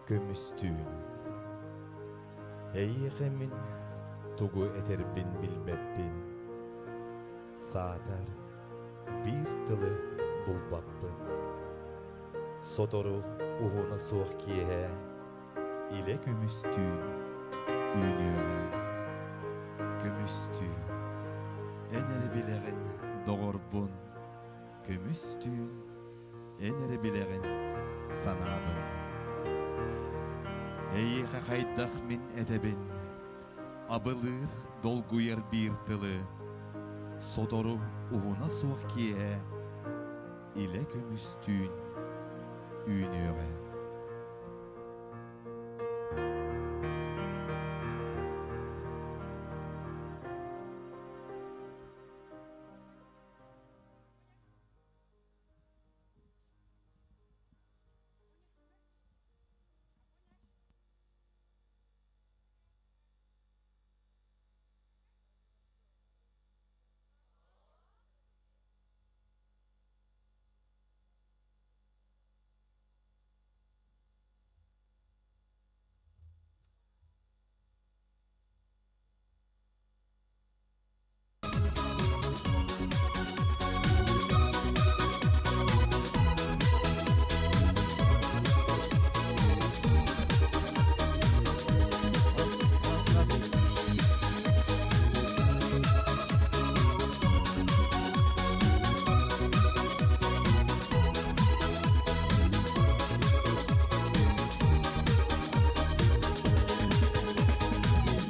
Көмүстүүн. Эйиэхэ мин тугу этэрбин билбэппин. Саатар биир тылы булбаппын. Сотору уһуна суох киэһэ илэ көмүстүүн үүнүөҕэ. Көмүстүүн, эн эрэ билэҕин доҕорбун, көмүстүүн, эн эрэ билэҕин санаабын. Эйиэхэ хайдах мин этэбин, абылыыр, долгуйар биир тылы, сотору уһуна суох киэһэ илэ көмүстүүн үүнүөҕэ.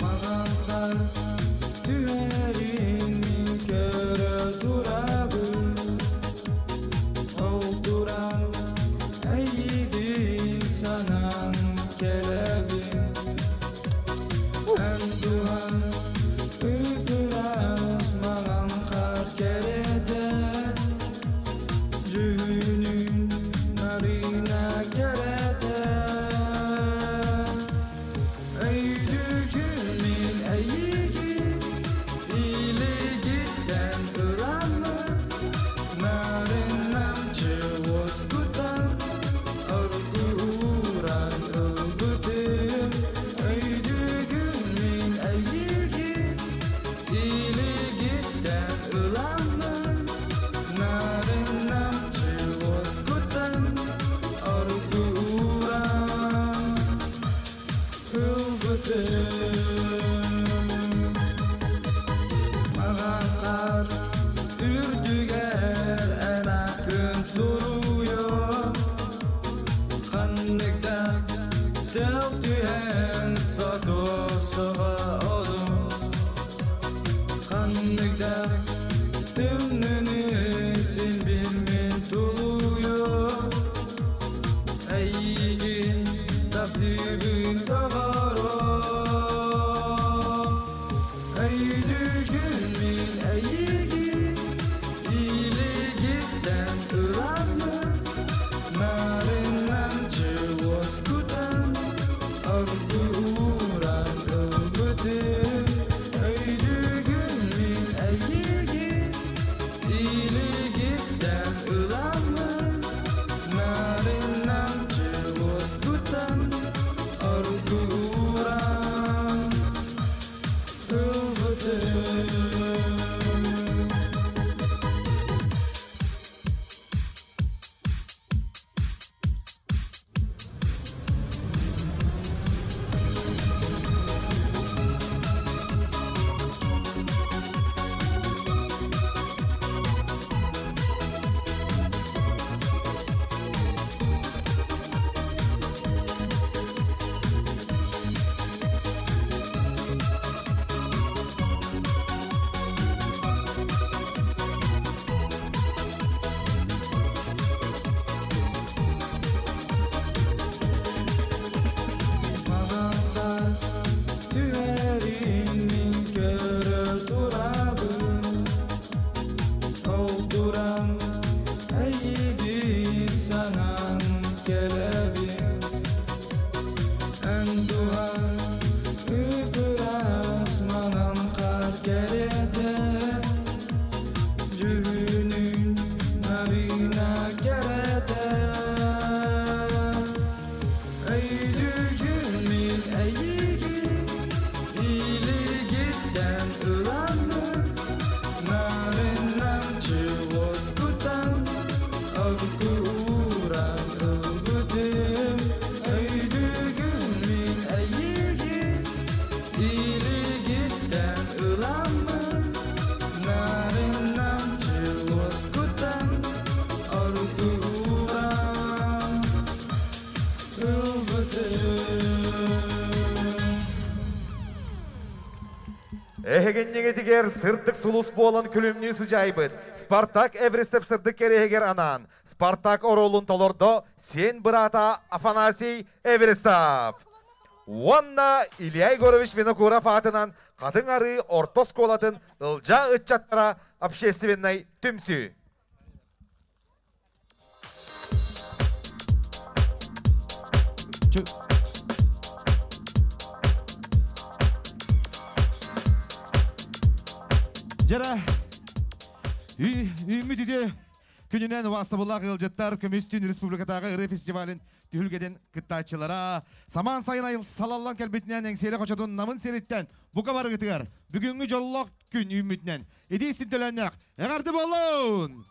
Маҕанхар түһэрин мин көрө турабын, Ол туран эйигин санаан кэлэбин. Эн туһан ып-ыраас маҥан хаар кэрэтэ, Дьүһүнүн нарына кэрэтэ. Өйдүүгүн мин эйигин илигиттэн ыламмын, Нарынамчы уоскутан, оргууран ылбытым. Өйдүүгүн мин эйигин илигиттэн ыламмын, Нарынамчы уоскутан, Нарина кэрэтэ Өйдүүгүн мин эйигин Илигиттэн ыламмын Нарынамчы уоскутан Аргы ууран ылбытым Өйдүүгүн мин эйигин Илигиттэн ыламмын Нарынамчы уоскутан Аргы ууран ылбытым. Эһигинньигитигэр сырдык сулус буолан күлүмнүү сыдьаайбыт Спартак Эверестов сырдык кэриэһигэр анаан Спартак оруолун толордо сиэн быраата Афанасий Эверестов. Уонна Илья Егорович Винокуров аатынан Хатыҥ Арыы орто оскуолатын Ылдьаа ыччаттара общественнай түмсүү. Дьара, үүммүт үтүө күнүнэн убаастабыллаах ыалдьыттар Көмүс түүн республикатааҕы ырыа фестивалын түһүлгэтин кыттааччылара самаан сайын айыл салаллан кэлбитинэн Эҥсиэли хочотун намын сириттэн бука барыгытыгар бүгүҥҥү дьоллоох күн үүммүтүнэн итии синтөлөөннөөх эҕэрдэ буоллун!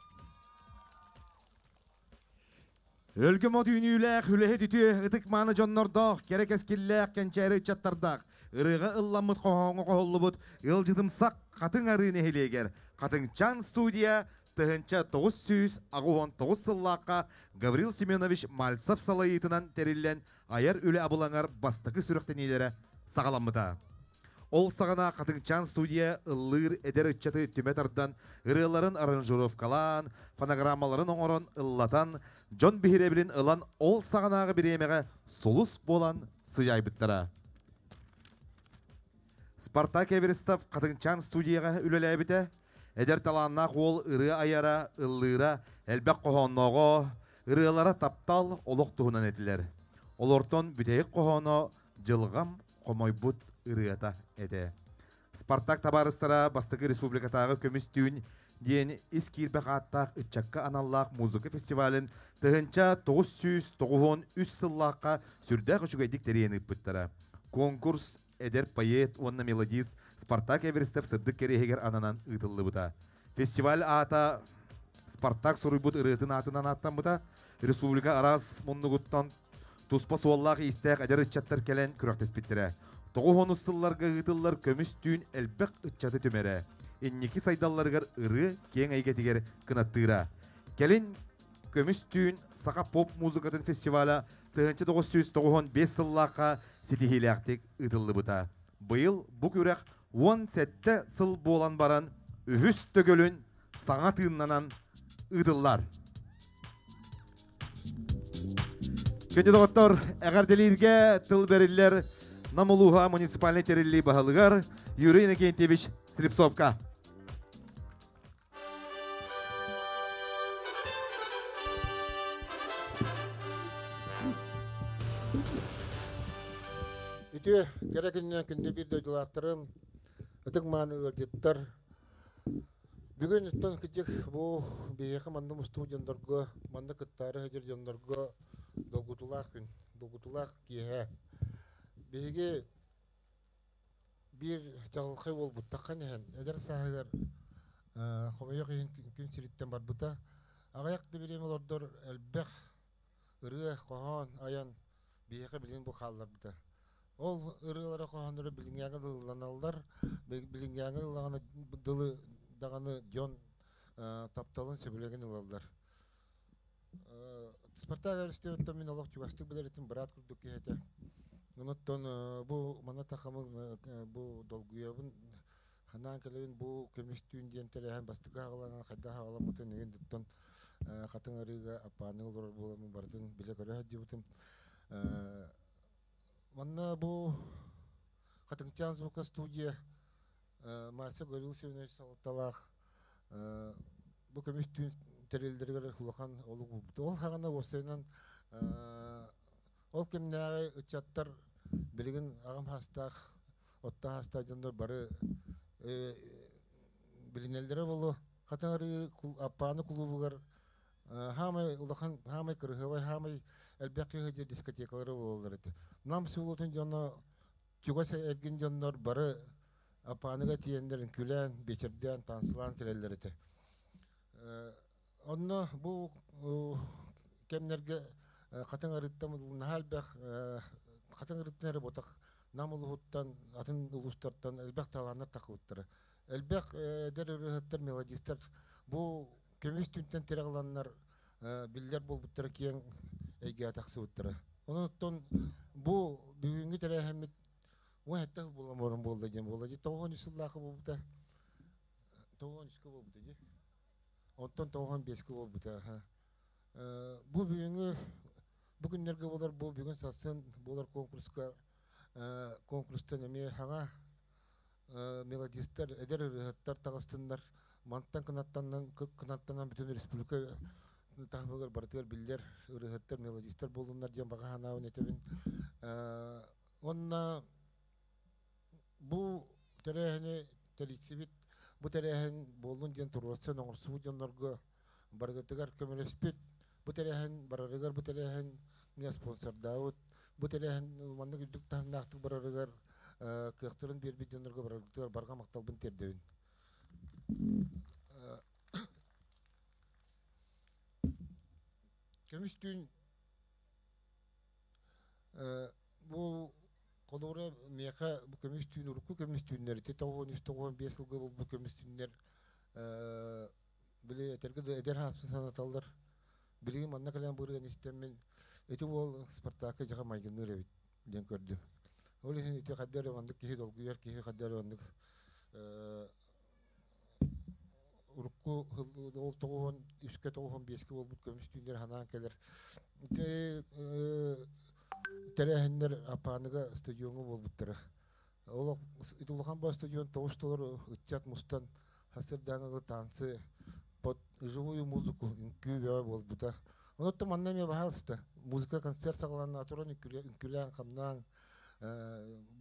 Өлгөм от үүнүүлээх, үлэһит үтүө, ытык-мааны дьоннордоох, кэрэ кэскиллээх кэнчээри ыччаттардаах, ырыаҕа ылламмыт хоһооҥҥо хоһуллубут ыалдьытымсах Хатыҥ Арыы нэһилиэгэр Хатыҥчаан студия 1989 сыллаахха Гаврил Семенович Мальцев салайыытынан тэриллэн айар үлэ абылаҥар бастакы сүрэхтэниилэрэ саҕаламмыта. Ол саҕана Хатыҥчаан студия ыллыыр эдэр ыччаты түмэ тардан, ырыаларын аранжировкалаан, фонограммаларын оҥорон ыллатан, дьон биһирэбилин ылан ол саҕанааҕы бириэмэҕэ сулус буолан сыдьаайбыттара. Спартак Эверестов Хатыҥчаан студияҕа үлэлээбитэ. Эдэр талааннаах уол ырыа айара, ыллыыра, элбэх хоһооннооҕо, ырыалара таптал, олох туһунан этилэр. Олортон бүтэһик хоһооно Дьылҕам хомойбут ырыата этэ. Спартак табаарыстара бастакы республикатааҕы көмүс түүн диэн ис киирбэх ааттаах ыччакка аналлаах музыка фестивалын 1993 сыллаахха сүрдээх үчүгэйдик тэрийэн ыыппыттара. Конкурс эдэр поэт уонна мелодист Спартак Эверестов сырдык кэриэһигэр ананан ыытыллыбыта. Фестиваль аата Спартак суруйбут ырыатын аатынан ааттаммыта. Республика араас муннугуттан туспа суоллаах-иистээх эдэр ыччаттар кэлэн күрэхтэспиттэрэ. 90 сылларга ыытыллар көмүс түүн элбэх ыччаты түмэрэ, инники сайдалларыгар ырыа киэҥ эйгэтигэр кынаттыыра. Кэлин Көмүс түүн саха поп-музыкатын фестиваля 1995 сыллаахха ситиһиилээхтик ыытыллыбыта. Быйыл бу күрэх 17 сыл буолан баран үһүс төгүлүн саҥа тыыннанан ыытыллар. Күндү доҕоттор, эҕэрдэлииргэ тыл бэриллэр Нам улууһа муниципальнай тэриллии баһылыгар Юрий Иннокентьевич Слепцовка. Үтүө кэрэ күнүнэн күндү биир дойдулаахтарым, ытык мааны ыалдьыттар. Бүгүн оттон кырдьык бу биһиэхэ манна мустубут дьоннорго, манна кыттаары сылдьар дьоннорго долгутуулаах күн, долгутуулаах киэһэ. Биһиги биир чаҕылхай уолбут таххан иһэн, эдэр сааһыгар хомойуох иһин күн сириттэн барбыта. Аҕыйах да бириэмэ олордор элбэх ырыа, хоһоон айан биһиэхэ билигин бу хаалларбыта. Ол ырыалара, хоһоонноро билиҥҥээҥи ылланаллар, билиҥҥээҥи ыллаҕына дылы даҕаны дьон тапталын, сөбүлэҥин ылаллар. Спартак Аристотель мин олох чугастык билэр этим, быраат курдук киһи этэ. Онуттан бу манна тахамын бу долгуйабын, ханаан кэлэбин бу көмүс түүн диэн тэрээһин бастакы аҕаланан хайдах аҕаламмытын игин туттан хатыҥ арыыга аппааныга олорор буоламмын барытын билэ-көрө сылдьыбытым. Манна бу Хатыҥчаан звукостудия Марса Гаврил Семенович салалталаах бу көмүс түүн тэриллэригэр улахан олук уурбут. Ол хаҕана уопсайынан ол кэмнээҕи ыччаттар билигин аҕам саастаах, орто саастаах дьоннор бары билинэллэрэ буолуо. Хатыҥ Арыы Аппааны кулуубугар Хаамай улахан, хаамай кырыһыбай, хаамай элбэх киһи дискотекалары буолаллар этэ. Нам селотун дьоно, чугас эргин дьоннор бары Аппааныга тиийэннэр үҥкүүлээн, биэчэрдээн, таансылаан кэлэллэр этэ. Онно бу кэмнэргэ Хатыҥ Арыыттан наһаа элбэх Хатыҥ Арыыттан эрэ ботах Нам улууһуттан, атын улуустартан элбэх талааннар тахсыбыттара. Элбэх эдэр ырыаһыттар, мелодистар бу көмүс түнтэн тирэх ыланнар биллэр буолбуттара киэҥ эйгэҕэ тахсыбыттара. Онон бу бүгүҥҥү тэрээһиммит 17 сыл буолан баран буолла диэн буолла дии. 93 сыллаахы буолбута. 93-кэ буолбута дии. Онтон 95-кэ буолбута. Бу бүгүҥҥү бу күннэргэ буолар бу бүгүн сарсын буолар конкурска конкурстан эмиэ хаҥа мелодистар, эдэр ырыаһыттар таҕыстыннар. Мантан кынаттанан кынаттанан бүтүн республика таһымыгар барытыгар биллэр ырыаһыттар, мелодистар буоллуннар диэн баҕа санаабын этэбин. Уонна бу тэрээһини тэрийсибит, бу тэрээһин буоллун диэн туруорсан оҥорсубут дьоннорго барыгытыгар көмөлөспүт, бу тэрээһин барарыгар бу тэрээһиҥҥэ спонсордаабыт, бу тэрээһин маннык үрдүк таһымнаахтык барарыгар кыахтарын биэрбит дьоннорго бараргытыгар барҕа махталбын тиэрдэбин. Көмүс түүн Бу холобура миэхэ бу көмүс түүн урукку көмүс түүннэр ити 93-95 сылга буолбут көмүс түүннэр били этэргэ да эдэр ааспыт санаталлар. Билигин манна кэлэн бырыган истэммин ити уол Спартакка дьаха майгынныыр эбит диэн көрдүм. Ол иһин ити хайда эрэ маннык киһи долгуйар киһи хайда эрэ маннык урукку ол 93-кэ 95-кэ буолбут көмүс түүннэр санаан кэлэр. Ити тэрээһиннэр Аппааныга стадиоҥҥа буолбуттара. Ол ити улахан баа стадион тоҕус толору ыччат мустан сарсыардааҥы танцы под живую музыку үҥкүү бөҕө буолбута. Онуттан манна эмиэ баһаалыста музыка концерт саҕаланна туран үҥкүүлээн хамнаан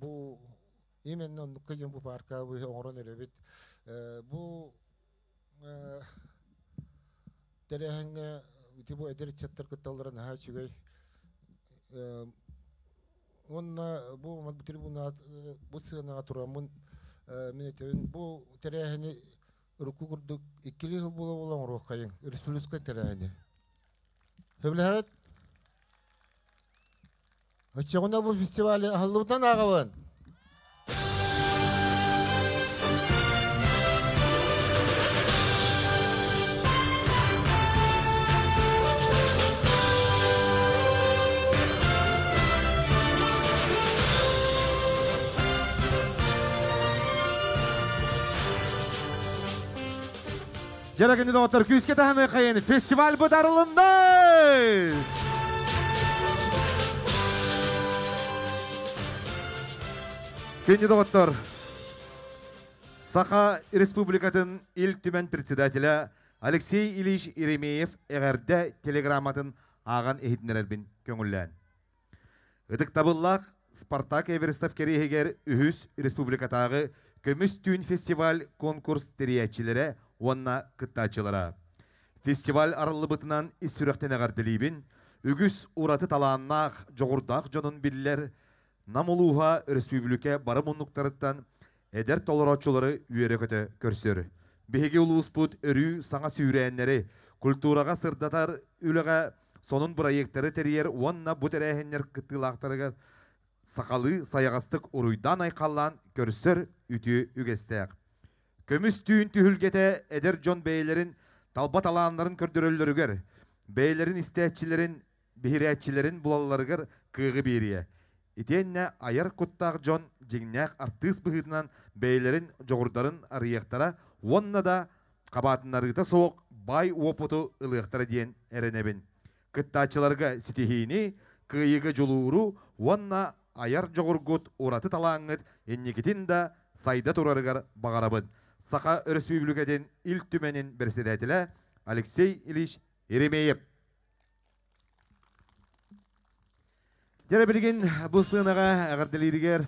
бу Именно оннукка диэн бу пааркабы оҥорон эрэбит. Бу тэрээһиҥҥэ ити бу эдэр ыччаттар кытталлара наһаа үчүгэй. Уонна бу трибуна бу сыанаҕа тураммын мин этэбин бу тэрээһини урукку курдук иккилии сыл буола-буола оҥоруоххайыҥ республиканскай тэрээһини. Сөбүлэһэбит? Оччоҕуна бу фестивали аһыллыбытынан ааҕабын. Дьэ күндү доҕоттор, күүскэ таһымы хайын фестиваль бытарылынна! Күндү доҕоттор, Саха Республикатын Ил Түмэн председателя Алексей Ильич Еремеев эҕэрдэ телеграмматын ааҕан иһитиннэрэрбин көҥүллээн. Ытыктабыллаах Спартак Эверестов кэриэһигэр үһүс республикатааҕы Көмүс түүн фестиваль конкурс тэрийээччилэрэ уонна кыттааччылара. Фестиваль арыллыбытынан ис сүрэхтэн эҕэрдэлиибин. Үгүс ураты талааннаах, дьоҕурдаах дьонун биллэр Нам улууһа өрөспүүбүлүкэ бары муннуктарыттан эдэр толорооччулары үөрэ-көтө көрсөр. Биһиги улууспут өрүү саҥа сүүрээннэри, культураҕа сырдатар үлэҕэ сонун бырайыактары тэрийэр уонна бу тэрээһиннэр кыттыылаахтарыгар сахалыы сайаҕастык уруйдаан-айхаллаан көрсөр үтүө үгэстээх. Көмүс түүн түһүлгэтэ эдэр дьон бэйэлэрин талба талааннарын көрдөрөллөрүгэр, бэйэлэрин истээччилэрин биһирээччилэрин булалларыгар кыаҕы биэриэ. Итиэннэ айар куттаах дьон дьиҥнээх артыыс быһыытынан бэйэлэрин дьоҕурдарын арыйыахтара уонна да хабаатыннарыыта суох баай уопуту ылыахтара диэн эрэнэбин. Кыттааччыларга ситиһиини, кыайыыга дьулууру уонна айар дьоҕургут ураты талааҥҥыт инникитин да сайда турарыгар баҕарабын. Саха Өрөспүүбүлүкэтин Ил Түмэнин бэрэссэдээтэлэ Алексей Ильич Еремеев. Дьэ билигин бу сыанаҕа эҕэрдэлииригэр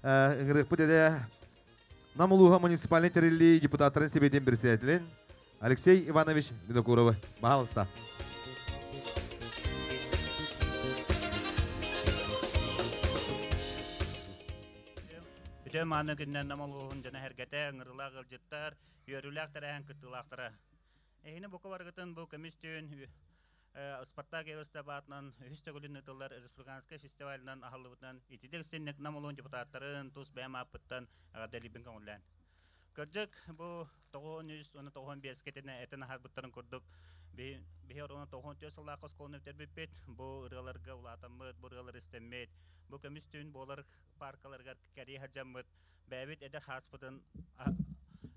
ыҥырыахпыт этэ Нам улууһа муниципальнай тэриллии депутаттарын сэбиэтин председателин Алексей Иванович Винокуровы. Пожалуйста. Үтүө мааны күнүнэн Нам улууһун дьоно-сэргэтэ, ыҥырыылаах ыалдьыттар, үөрүүлээх тэрээһин кыттыылаахтара. Эһини бука барыгытын бу көмүс түүн Спартак Эвеста баатынан үһүс төгүлүн ыытыллар республиканскай фестивалынан аһыллыбытынан ититик истинник Нам улууһун депутаттарын тус бэйэм ааппыттан эҕэрдэлиибин көҥүллээн. Кырдьык, бу 93 уонна 95 кэтинэ этэн аһарбыттарын курдук, биһи оруона 94 сыллаах оскуоланы бүтэрбиппит, бу ырыаларга улаатаммыт, бу ырыалары истэммит, бу көмүс түүн буолар паркаларыгар кэрийэ сылдьаммыт, бэйэбит эдэр хааспытын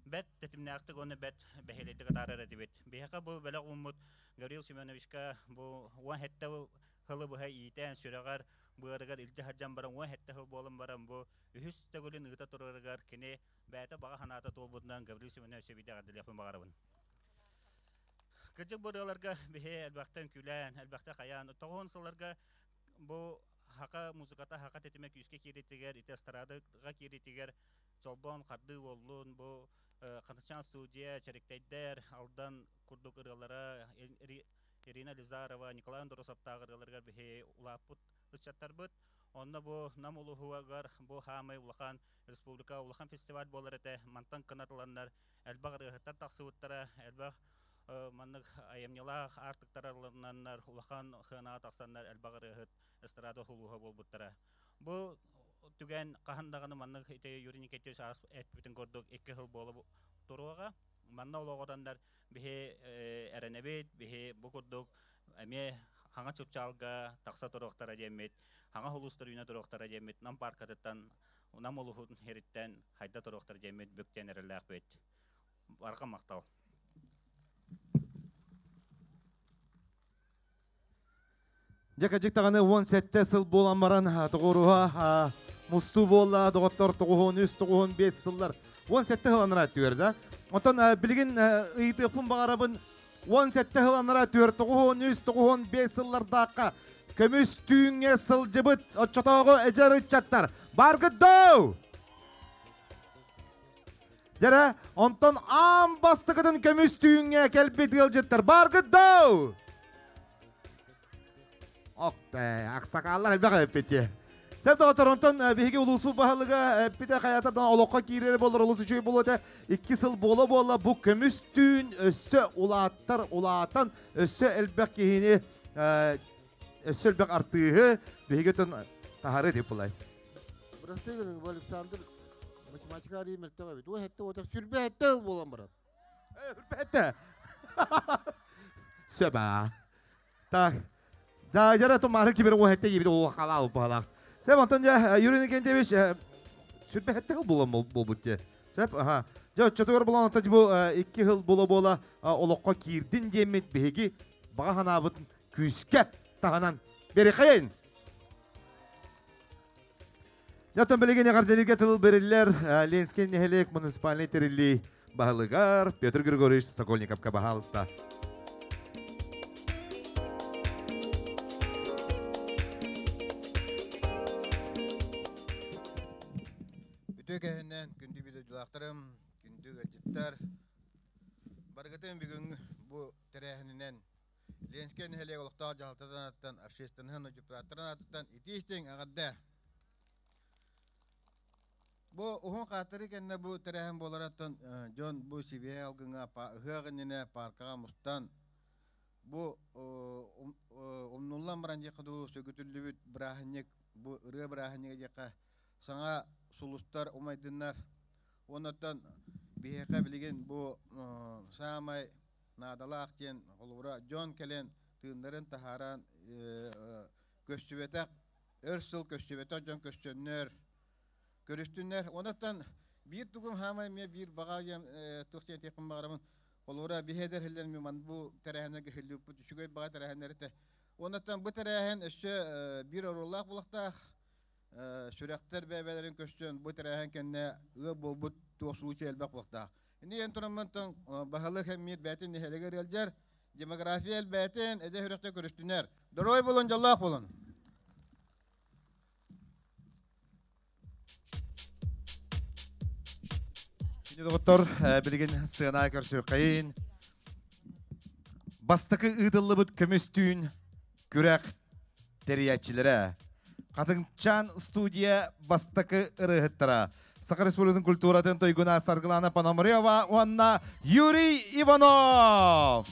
бэрт тэтимнээхтик уонна бэрт бэһиэлэйдик атаарар этибит. Биһиэхэ бу бэлэх ууммут Гаврил Семеновичка бу 17 сылы быһа иитэн, сүрэҕэр, быарыгар илдьэ сылдьан баран 17 сыл буолан баран бу үһүс төгүлүн ыыта турарыгар кини бэйэтэ баҕа санаата туолбутунан Гаврил Семенович биирдэ эҕэрдэлиэхпин баҕарабын. Кырдьык бу ырыаларга биһи элбэхтэн күлэн, элбэхтэ хайаан, тоҕуһун сылларга бу хака музыката хака тэтимэ күүскэ кииритигэр, ити эстрадага кииритигэр Чолбон, Хардыы уоллун, бу Хатычаан студия, Чэриктэйдэр, Алдан курдук ырыалара, Ирина Лизарова, Николай Андросовтаах ырыаларыгар биһи улааппыт ыччаттарбыт. Онно бу Нам улууһугар бу хаамай улахан республика улахан фестиваль буолар этэ. Мантан кынатыланнар элбэх ырыаһыттар тахсыбыттара, элбэх маннык айымньылаах аартыктар арылыннаннар, улахан сыанаҕа тахсаннар элбэх ырыаһыт эстрада улууһа буолбуттара. Бу түгэн хаһан даҕаны маннык ити Юрий Никитич эппитин курдук икки сыл буола туруоҕа. Манна олоҕураннар биһи эрэнэбит, биһи бу курдук эмиэ хаҥа чыпчаалга тахса туруохтара диэммит, хаҥа улуустар үүнэ туруохтара диэммит, Нам паркатыттан, Нам улууһун иһириттэн хайда туруохтара диэммит бүктэн эрэллээхпит. Барҕа махтал. Дьэ кырдьык даҕаны 17 сыл буолан баран тоҕуоруһа мустуу буолла доҕоттор 93 95 сыллар 17 сыл анараа өттүгэр да. Онтон билигин ыйытыахпын баҕарабын 17 сыл анараа 4 93 95 сыллардаахха көмүс түүҥҥэ сылдьыбыт оччотооҕу эдэр ыччаттар бааргыт доо? Дьэрэ, онтон аан бастакытын көмүс түүҥҥэ кэлбит ыалдьыттар бааргыт доо? Окте, аксакааллар элбэх эппити. Сеп доҕоттор, онтон биһиги улууспут баһылыга эппитэ хайатардан олоххо киирэр болар олус үчүгэй буолуо этэ. Икки сыл буола-буола бу көмүс түүн өссө улааттар улаатан, өссө элбэх киһини, өссө элбэх артыыһы биһиги өтөн таһары деп булай. Бырастыы гыныҥ, бу Александр математика арыый мөлтөх эбит. Уо хэтте уота сүрбэ хэтте ыл буолан баран. Үрбэтэ. Сөба. Так. Да, жара тумары кибер уо хэтте кибер уо халал баалах. Сеп онтон дьэ Юрий Никентьевич сүрбэ хэтте хыл буолан буолбут дьэ. Сеп, аха. Дьэ оччотугар булан онтон бу икки хыл буола-буола олоххо киирдин диэммит биһиги баҕа санаабыт күүскэ таһынан берихайын. Дьэ, билигин эҕэрдэлииргэ тыл бериллэр Ленский нэһилиэк муниципальнай тэриллии баһылыгар Петр Григорьевич Сокольниковка баһаалыста. Үтүө кэһинэн күндү видеолаахтарым, күндү ыалдьыттар, барыгытын бүгүн бу тэрээһининэн Ленскэй нэһилиэк олохтоох дьаһалтатын аатыттан, общественноһын дьокутааттарын аатыттан итии-истиҥ эҕэрдэ! Бу уһун хааттарыы кэннэ бу тэрээһин буоларыттан дьон бу сибиэһэй алгыҥҥа ыһыах иннинэ пааркаҕа мустан бу умнуллан баран диэххэ дуу сөгүтүллүбүт бырааһынньык бу ырыа бырааһынньыга диэххэ саҥа сулустар умайдыннар уонна оттон биһиэхэ билигин бу саамай наадалаах диэн холобура дьон кэлэн тыыннарын таһааран көстүбэтэх өр сыл көстүбэтэх дьон көстөннөр көрүстүннэр онон биир тугум хаамай эмиэ биир баҕа диэн туох диэн этиэхпин баҕарабын холобура биһи эдэр иһиллэр ман бу тэрээһиннэргэ иһиллибиппит үчүгэй баҕа тэрээһиннэр этэ онон бу тэрээһин өссө биир оруоллаах буолуохтаах сүрэхтэр бэйэлэрин көстөн бу тэрээһин кэннэ ыал буолбут туох случай элбэх буолуохтаах Ини тураммын баһылык эмиир бээтин нэһилигэр ыалдьар, демография элбээтин, эдэ сүрэхтэ көрүстүнэр. Дорой болун, дьоллоох болун! Күндү доҕоттор, билигин сыана көрсүөххэйин. Бастакы ыытыллыбыт көмүс түүн күрэх тэрийээччилэрэ. Хатыҥчаан студия бастакы ырыаһыттара. Саха Республикатын культуратын туйгуна Саргылана Пономарева уонна Юрий Иванов.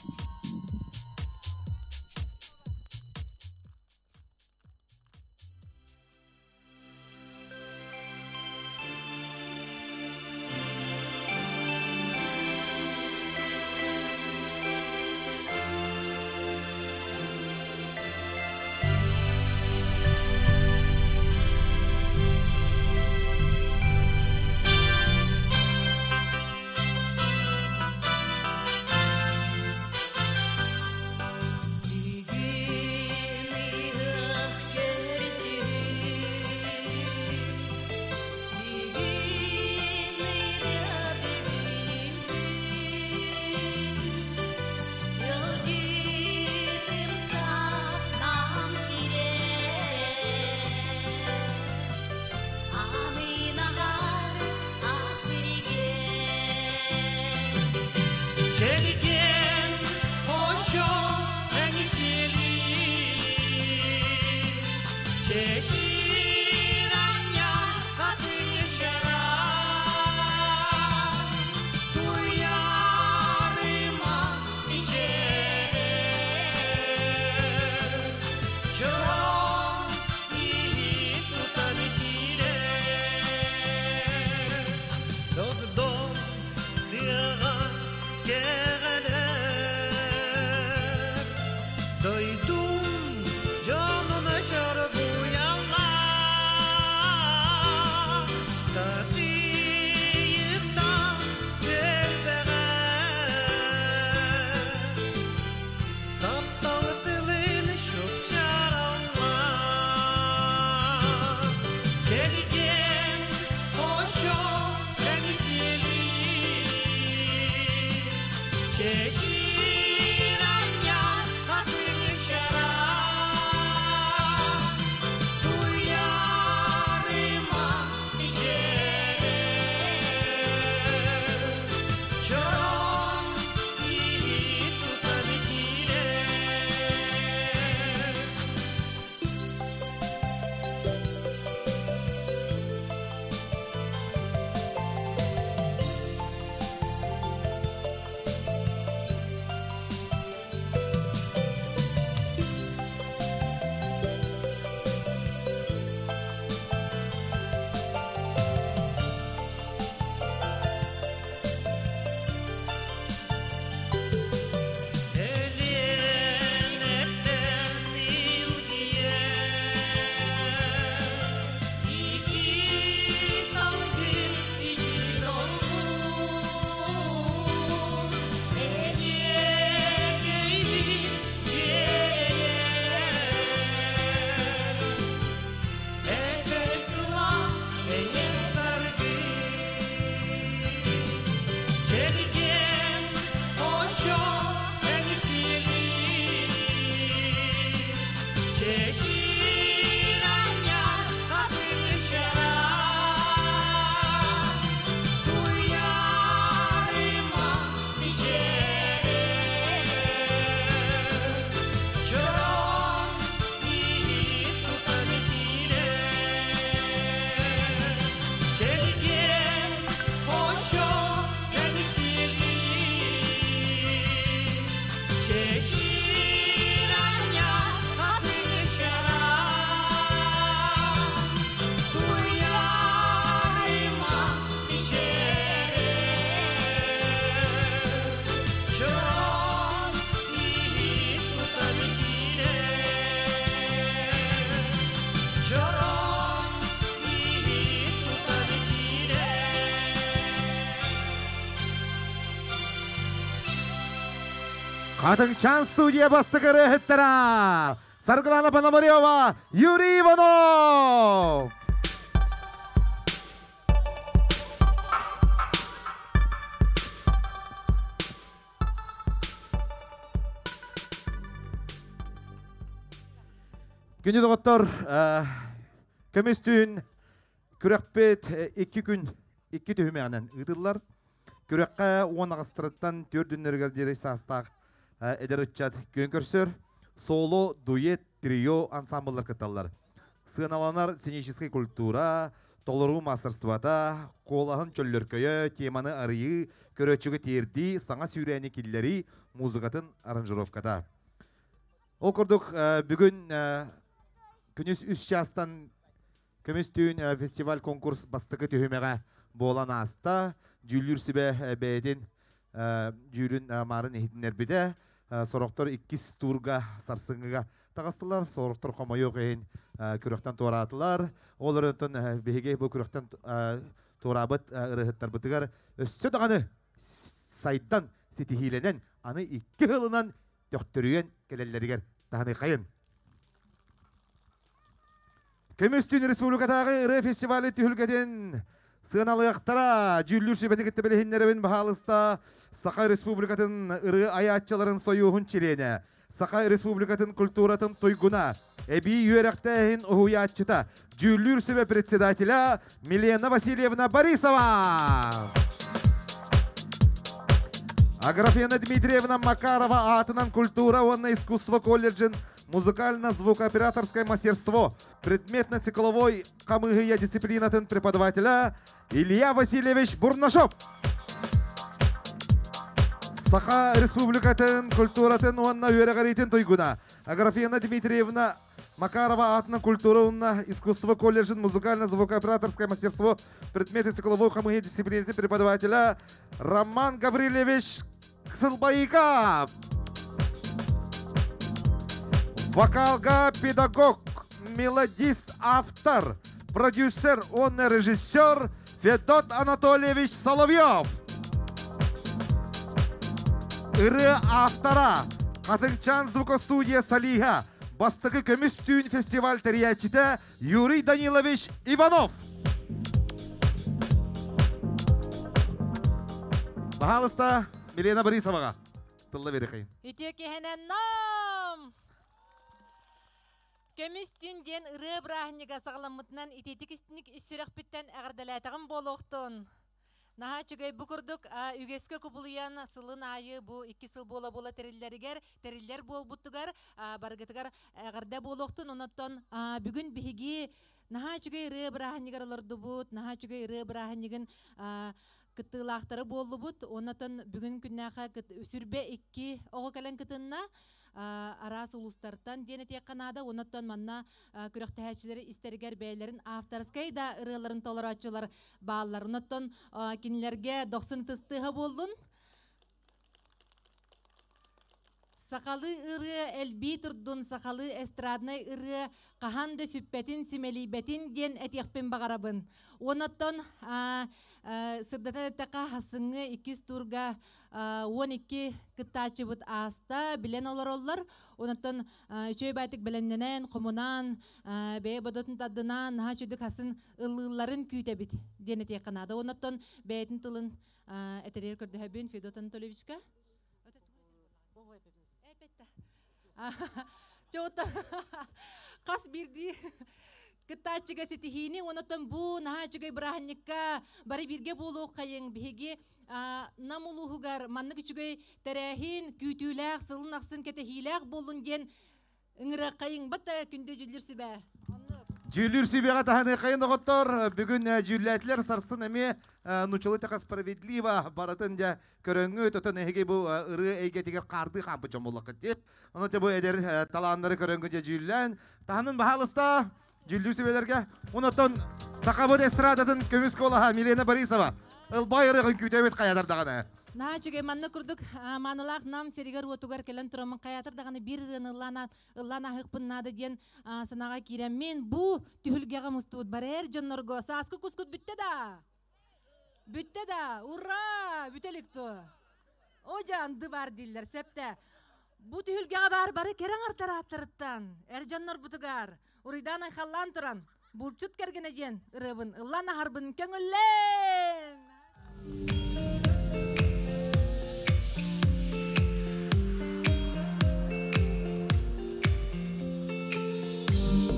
Хатыҥчаан студия бастакы ырыаһыттара Саргылана Пономарева, Юрий Иванов! Күнү доҕоттор, көмүс түүн күрэхпит икки күн икки түһүмэҕинэн ыытыллар. Күрэххэ уон аҕыстарыттан түөрт диэри саастаах эдэр ыччат күөн көрсөр. Соло, дуэт, трио ансамбллар кытталлар. Сыаналанар сценическая культура, Толоруу маастарыстыбата, куолаһын чөллөркөйө, теманы арыйыы, көрөөччүгэ тиэрдии, саҥа сүүрээни киллэрии, музыкатын аранжировката. Ол курдук бүгүн күнүс үс чаастан Көмүс түүн фестиваль-конкурс бастакы түһүмэҕэ буолан ааста. Дьүүллүүр сүбэ бэйэтин дьүүлүн маарын иһитиннэрбитэ. Сорохтор иккис туурга сарсыҥҥыга таҕыстылар, сорохтор хомойуох иһин күрэхтэн туораатылар. Ол өрөттөн биһиги бу күрэхтэн туораабыт ырыаһыттарбытыгар өссө даҕаны сайдан, ситиһиилэнэн, аны икки сылынан төхтөрүйэн кэлэллэригэр таһыныхайын. Көмүс түүн республикатааҕы ырыа фестивалі түһүлгэтин сыаналыахтара. Дьүүллүүр сүбэни кытта билиһиннэрэбин баһаалыста Саха Республикатын ырыа айааччыларын сойууһун чилиэнэ, Саха Республикатын культуратын туйгуна, эбии үөрэхтээһин уһуйааччыта, дьүүллүүр сүбэ председателя Милена Васильевна Борисова. Аграфена Дмитриевна Макарова аатынан культура уонна искусство колледжин музыкально-звукооператорское мастерство предметно-цикловой хамыыһыйа дисциплинатын преподавателя Илья Васильевич Бурнашов. Саха Республикатын культуратын уонна үөрэҕириитин туйгуна Аграфена Дмитриевна Макарова аатынан культура уонна искусство колледжин музыкально-звукооператорское мастерство предметы цикловой хамыыһыйа дисциплинатын преподавателя Роман Гаврильевич Ксылбайыков. Вокалга педагог, мелодист, автор, продюсер, он режиссер Федот Анатольевич Соловьев. Ырыа автора Хатыҥчаан звукостудия Салиха бастакы көмүс түүн фестиваль тэрийээччитэ Юрий Данилович Иванов. Пожалуйста, Милена Борисоваҕа тылла берихин. Үтүө киһинэн ном! Көмүс түн диэн ырыа бырааһынньыга саҕаламмытынан итиитик истиник ис сүрэхпиттэн эҕэрдэлээтэҕим буолуохтун. Наһаа үчүгэй бу курдук үгэскэ кубулуйан сылын аайы бу икки сыл буола-буола тэриллэригэр тэриллэр буолбутугар барыгытыгар эҕэрдэ буолуохтун. Онон бүгүн биһиги наһаа үчүгэй ырыа бырааһынньыгар олордубут, наһаа үчүгэй ырыа бырааһынньыгын кыттыылаахтара буоллубут. Онон бүгүн күннээхэ сүрбэ икки оҕо кэлэн кытынна. Араас улуустартан диэн этиэххэ наада. Онон манна күрэхтэһээччилэри истэригэр бэйэлэрин авторскай да ырыаларын толорооччулар бааллар. Онон кинилэргэ дохсун тыстыыһа буоллун. Сахалыы ырыа элбии турдун, сахалыы эстраднай ырыа хаһан да сүппэтин, симэлийбэтин диэн этиэхпин баҕарабын. Онон сырдатан эттэххэ, хасыҥҥы иккис турга 12 кыттааччыбыт ааста, билэн олороллор. Онон үчүгэй баайтык бэлэмнэнэн, хомунан, бэйэ бодотун тардынан, наһаа үчүгдүк хасын ыллыылларын күүтэбит диэн этиэххэ наада. Онон бэйэтин тылын этэригэр көрдөһөбүн Федот Анатольевичка. Чоута хас биирдии кыттааччыга ситиһиини онотон бу наһаа үчүгэй бырааһынньыкка бары бииргэ буолуоххайыҥ биһиги Нам улууһугар маннык үчүгэй тэрээһин күүтүүлээх сылын ахсын кэтэһиилээх буоллун диэн ыҥырыаххайыҥ бата күндү дьүүллүүр сүбэ Дьүүллүүр сүбэҕэ таһыныаххайын доҕоттор бүгүн дьүүллээтилэр сарсын эмиэ нучалы така справедливо барытын дьэ көрөҥҥүт отон эһиги бу ырыа эйгэтигэр хаардыы хаампыт дьон буоллаххыт диэт ону те бу эдэр талааннары көрөҥҥүт дьэ дьүүллээн таһынын баһаалыста дьүүллүүр сүбэлэргэ онотон сахабыт эстрадатын көмүс куолаһа Милена Борисова ылбай ырыаҕын күүтэбит хайадар даҕаны Наһаа үчүгэй манна курдук маанылаах Нам сиригэр-уотугар кэлэн тураммын хайаатар даҕаны биир ырыаны ыллаан ыллаан аһыахпын наада диэн санааҕа киирэммин бу түһүлгэҕэ мустубут бары эр дьоннорго сааскы кускут бүттэ да бүттэ да ура бүтэ илик дуо о дьаанды бар дииллэр сөптө бу түһүлгэҕэ баар бары кэрэ аҥардар ааттарыттан эр дьоннорбутугар уруйдаан айхаллаан туран булчут кэргэнэ диэн ырыабын ыллаан аһарбын көҥүллээн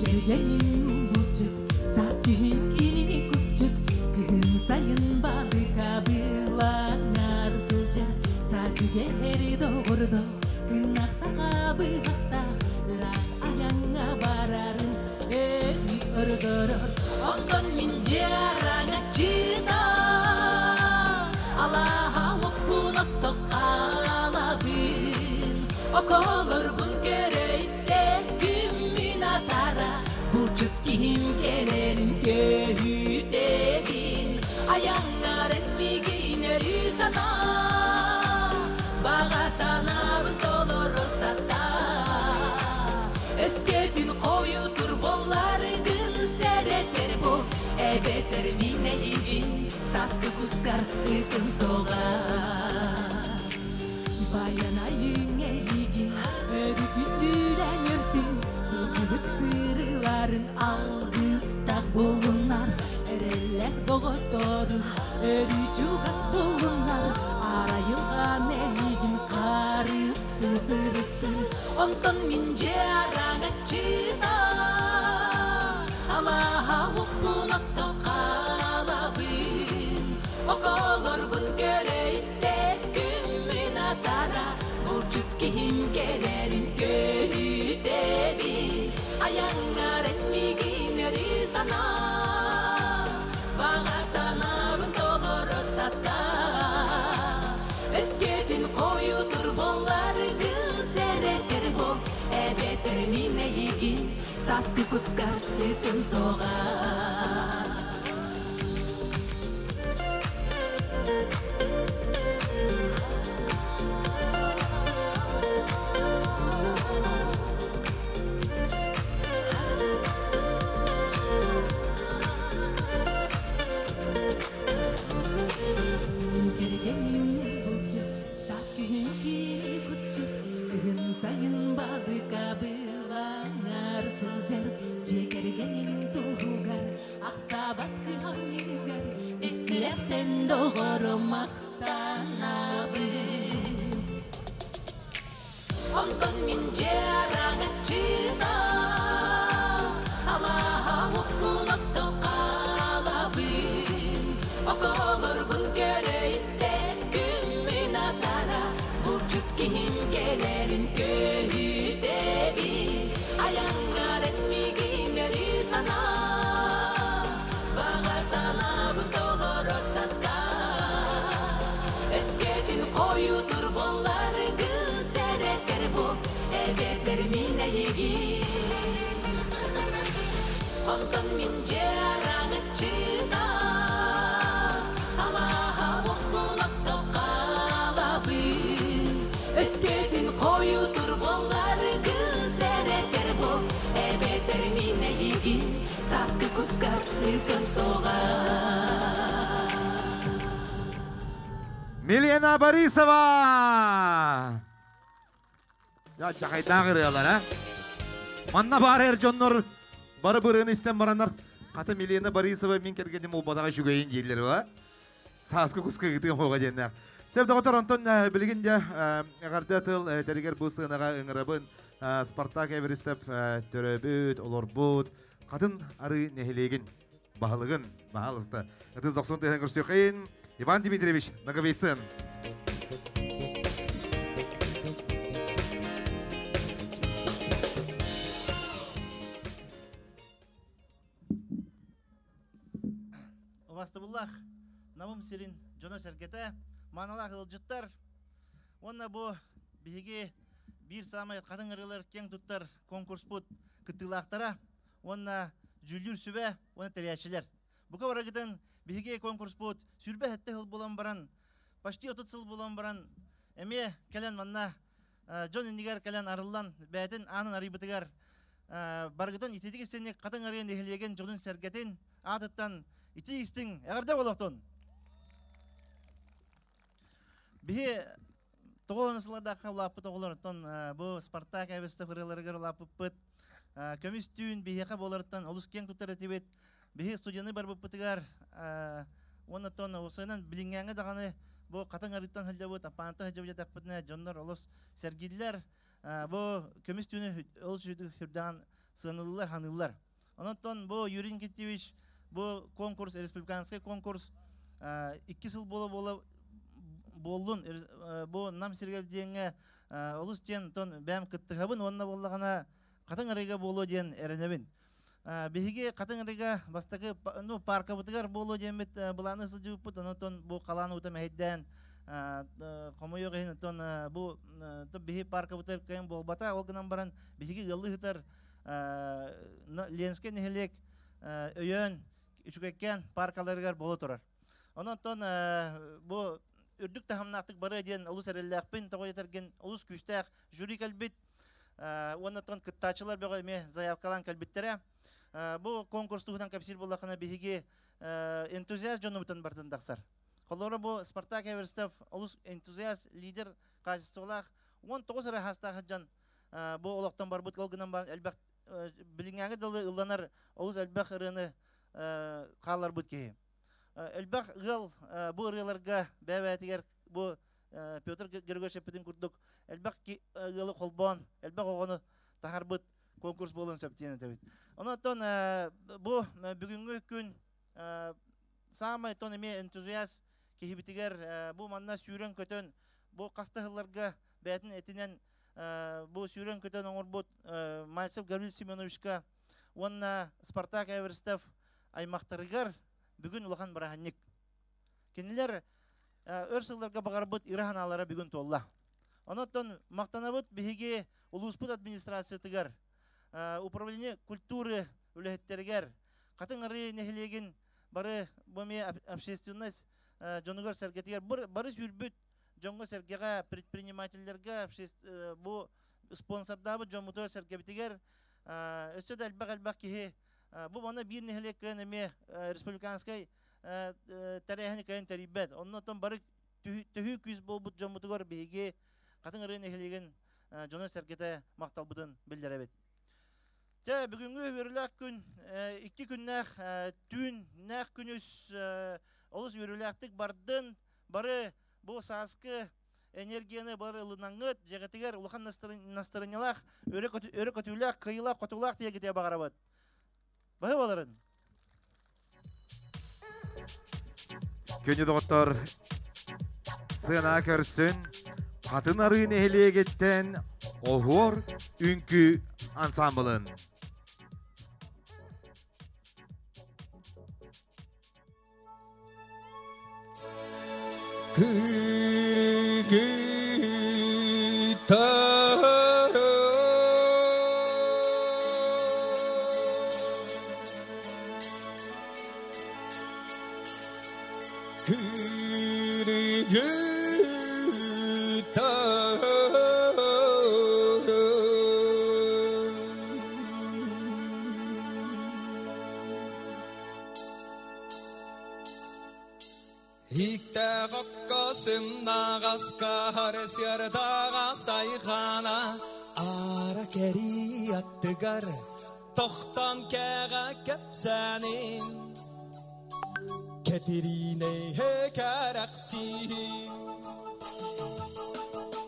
Кэргэним булчут, саас күһүн кини кусчут, кыһын сайын балыка былаҥар сылдьар, саас үгэһэри доҕордох, кыннах саха быһахтаах, ыраах айаҥҥа барарын өрүү ордорор. Онтон мин дьиэ араҥаччыта Алаһа уоппун отто хаалабын Околорбун көрө истэ күммүн атара Булчут киһим кэлэрин көһүтэбин Айаҥҥар миигин өрүү санаа Баҕа санаабын толоро сатаа Өскөтүн хойутур буолларгын сэрэтэр буол Эбэтэр мин эйигин сааскы куска ытым суоҕа Байанайыҥ эйигин өрүү күндүлээн үөртүн Сылгыбыт сырыыларын алгыстаах буолуннар Эрэллээх доҕотторун өрүү чугас буолуннар Арайылҕан эйигин харыстыы сырыттын Онтон мин дьиэ араҥаччыта Алаһа уоппун оттон хаалабын Околорбун көрө истэ күммүн атара Булчут киһим кэлэрин көһүтэбин Айаҥҥар эн миигин өрүү санаа Баҕа санаабын толоро сатаа Өскөтүн хойутур буолларгын сэрэтэр буол Эбэтэр мин эйигин сааскы куска ытым суоҕа Кэргэним булчут, саас күһүн киини кусчут, кыһын сайын балыка былаҥар сылдьар, дьиэ кэргэнин туһугар ахсаабат кыһамньыгар ис сүрэхтэн доҕоро махтанабын. Онтон мин дьиэ араҥаччыта Алаһа уоппун оттон хаалабын Околорбун көрө истэ күммүн атара Булчут киһим кэлэрин көһүтэбин Айаҥҥар эн миигин өрүү санаа Баҕа санаабын толоро сатаа Өскөтүн хойутур буолларгын сэрэтэр буол Эбэтэр мин эйигин Онтон мин дьиэ араҥаччыта Алаһа уоппун оттон хаалабын Өскөтүн хойутур буолларгын сэрэтэр буол Эбэтэр мин эйигин сааскы куска ытым суоҕа Милена Борисова! Я чахайдаах ырыалар, а? Манна баар эр дьоннор бары бырыын истэн бараннар хата Милена Борисова мин кэргэним уолбатаҕа үчүгэйин дииллэр ба. Сааскы куска ыытыам оҕо диэннээх. Сеп доҕотор онтон билигин дьэ эҕэрдэ тыл тэригэр бу сыанаҕа ыҥырабын Спартак Эверестов төрөөбүт, олорбут Хатын Арыы нэһилиэгин баһылыгын, баһаалыста. Ытыс дохсун тыһан көрсүөххин Иван Дмитриевич Ноговицын. Убастыбыллах Намым сирин дьоно-сэргэтэ, маналаах ыалдьыттар уонна бу биһиги биир саамай хатыҥ ырыалар киэҥ туттар конкурспут кыттыылаахтара уонна дьүүллүүр сүбэ уонна тэрийээччилэр. Бука барыгытын биһиги конкурспут 27 сыл буолан баран, почти 30 сыл буолан баран эмиэ кэлэн манна дьон иннигэр кэлэн арыллан бэйэтин аанын арыйбытыгар барыгытын ититик истиҥник Хатыҥ Арыы нэһилиэгин дьонун-сэргэтин аатыттан итии истиҥ эҕэрдэ буолуохтун! Биһи тоҕо сыллардаахха улааппыт оҕолортон бу Спартак Эверстов ырыаларыгар улааппыппыт. Көмүс түүн биһиэхэ буоларыттан олус киэҥ туттар этибит. Биһи студияны барбыппытыгар уонна тон уопсайынан билиҥҥээҥҥэ даҕаны бу хатыҥ арыыттан сылдьабыт, аппаантан сылдьабыт диэтэхпитинэ дьоннор олус сэргииллэр. Бу көмүс түүнү олус сүрдэҕин сыаналыыллар, ханыыллар. Онон бу Юрий Никитьевич бу конкурс, республиканскай конкурс икки сыл буола-буола буоллун бу Нам сиригэр диэҥҥэ олус диэн тон бэйэм кыттыһабын уонна буоллаҕына хатыҥ арыыга буолуо диэн эрэнэбин. Биһиги Хатыҥ-Арыыга бастакы ну, паркабытыгар буолуо диэммит былааны сылдьыбыппыт, онтон бу халаан уута мэһэйдээн хомойуох иһин оттон бу биһи паркабытыгар кыайан буолбата. Ол гынан баран биһиги ыаллыы сытар Ленскэй нэһилиэк өйөөн үчүгэйкээн паркаларыгар буола турар. Онон бу үрдүк таһымнаахтык барыа диэн олус эрэллээхпин, тоҕо диэтэргин олус күүстээх жюри кэлбит. Уонна оттон кыттааччылар бөҕө эмиэ заявкалаан кэлбиттэрэ. Бу конкурс туһунан кэпсиир буоллаххына биһиги энтузиаст дьонубутун барытын тахсар. Холобура бу Спартак Эверстов олус энтузиаст, лидер качестволаах 19 эрэ хаастаах дьон бу олохтон барбыт ол гынан баран элбэх билиҥҥээҥи дылы ылланар олус элбэх ырыаны хаалларбыт киһи. Элбэх ыал бу ырыаларга бэйэ-бэйэтигэр бу Петр Григорьевич эппитин курдук элбэх ыалы холбоон, элбэх оҕону таһарбыт конкурс буолуон сөп диэн этэбит. Онон бу бүгүҥҥү күн саамай тон эмиэ энтузиаст киһибитигэр бу манна сүүрэн-көтөн бу хаста сылларга бэйэтин этинэн бу сүүрэн-көтөн оҥорбут Мальцев Гаврил Семеновичка уонна Спартак Эверстов аймахтарыгар бүгүн улахан бырааһынньык. Кинилэр өр сылларга баҕарбыт ыра санаалара бүгүн туолла. Онон махтанабыт биһиги улууспут администрациятыгар, управление культуры үлэһиттэригэр, Хатыҥ-Арыы нэһилиэгин бары бу эмиэ общественность дьонугар-сэргэтигэр бары сүүрбүт дьоҥҥо-сэргэҕэ, предпринимателлэргэ, бу спонсордаабыт дьоммутугар-сэргэбитигэр өссө да элбэх-элбэх киһи бу манна биир нэһилиэк кыайан эмиэ республиканскай тэрээһини кыайан тэрийбэт. Оннуттан бары төһүү күүс буолбут дьоммутугар биһиги Хатыҥ-Арыы нэһилиэгин дьоно-сэргэтэ махталбытын биллэрэбит. Дьэ, бүгүҥҥү үөрүүлээх күн, икки күннээх түүннээх күнүс олус үөрүүлээхтик бардын. Бары бу сааскы энергияны бары ылынаҥҥыт, дьиэҕитигэр улахан настарынньалаах, өрө көтүүлээх, кыайыылаах-хотуулаах тиийэргитигэр баҕарабыт. Баһы баларын. Күнү доҕоттор, сцена көрсүн Хатын Арыы нэһилиэгиттэн Оһуор үҥкүү ансамблын. Иктэ сымнаҕаска харысыардаҕа сайхана ара кэрии аттыгар тохтон кэҕэ кэпсээнин Кэтириинэйһэ кэрэхсиин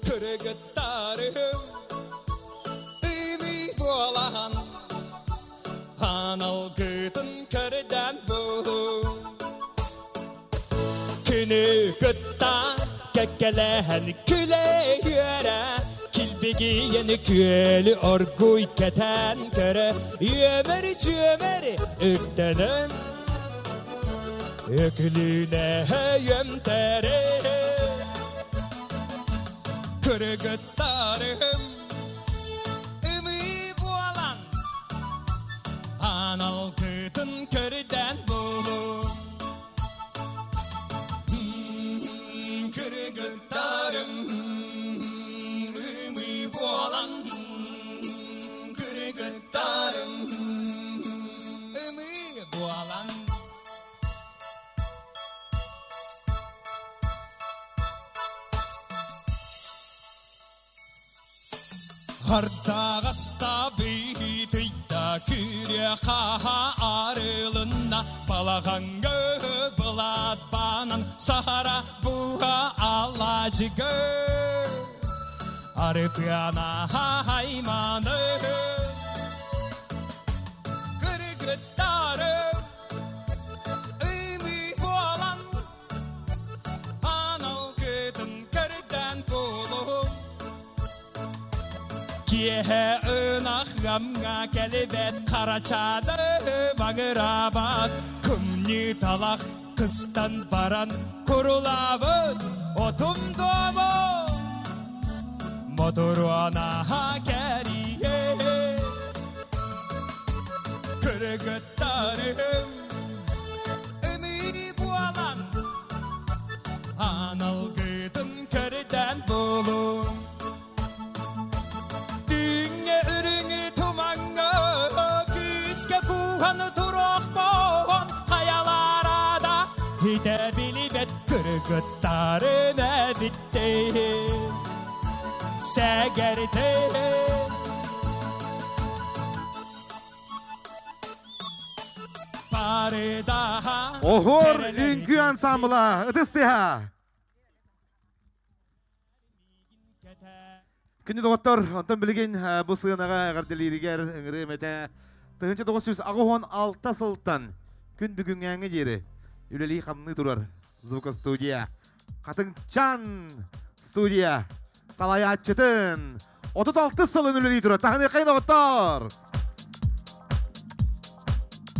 Кыргыттарым ымыы буолан Аналгытын көрдөн бу Күнү кытта кэккэлэһэн күлэ үөрэ Килбигийэн күөлү оргуй кэтэн көрө Үөмэр чүөмэр үктэнэн Өкүлүүнэ өйөмтэрэ Кыргыттарым ымыы буолан Аналгытын көрдөн бу Кыргыттарым ымыы буолан Кыргыттарым ымыы буолан Ардағаста бейтійда күре қаха арылына балағаңғы бұлатпанан сахара буға алажығы арыпяна хайманы Кыргыттары ымыы буолан аналгытын көрдөн булу Киэһэ ынах Кырамҥа кэлибэт харачааны маҥыраабат Кымньыы талах кыстан баран курулаабыт Отум дуомо Мотуруонаһа кэрийэ Кыргыттарым ымыы буолан Аналгытын көрдөн булуҥ Түҥҥэ үрүҥү тумаҥҥа күүскэ кууһан туруохпун хайалара да хитэ билибэт кыргыттарын эбиттээ сэгэртээ Оһуор үҥкүү ансамбла ытыс тыаһа. Күндү доҕоттор, онтон билигин бу сыанаҕа эҕэрдэлииригэр ыҥырыым этэ 1986 сылтан күн бүгүҥҥээҥҥэ диэри үлэлии-хамныы турар звукостудия Хатыҥчан студия салайааччытын 36 сылын үлэлии турар таһыныаххайын доҕоттор!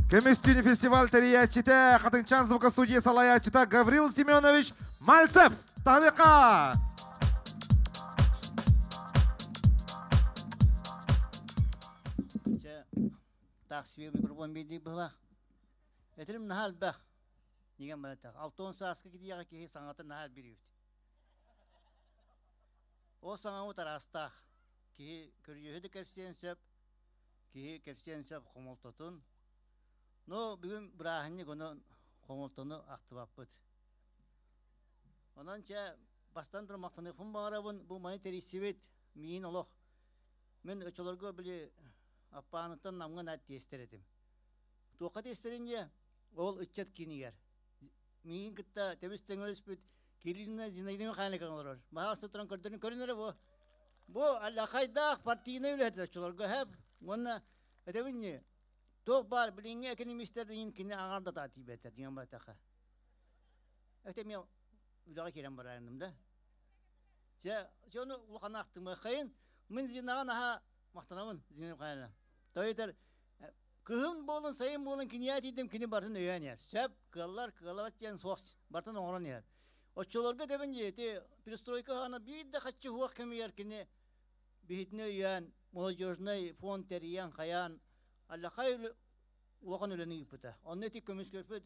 Көмүс түүнү фестиваль тэрийээччитэ Хатыҥчан звукостудия салайааччыта Гаврил Семенович Мальцев таһыныахха! Таксия микрофон биэрдик быһылаах. Этирим наһаа элбэх. Нигэн баратах. Алтон сааска кидиэҕэ киһи саҥата наһаа элбиир Ол саҥабыт араастаах. Киһи көрүдьүөһү да кэпсиэн сөп, киһи кэпсиэн сөп хомолтотун. Но бүгүн бырааһынньык онон хомолтону ахтыбаппыт. Онон чэ бастан туран махтаныахпын баҕарабын бу маны тэрийсибит миин олох. Мин оччолорго били Аппааныттан Намҥа наат тиэстэр этим. Туохха тиэстэрин дьэ ол ыччат киинигэр. Миигин кытта тэбис тэҥэлэспит Кириллина Зинаида Михайловна олорор. Баһаҕаста туран көрдөрүн көрүнэрэ бу. Бу аллахайдаах партийнай үлэһиттэр оччолорго хэп уонна этэбин ньи туох баар билиҥҥи экономистэр кини аҥардата тиийбэттэр диэн баттаха. Это мен үлэҕэ киирэн барарым да. Чэ, ону улахан ахтымыаххайын. Мин Зинаҕа наһаа махтанабын Зина Михайловна. Тойтер кыһын буолун, сайын буолун киниэхэ тиийдим, кини барытын өйөөн иһэр. Сөп, кыаллар, кыаллабат диэн суох, барытын оҥорон иһэр. Оччолорго дэбин ити перестройка хаана биир да хаччы суох кэмигэр кини биһитини өйөөн, молодежный фонд тэрийэн, хайаан, аллахай улахан үлэни ыыппыта. Онно ити көмүскөппүт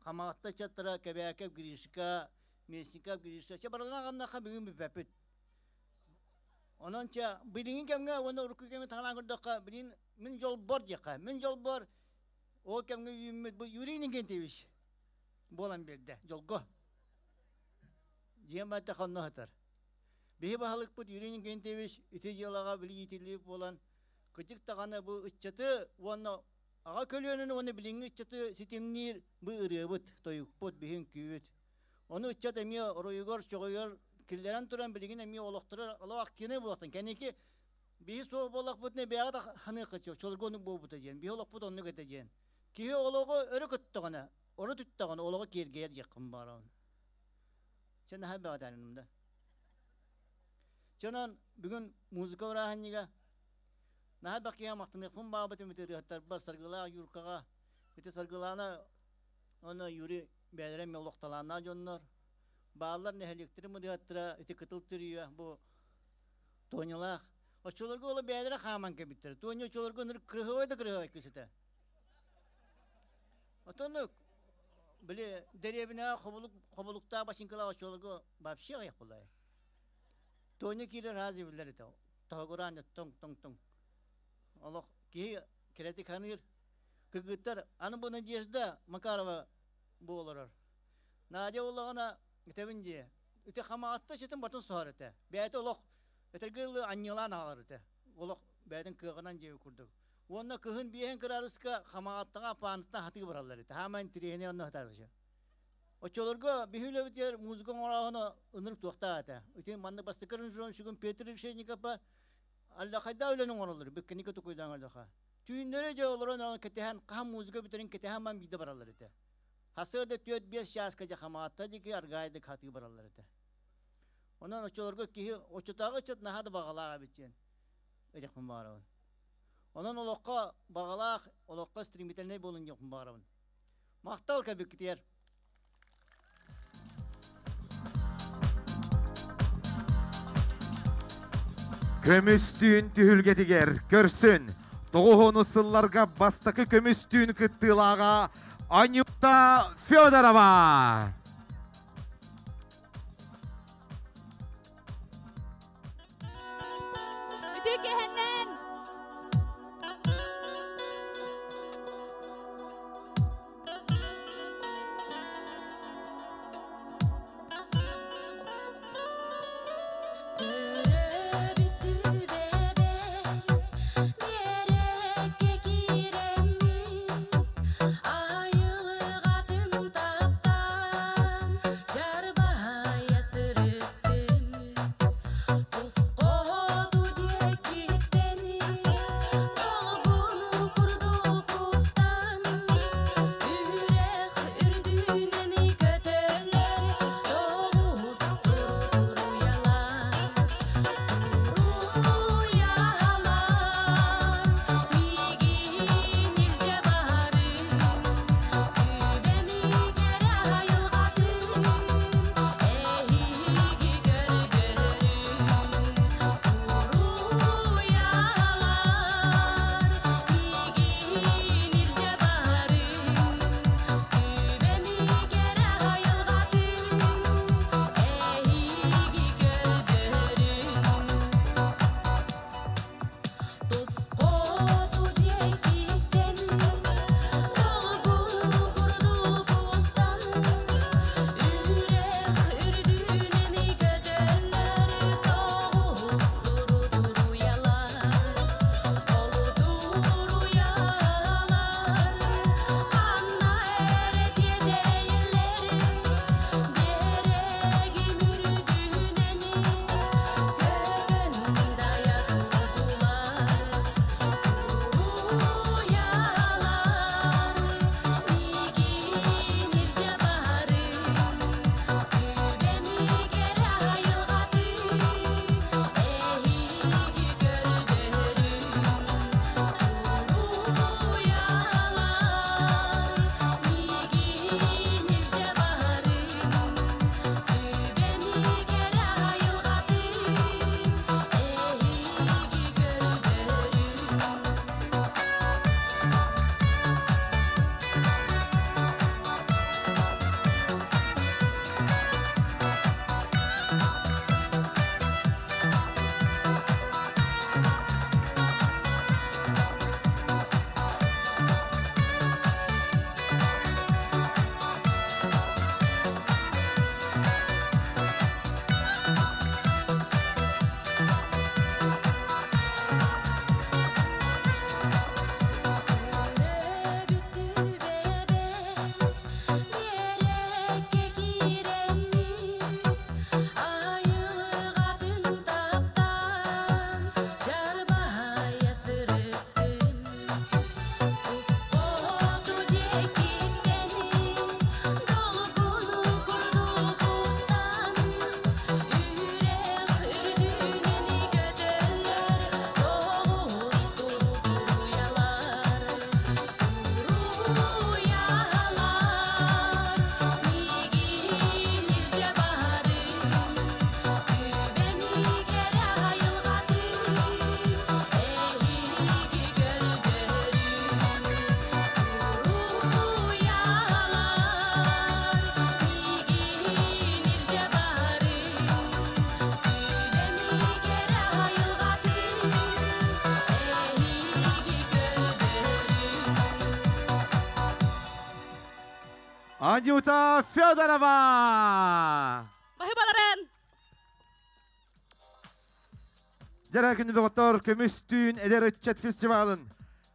Хамаҕатта ыччаттара Кэбээкэп Гришка, Местников Гриша, чэ барыларын аҕыннахха бүгүн бүппэппит. Онон чэ билиҥҥи кэмҥэ уонна урукку кэми таҥараан көрдөххө, билигин мин дьолбор диэххэ, мин дьолбор ол кэмҥэ үүммүт бу Юрий Иннокентьевич буолан биэрдэ дьолго. Дьиэм баайта хонно сытар. Биһи баһылыкпыт Юрий Иннокентьевич ити дьыалаҕа били иитиллибит буолан, кырдьык даҕаны бу ыччаты уонна Аҕа көлүөнэни уонна билиҥҥи ыччаты ситимниир бу ырыабыт, тойукпут, биһи үҥкүүбүт. Ону ыччат эмиэ оройугар, чоҕойугар киллэрэн туран билигин эмиэ олохторо олох активнай буолуохтан. Кэнники биһи суох буоллахпытына бэйэҕэ да ханыахха сөп, чолго оннук буолбута диэн, биһи олохпут оннук этэ диэн. Киһи олоҕу өрө көттөҕүнэ, өрө түттэҕинэ олоҕу киэргэйэр диэххин баҕарабын. Чэ наһаа бэҕэтээниным да. Чэ онон бүгүн музыка бырааһынньыга Наһаа элбэх киһиэхэ махтаныахпын баҕарбытым ити ырыаһыттарбар Саргылаах Юркаҕа, ити Саргылаана уонна Юрий бэйэлэрэ эмиэ олох талааннаах дьоннор. Бааллар нэһилиэктэрин ырыаһыттара ити Кытыл Түрүйэ бу Тонялаах. Оччолорго оло бэйэлэрэ хааман кэлбиттэр. Тоня оччолорго ынырык кырыһыбай да кырыһыбай кыыс этэ. Отоннук били дэриэбинэҕэ хобулук хобулуктаах бачыҥкалаах оччолорго вообще аҕыйах буоллаҕа. Тоня киирэр ааз биллэр этэ. Тоһугураан тоҥ тоҥ тоҥ олох киһи кэрэтик саныыр кыргыттар аны бу Надежда Макарова бу олорор Надя буоллаҕына этэбин дии ити хамаҕатта ситин бартын соһор этэ бэйэтэ олох этэргэ дылы анньыалаан аҕалар этэ олох бэйэтин кыаҕынан диэбит курдук уонна кыһын биэһин кыраадыска хамаҕаттаҕа паанаттан хатыы бараллар этэ хаамай интириэһинэй онно сытар Оччолорго биһи үлэбитигэр музыка оҥорооһуна ынырык туохтаах этэ. Ити маннык бастакы аранжировщигым Петр Решетников аллахайдаа үлэни оҥороллор, бүккэники тукуйдаан аллаха. Түүннэри дьэ олорон кэтэһэн, хаһан музыка бүтэрин кэтэһэн ман биирдэ бараллар этэ. Хасыарда 4-5 чааска дьэ хамаатта диэки аргаайдык хатыы бараллар этэ. Онон оччолорго киһи оччотооҕу ыччат наһаа да баҕалаах эбит диэн этиэхпин баҕарабын. Онон олоххо баҕалаах, олоххо стремительнай буолун диэхпин баҕарабын. Махтал кэлбиккитигэр. Көмүс түүн түһүлгэтигэр көрсүн. Тоҕуһуну сылларга бастакы көмүс түүн кыттыылааҕа Анюта Федорова. Үтүө кэһэннэн! Анюта Федорова! Баһыбаларын! Дьара күнү доҕоттор, көмүс түүн эдэр ыччат фестивалын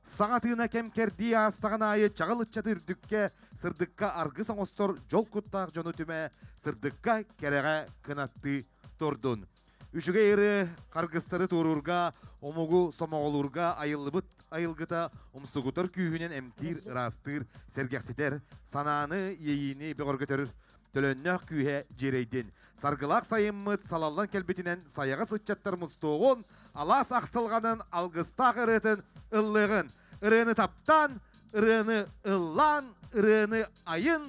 саҥа тыына кэм кэрдии аастаҕын аайы чаҕыл ыччаты үрдүккэ, сырдыкка аргыс оҥостор дьол куттаах дьону түмэ, сырдыкка, кэрэҕэ кынаттыы турдун. Үчүгэй ыры харгыстары туоруурга, омугу сомоҕолуурга айыллыбыт айылгыта умсугутар күүһүнэн эмтиир, ыраастыыр, сэргэхситэр, санааны, иэйиини бөҕөргөтөр төлөннөөх күүһэ дьиэрэйдин. Саргылаах сайыммыт салаллан кэлбитинэн сайаҕас ыччаттар мустуоҕун, алаас ахтылҕанын алгыстаах ырыатын ыллыаҕын. Ырыаны таптаан, ырыаны ыллаан, ырыаны айын,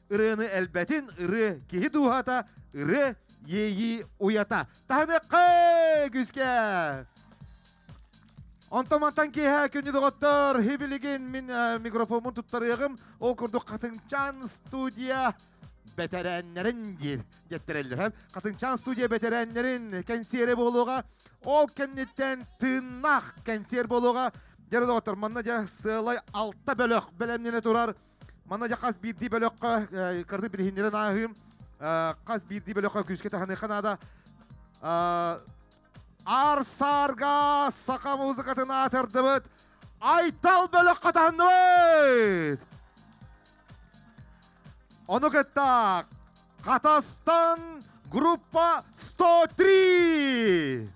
ырыаны элбэтин, ырыа киһи дууһата, ырыа иэйии уйата. Таһыныахха күүскэ! Онтон мантан киэһэ күнү доҕоттор, хибилигин мин микрофоммун туттарыаҕым. Ол курдук Хатыҥчаан студия бэтэрээннэрин диир диэттэрэллэр. Хатыҥчаан студия бэтэрээннэрин кэнсиэрэ буолуоҕа. Ол кэнниттэн тыыннаах кэнсиэр буолуоҕа. Дьэ доҕоттор, манна дьэ сыалай алта бөлөх бэлэмнэнэ турар. Манна дьэ хас биирдии бөлөххө кырды билиһиннэрэн ааһыым. Хас биирдии бөлөххө күүскэ таһыныахха наада. Аар-саарга саха музыкатын аатырдыбыт Айтал бөлөххө таһынныбыт! Ону кытта Хатастан группа 103!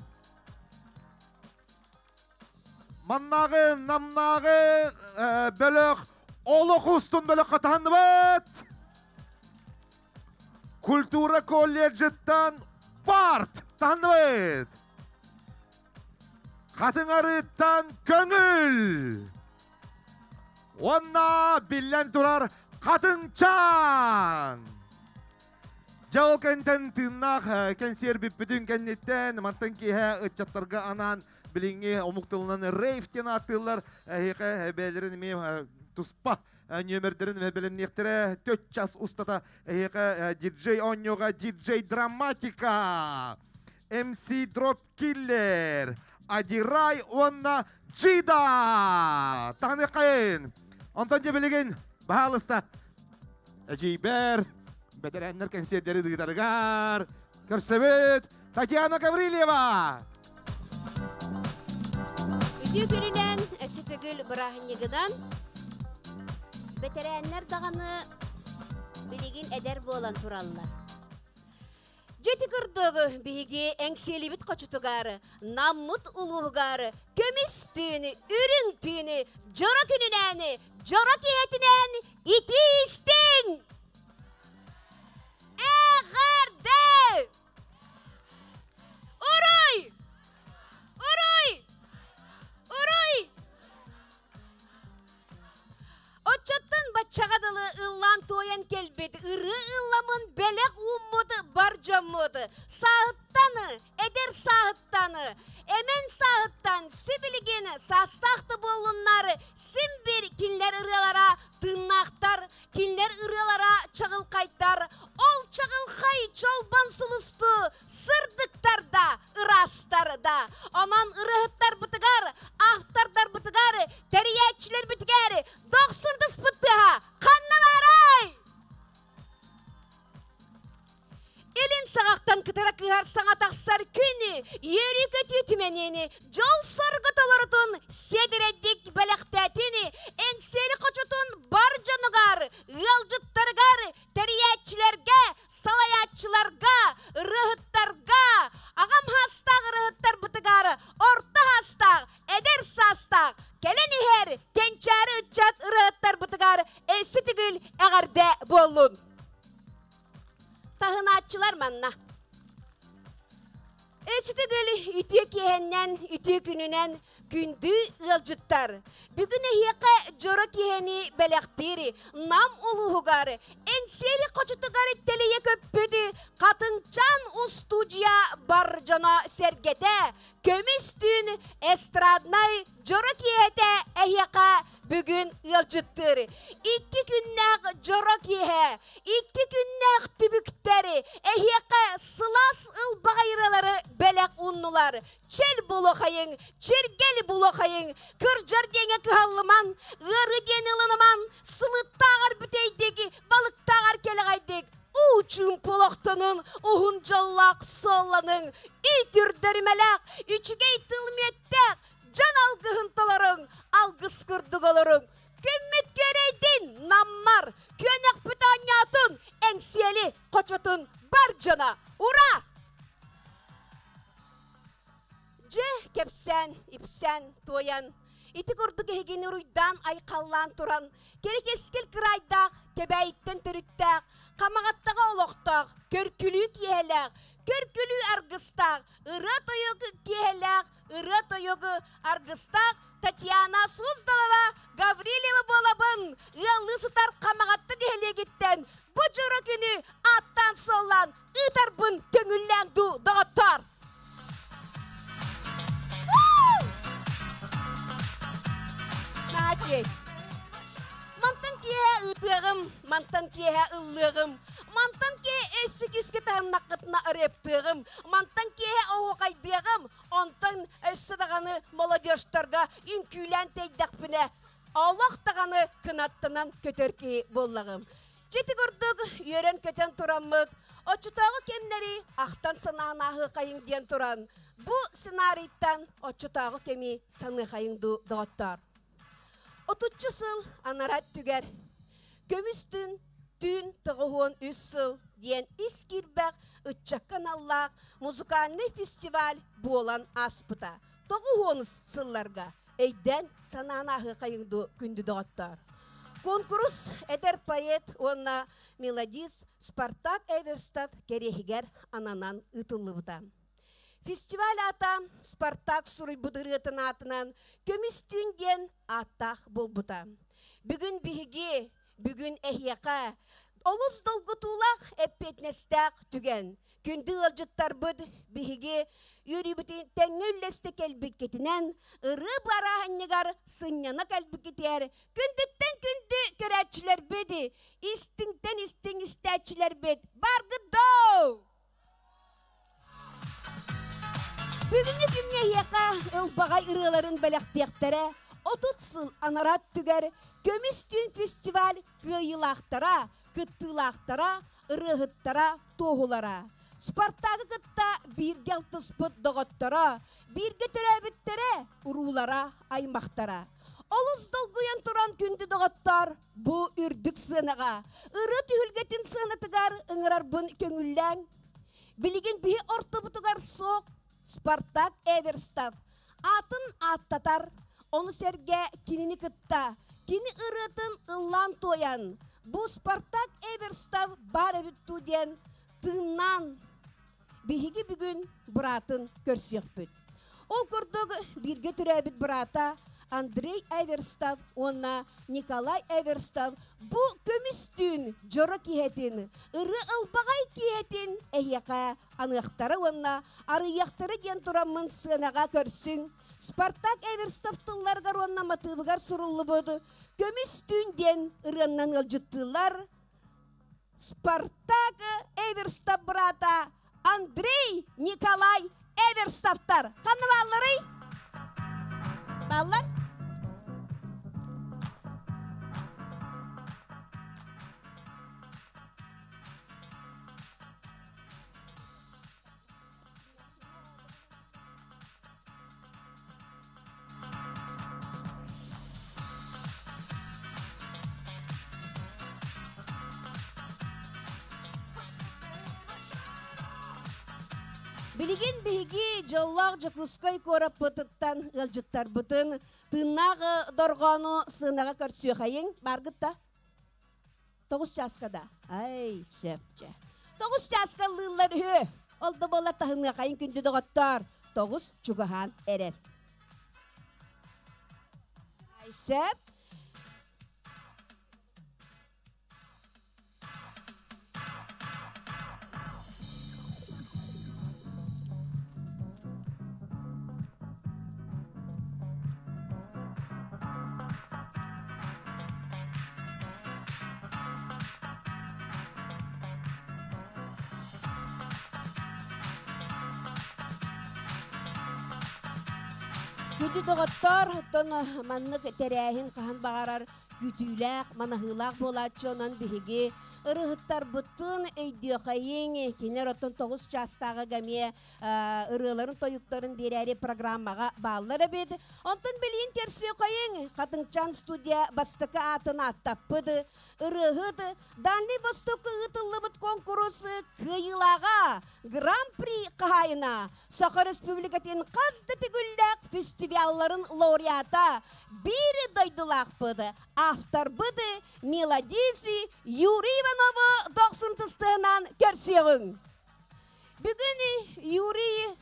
Маннааҕы, Намнааҕы бөлөх олох устун бөлөххө таһынныбыт! Культура колледжыттан Барт таһынныбыт! Хатыҥ арыыттан Көҥүл! Уонна биллэн турар Хатыҥчаан! Дьэ ол кэнтэн тыыннаах кэнсиэр бүппүтүн кэнниттэн мантан киэһэ ыччаттарга анаан билиҥҥи омук тылынан рейв диэн ааттыыллар. Эһиэхэ бэйэлэрин эмиэ туспа нүөмэрдэрин бэлэмниэхтэрэ. Төрт час устата эһиэхэ диджей оонньууга диджей драматика, MC Drop Killer, Адирай уонна Джида! Таһыныаххайын! Онтон дьэ билигин, баһаалыста, эдьиийбэр, бэтэрээннэр кэнсиэрдэри ыытарыгар көрсөбүт Татьяна Гаврильева! Үтүө күнүнэн, өссө төгүл бырааһынньыгынан бэтэрээннэр даҕаны билигин эдэр буолан тураллар. Дьэ ити курдук биһиги Эҥсиэлибит хочотугар, Наммыт улууһугар көмүс түүнү, үрүҥ түүнү, дьоро күнүнээн, дьоро киэһэтинэн итии истиҥ! Эҕэрдэ! Уруй! Уруй! Уруй! Оччоттон баччаҕа дылы ыллаан-туойан кэлбит ырыа ылламын бэлэх ууммут бар дьоммут сааһыттан, эдэр сааһыттан, эмэн сааһыттан сибилигин саастаах да буоллуннар син бир кинилэр ырыалара тыыннаахтар, кинилэр ырыалара чаҕылхайдар, ол чаҕылхай чолбон сулустуу сырдыктар да, ыраастар да. Онон ырыаһыттарбытыгар, автордарбытыгар, тэрийээччилэрбитигэр дохсун тыспыт тыаһа ханна баарай? Илин саҕахтан кытара кыһар саҥа тахсар күн үөрүү-көтүү түмэниини, дьол-соргу толорутун сиэдэрэйдик бэлэхтээтин, Эҥсиэли хочотун бар дьонугар, ыалдьыттарыгар, тэрийээччилэргэ, салайааччыларга, ырыаһыттарга, аҕам саастаах ырыаһыттарбытыгар орто саастаах, эдэр саастаах, кэлэн иһэр кэнчээри ыччат ырыаһыттарбытыгар өссө төгүл эҕэрдэ буоллун! Таһынааччылар манна. Өссө төгүл үтүө киэһэннэн, үтүө күнүнэн күндү ыалдьыттар! Бүгүн эһиэхэ дьоро киэһэни бэлэхтиир Нам улууһугар Эҥсиэли хочотугар тэлийэ көппүт Хатыҥчаан устуудьуйа бар дьоно сэргэтэ көмүс түүн эстраднай дьоро киэһэтэ эһиэхэ бүгүн ыалдьыттыыр. Икки күннээх дьоро киэһэ, икки күннээх түбүктэр эһиэхэ сылаас ылбаҕай ырыалары бэлэх ууннулар. Чөл булуохайыҥ, чиргэл булуохайыҥ, кырдьар диэҥэ кыһаллыман, ыарыы диэни ылыныман, сымыттааҕар бүтэйдик, балыктааҕар кэлэҕэйдик, уу чуумпу олохтонун, уһун дьоллоох суолланыҥ, үтүрдөрүмэлээх, үчүгэй тыл мүөттээх, дьон алгыһын толоруҥ, алгыс курдук олоруҥ. Күммүт күөрэйдин, наммар, күөнэхпит оонньоотун, Эҥсиэли хочотун бар дьоно, ура! Дьэ, кэпсээн, ипсээн, туойан, ити курдук эһигини уруйдаан-айхаллаан туран, кэрэ кэскил кыраайдаах, Кэбээйиттэн төрүттээх, Хамаҕаттаҕа олохтоох, көркүлүү киэһэлээх, көркүлүү аргыстаах, ырыа-тойук киэһэлээх. ырыа-тойук аргыстаах Татьяна Суздалова Гаврильева буолабын ыаллыы сытар Хамаҕатта нэһилиэгиттэн бу дьоро күнү ааттаан-суоллаан ыытарбын көҥүллээҥ дуу, доҕоттоор! Наачый. Мантан киэһэ ыытыаҕым, мантан киэһэ ыллыаҕым, мантан киэһэ өссө күүскэ таһыннаххытына рэптыаҕым, мантан киэһэ оһуохайдыаҕым, онтон өссө даҕаны молодежтарга үҥкүүлээн тэйдэхпинэ, олох даҕаны кынаттанан көтөр киһи буоллаҕым. Чити курдук үөрэн-көтөн тураммыт, оччотооҕу кэмнэри ахтан санаан ааһыахайыҥ диэн туран, бу сценарийтан оччотооҕу кэми саныахайыҥ дуу, доҕоттоор. Отуччу сыл анараа өттүгэр көмүс түн түүн 93 сыл диэн ис киирбэх ыччакка аналлаах музыкальнай фестиваль буолан ааспыта. Тоҕуһуонус сылларга өйдөөн санаан ааһыахайыҥ дуу күндү доҕоттоор. Куонкурус эдэр поэт уонна мелодист Спартак Эверстов кэриэһигэр ананан ыытыллыбыта. Фестиваль аата Спартак суруйбут ырыатын аатынан Көмүс түүн диэн ааттаах буолбута. Бүгүн биһиги, бүгүн эһиэхэ олус долгутуулаах эппиэтинэстээх түгэн. Күндү ыалдьыттарбыт биһиги үөрүүбүтүн тэҥҥэ үллэстэ кэлбиккитинэн, ырыа барааһынньыгар сынньана кэлбиккитигэр күндүттэн күндү көрөөччүлэрбит, истиҥтэн истиҥ истээччилэрбит баргыт доо! Бүгүҥҥү күҥҥэ эһиэхэ ылбаҕай ырыаларын бэлэхтиэхтэрэ 30 сыл анараа өттүгэр Көмүс түүн фестиваль кыайыылаахтара, кыттыылаахтара, ырыаһыттара, туоһулара. Спартагы кытта бииргэ алтыспыт доҕотторо, бииргэ төрөөбүттэрэ, уруулара, аймахтара. Олус долгуйан туран күндү доҕоттор, бу үрдүк сыанаҕа, ырыа түһүлгэтин сыанатыгар ыҥырарбын көҥүллээҥ. Билигин биһи ортобутугар суох Спартак Эверстов аатын ааттатар, ону сэргэ кинини кытта кини ырыатын ыллаан-туойан, бу Спартак Эверстов баар эбит дуу диэн тыыннаан биһиги бүгүн быраатын көрсүөхпүт. Ол курдук бииргэ төрөөбүт быраата Андрей Эверстов уонна Николай Эверстов бу көмүс түүн дьоро киһэтин, ырыа ылбаҕай киһэтин эһиэхэ аныахтара уонна арыйыахтара диэн тураммын сыанаҕа көрсүҥ. Спартак Эверстов тылларыгар уонна матыыбыгар суруллубут Көмүс түүн диэн ырыаннан ыалдьыттыыллар. Спартак Эверстов быраата Андрей Николай Эверстовтар ханна баалларый? Бааллар? Билигин биһиги дьоллоох Дьокуускай куораппытыттан ыалдьыттарбытын тыыннаах дорҕоону сыанаҕа көрсүөхэйиҥ бааргыт да? Тоҕус чааска да? Ай, сөп дьэ. Тоҕус чааска ыллыыллар үһү. Ол да буоллар таһыныахайын күндү доҕоттоор. Тоҕус чугаһаан эрэр. Ай, сөп. Күндү доҕоттоор, оттон маннык тэрээһин хаһан баҕарар күүтүүлээх, манаһыылаах буолааччы онон биһиги ырыһыттарбытын өйдүөхэйиҥ, кинилэр оттон тоҕус чаастааҕыга эмиэ ырыаларын тойуктарын биэрээри программаҕа бааллар эбит. Онтон билигин көрсүөххэйиҥ Хатыҥчаан студия бастакы аатын ааттаппыт ырыаһыт Дальний Востокка ыытыллыбыт куонкурус кыайыылааҕа Гран-при хаһаайына Саха Республикатын хас да төгүллээх фестивалларын лауреата биир дойдулаахпыт авторбыт мелодист Юрий Иванову дохсун тыстыһынан көрсүөҕүҥ. Бүгүн Юрий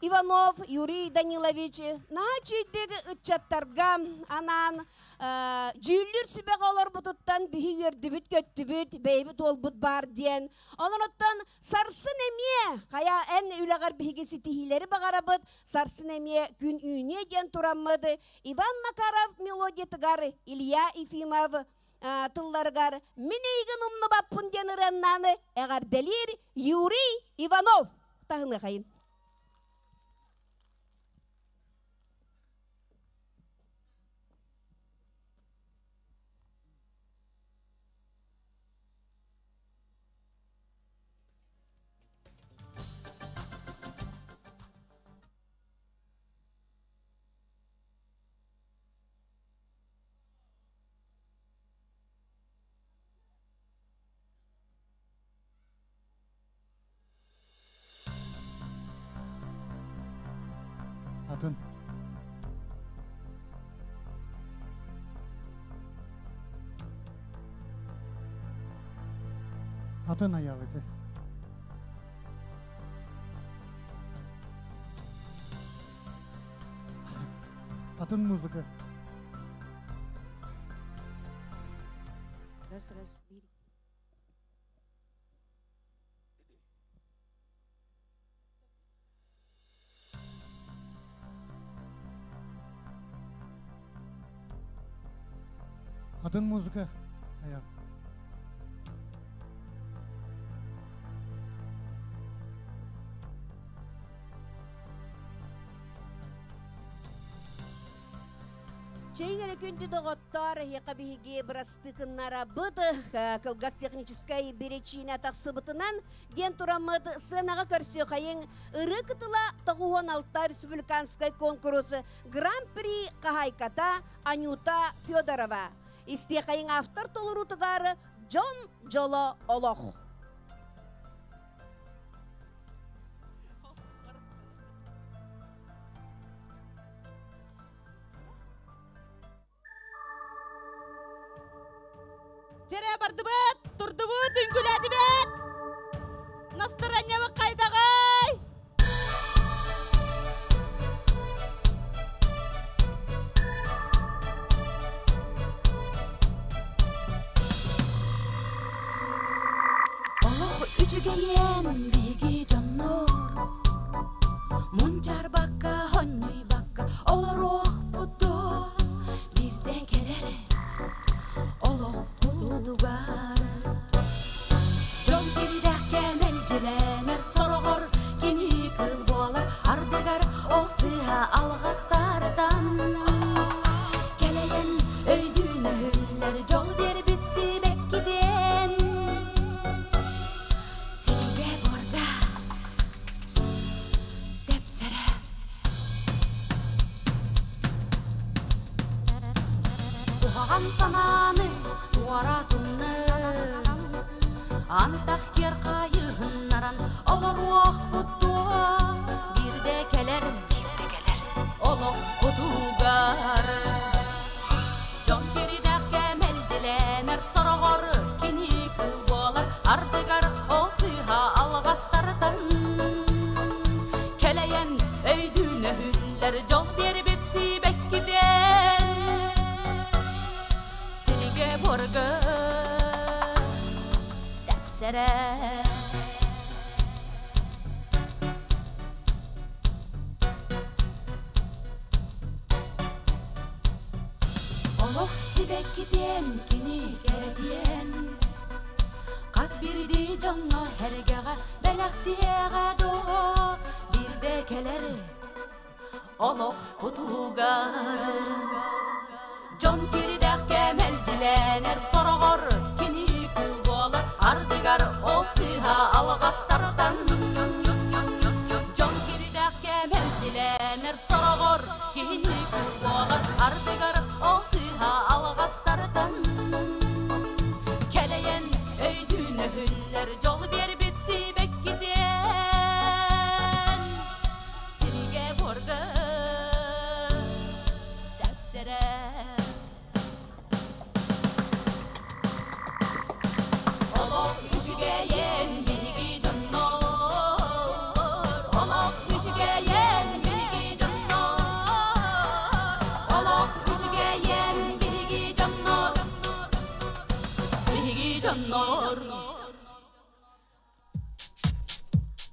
Иванов Юрий Данилович наһаа үчүгэйдик ыччаттарга анаан дьүүллүүр сүбэҕэ олорбутуттан биһи үөрдүбүт-көттүбүт, бэйэбит уолбут баар диэн. Онон оттон сарсын эмиэ хайа эн үлэҕэр биһиги ситиһиилэри баҕарабыт, сарсын эмиэ күн үүнүө диэн тураммыт Иван Макаров мелодиятыгар Илья Ефимов тылларыгар «Мин эйигин умнубаппын» диэн ырыаннааны эҕэрдэлиир Юрий Иванов таһыныахайын. Атын. Атын аял ити. Атын музыка. Раз, раз, bir. Атын музыка. Аял. Чейгере күндү доҕоттор, эһиэхэ биһиги бырастыкыннарабыт, кылгас техническай биричиинэ тахсыбытынан диэн тураммыт сыанаҕа көрсүөхайыҥ ырыа кытыла 96 республиканскай конкурс Гран-при хаһаайката Анюта Федорова. Истиэхэйиҥ автор толоруутугар Дьон дьоло олох. Чэрэ бардыбыт, турдубут, үҥкүүлээтибит. Настарыанньабыт хайдаҕый? Олох үчүгэйиэн биһиги дьоннор Мунчарбакка, хонньуйбакка олоруохпут дуо? Биирдэ кэлэр олох кутугар Дьон кирдэххэ мэлдьилэнэр сороҕор кини кыл буолар ардыгар ол сыыһа алҕастартан кэлэйэн өйдүүн өһүллэр дьол биэрбит сибэккитин сиргэ буорга тэпсэрэ Куһаҕан санааны туоратыннын Антах киэр хайыһыннаран олоруохпут дуо Биирдэ кэлэр олох кутугар Дьон киридэххэ мэлдьилэнэр сороҕор кини кыл буолар ардыгар ол сыыһа алҕастартан кэлэйэн өйдүүн өһүллэр дьол биэрбит сибэккитин сиргэ буорга тэпсэрэ Олох сибэккитиэн кини кэрэтиэн Хас биирдии дьоҥҥо эргэҕэ бэлэхтиэҕэ дуо Биирдэ кэлэр олох кутугар Дьон киридэххэ мэлдьилэнэр сороҕор кини кыл буолар ардыгар ол сыыһа алҕастартан Дьон киридэххэ мэлдьилэнэр сороҕор кини кыл буолар ардыгар ол сыыһа алҕастартан кэлэйэн өйдүүн өһүллэр дьол биэрбит сибэккитин сиргэ буорга тэпсэрэ.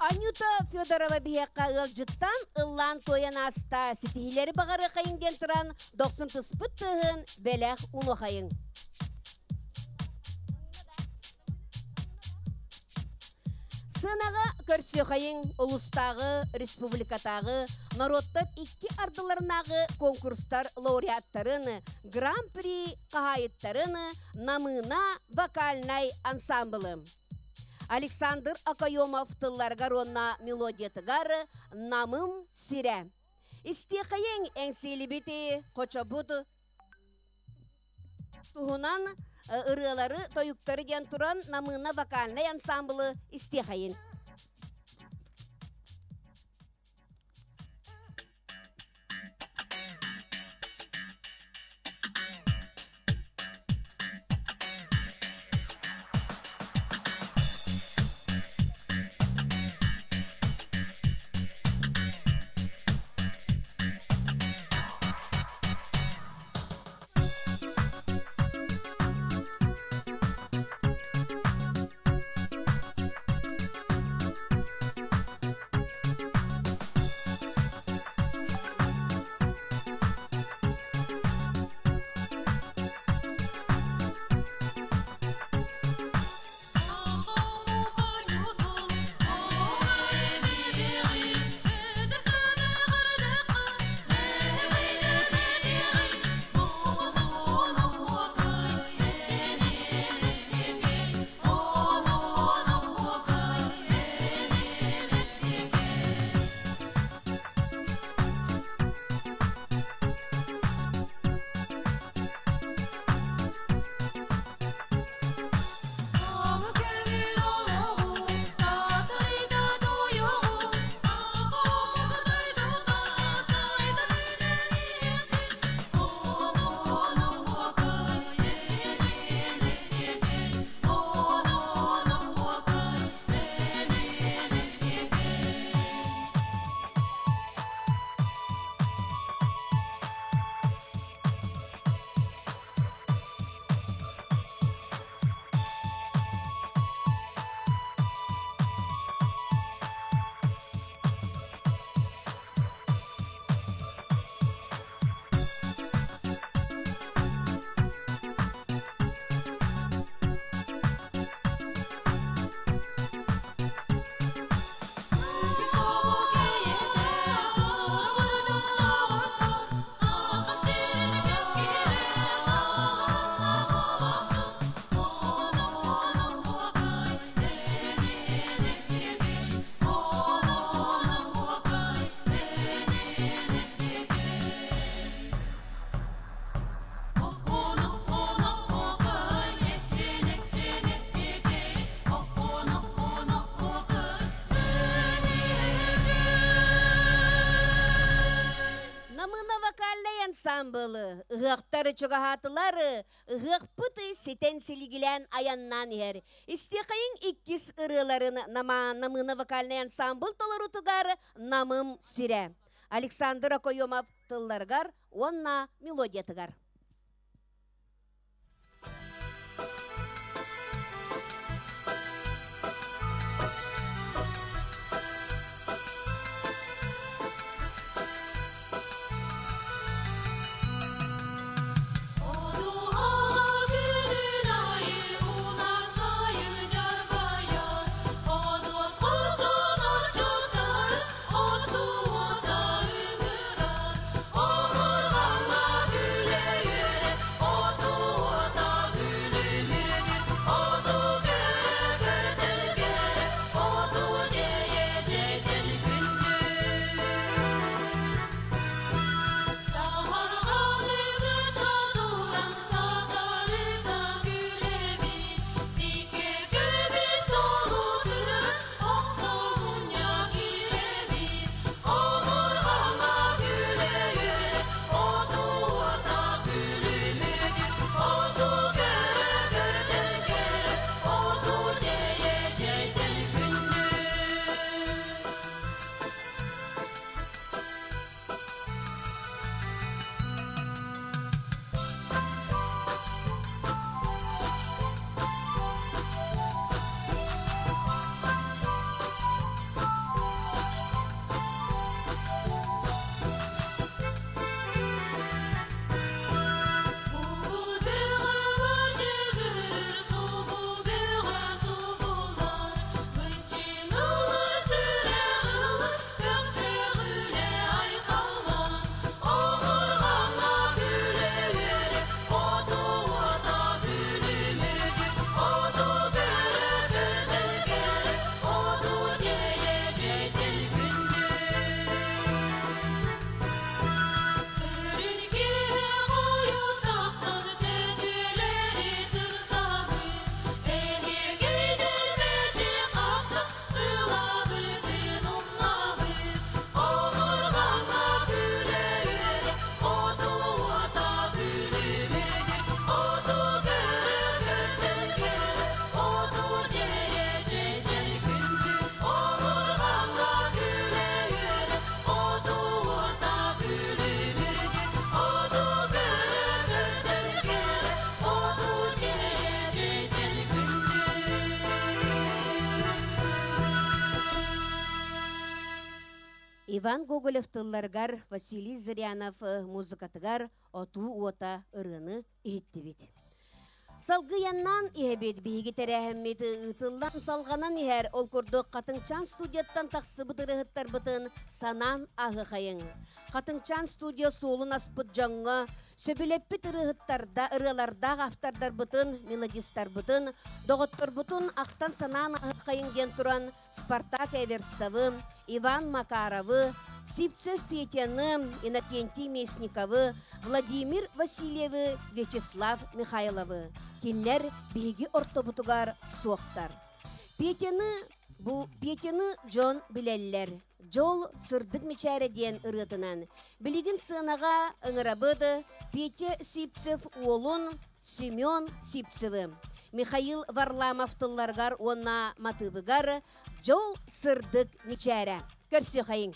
Анюта Федорова биһиэхэ ыалдьыттаан ыллаан-туойан ааста, ситиһиилэри баҕарыахайыҥ диэн туран, дохсун тыспыт тыаһын бэлэх уунуохайыҥ. Сыанаҕа көрсүөхайыҥ улуустааҕы, республикатааҕы, норуоттар икки ардыларынааҕы конкурстар лауреаттарын, Гран-при хаһаайыттарын Намыына вокальнай ансаамбылы. Александр Окоемов тылларыгар уонна мелодиятыгар Намым сирэ. Истиэхэйиҥ эҥсиэлибити хочобут туһунан ырыалары, тойуктары диэн туран Намыына вокальнай ансамблы истиэхэйин. Намына вокальнай ансамблы, ыһыахтары чугаһаатылар, ыһыахпыт ситэн силигилээн айаннаан иһэр. Истиэхэйиҥ иккис ырыаларын нама Намына вокальнай ансамбль толорутугар Намым сирэ. Александр Окоемов тылларыгар уонна мелодиятыгар. Иван Гоголев тылларыгар, Василий Зырянов музыкатыгар Отуу уота ырыаны иһиттибит. Салгыяннан иһэбит биһиги тэрээһиммит ыытыллан салҕанан иһэр, ол курдук Хатыҥчаан студияттан тахсыбыт ырыаһыттарбытын санаан ааһыахайыҥ. Хатыҥчаан студия суолун аспыт дьоҥҥо, сөбүлэппит ырыаһыттарда, ырыалардаах автордарбытын, мелодистарбытын, доҕотторбутун ахтан-санаан ааһыахайыҥ диэн туран Спартак Эверстовы, Иван Макаровы, Сивцев Петяны, Иннокентий Местниковы, Владимир Васильевы, Вячеслав Михайловы. Кинилэр биһиги ортобутугар суохтар. Петяны бу Петяны дьон билэллэр. Дьол сырдык мичээрэ диэн ырыатынан. Билигин сыанаҕа ыҥырабыт Петя Сивцев уолун Семен Сивцевы. Михаил Варламов тылларыгар уонна матыыбыгар Дьол сырдык мичээрэ. Көрсүөхайыҥ.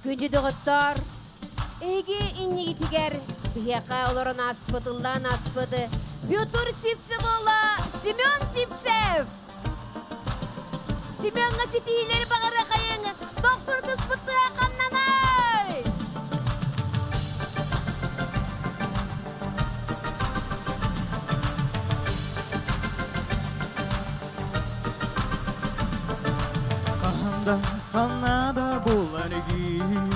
Күндү доҕоттор, эһиги иннигитигэр биһиэхэ олорон ааспыт, ыллаан ааспыт Петр Сивцев уола Семен Сивцев! Семеҥҥа ситиһиилэри баҕарыахайыҥ, дохсурдуспутуга ханнанай! Ханда ханнада буларгын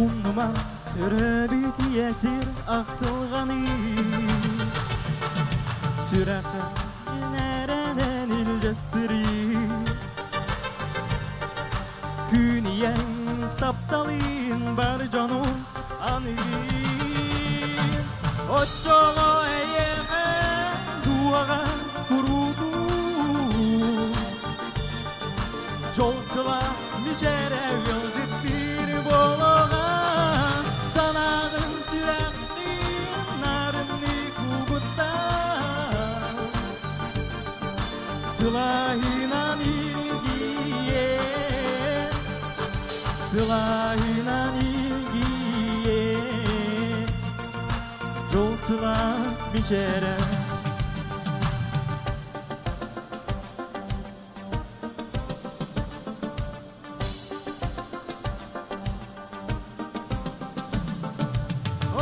Умнума төрөбүт ийэсир ахтылҕаны Сүрэххэ нэрэнэн илдьэ сырыы Күн ийэҥ тапталын бар дьонун аныгын Оччоҕо эйиэхэ дууһаҕа куруутуу Дьол сылаас мичээрэ ыалдьыттыыр буолуоҕа Санааҕын сүрэххин нарынныы куугуттан Сылааһынан илгийэ Сылааһынан илгийэ Дьол сылаас мичээрэ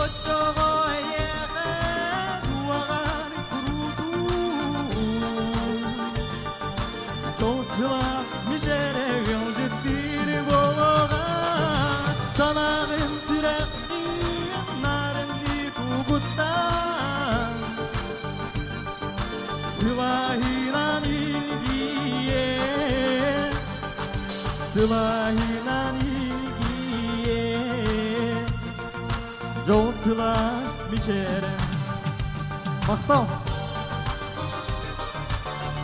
Очоҕо эйэхэ дуаҕар курутуу Жол сылас мишере ыалдьыттыыр буолуоҕа Санааҕын сүрэххин нарынныы тугуттан Сылаһынан илгийэ Сылаһынан илгийэ Жол сылас мичере Махтал!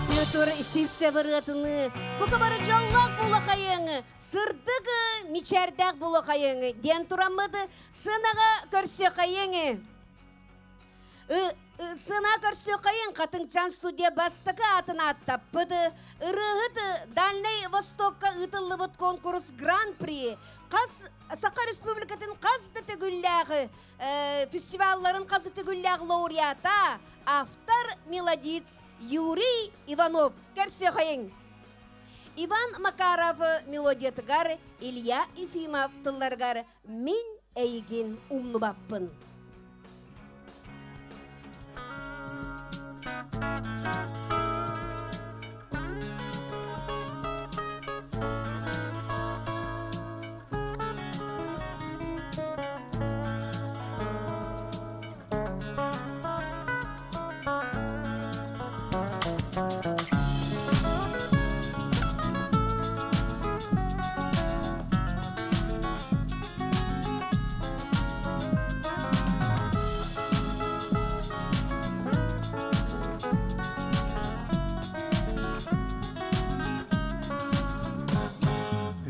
Петр Сивцев ырыатыны бу кыбары дьоллоох булахайыңы, сырдыгы мичәрдәк булахайыңы, диэн тураммыды сынаға көрсөкайыңы. Сына көрсөкайын Хатыҥчаан студия бастакы атын аттаппыды. Ырыһыт Дальний Востокка ыытыллыбыт конкурс Гран-при. Хас Саха Республикатын хас да төгүллээҕи фестивалларын хас төгүллээҕи лауреата, автор мелодиц Юрий Иванов. Көрсөкайын. Иван Макаров мелодиятыгар, Илья Ефимов тылларыгар «Мин эйигин умнубаппын».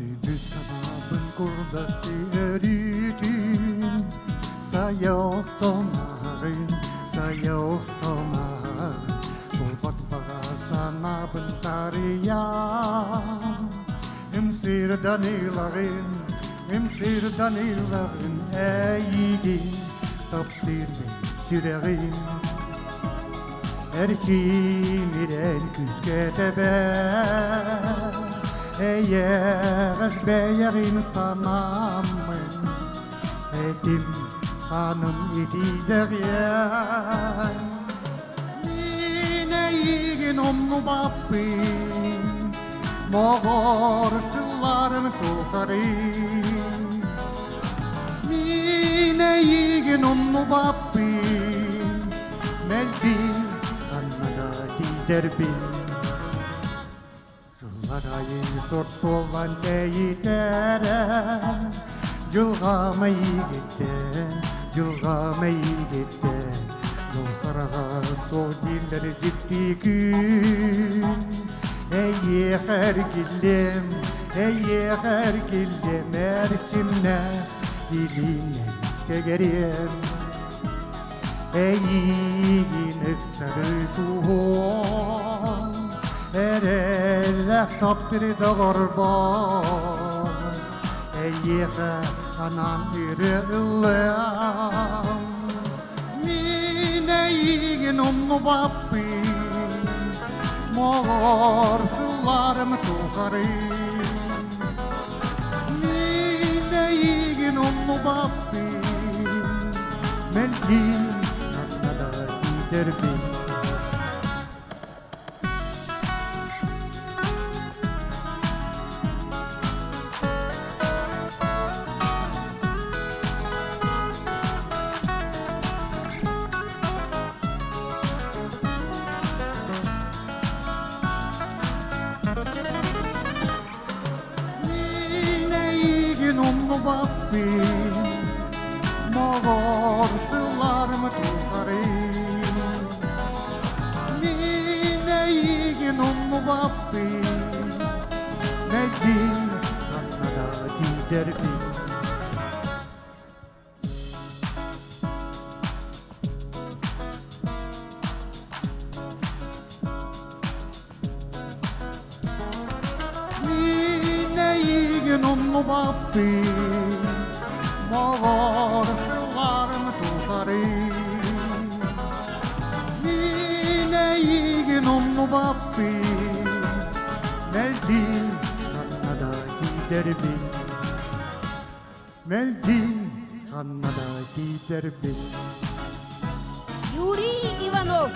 Өйбүт санаабын курдат өрүтүн Сайа охсомағын, сайа охсомағын Болбат баға санаабын тарыян Ымсырдан ылағын, ымсырдан ылағын Әйігін таптыр мен сүрәғін Эрчимирен күзге тебе Эйэҕэс бэйэҕин санаммын Этим ханым итидэҕиэн Мин эйигин умнубаппын Моҕор сылларым тухары Мин эйигин умнубаппын Мэлди ханнада тиидэрбин Сылларайын сорт тэйитере Жылға мейгеттен, жылға мейгеттен Жол хараға сол диллер житти күн Эйе киллем, эйе киллем Эрчимне дилинен сегерем Эйигин ыксары тухон Эреллэх таптыры доҕорбон Эйиэхэ анан үрэ ыллыам Мин эйигин умнубаппын Моҕор сылларым тухары Мин эйигин умнубаппын Мэлди ханнада тиидэрбин Мин эйигин умнубаппын Моҕор сылларым тухары Мин эйигин умнубаппын Мэлди ханнада тиидэрбин Мин эйигин умнубаппын Моҕор сылларым тухары Мин эйигин умнубаппын Мэлди ханнада тиидэрбин Мэлди Ханна да тиийдэрбит. Юрий Иванов.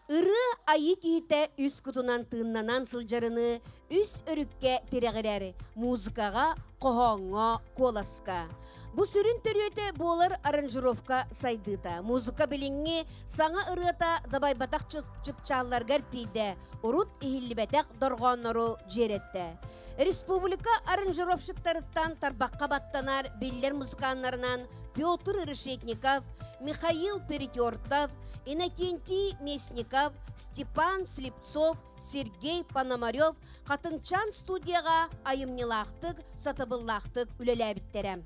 Ырыа айыы киһитэ үс кутунан тыыннанан сылдьарыны үс өрүккэ тирэҕирэр музыкаҕа, хоһооҥҥо, куоласка. Бу сүрүн төрүөтэ буолар аранжировка сайдыыта. Музыка билиҥҥи саҥа ырыата дабайбатах чыпчаалларгар тиийдэ, урут иһиллибэтэх дорҕооннору дьиэрэттэ. Республика аранжировщиктарыттан тарбахха баттанар биллэр музыканнарынан Петр Решетников, Михаил Перетертов, Иннокентий Местников, Степан Слепцов, Сергей Пономарев Хатыҥчаан студияҕа айымньылаахтык, сатабыллаахтык үлэлээбиттэрэ.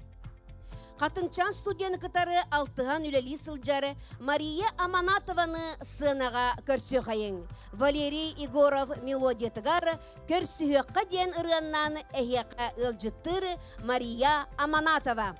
Хатыҥчаан студияны кытары алтыһан үлэлии сылдьар Мария Аманатованы сыанаҕа көрсүөхайыҥ. Валерий Егоров мелодиятыгар Көрсүһүөххэ диэн ырыаннан эһиэхэ ыалдьыттыыр Мария Аманатова.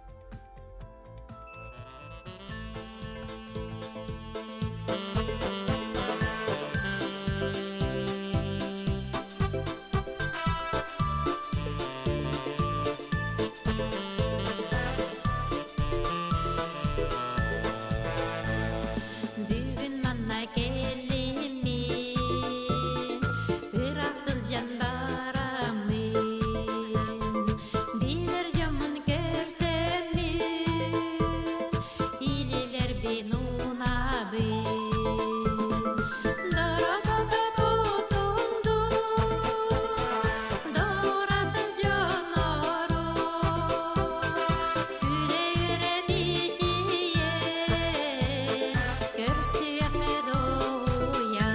Бүгүн манна кэллим мин, ыраах сылдьан бараммын, билэр дьоммун көрсөммүн, илиилэрбин уунабын. Дорогото тутунду, доратын дьоннору, күлэ-үөрэ мичийэн, көрсүөххэ дуйа.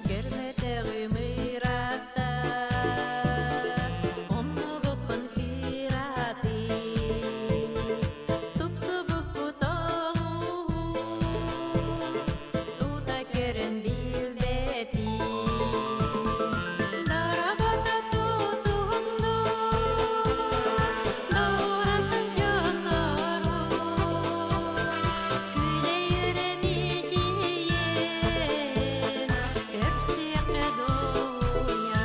Көрбөтөҕүм ыраатта, умнубуппун кыратыы, тупсубуппут олуһун, тута көрөн билбэтим. Дорогото тутунду, доратын дьоннору, күлэ-үөрэ мичийэн, көрсүөххэ дуйа.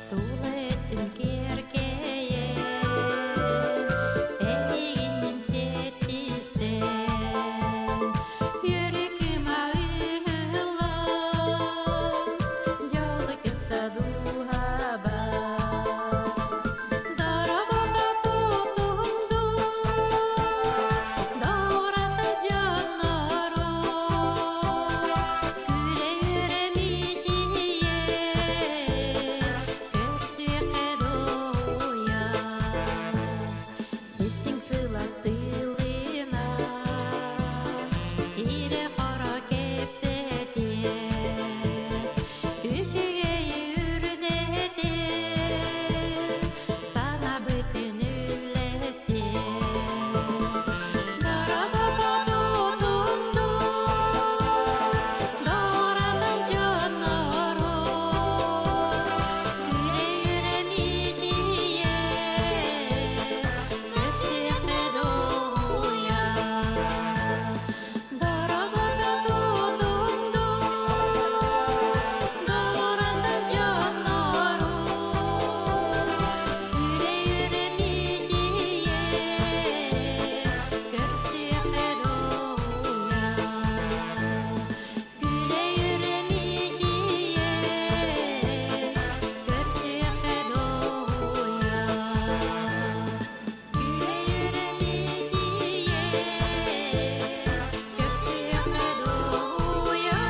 Тула өттүм киэркэйэн, эйигин мин сиэттистэн, үөрүкүм ыһыллан, дьолу кытта дууһабар. Дорогото тутунду, дората дьоннору, күлэ-үөрэ мичийэн, көрсүөххэ дуйа. Истиҥ сылаас тылынан, ирэ-хоро кэпсэтиэ, үчүгэйи үрдэтэ, санаабытын үллэстиэ. Дорогото тутунду, доратын дьоннору, күлэ-үөрэ мичийэн, көрсүөххэ дуйа. Дорогото тутунду, доратын дьоннору, күлэ-үөрэ мичийэн, көрсүөххэ дуйа. Күлэ-үөрэ мичийэн, көрсүөххэ дуйа. Күлэ-үөрэ мичийэн, көрсүөххэ дуйа.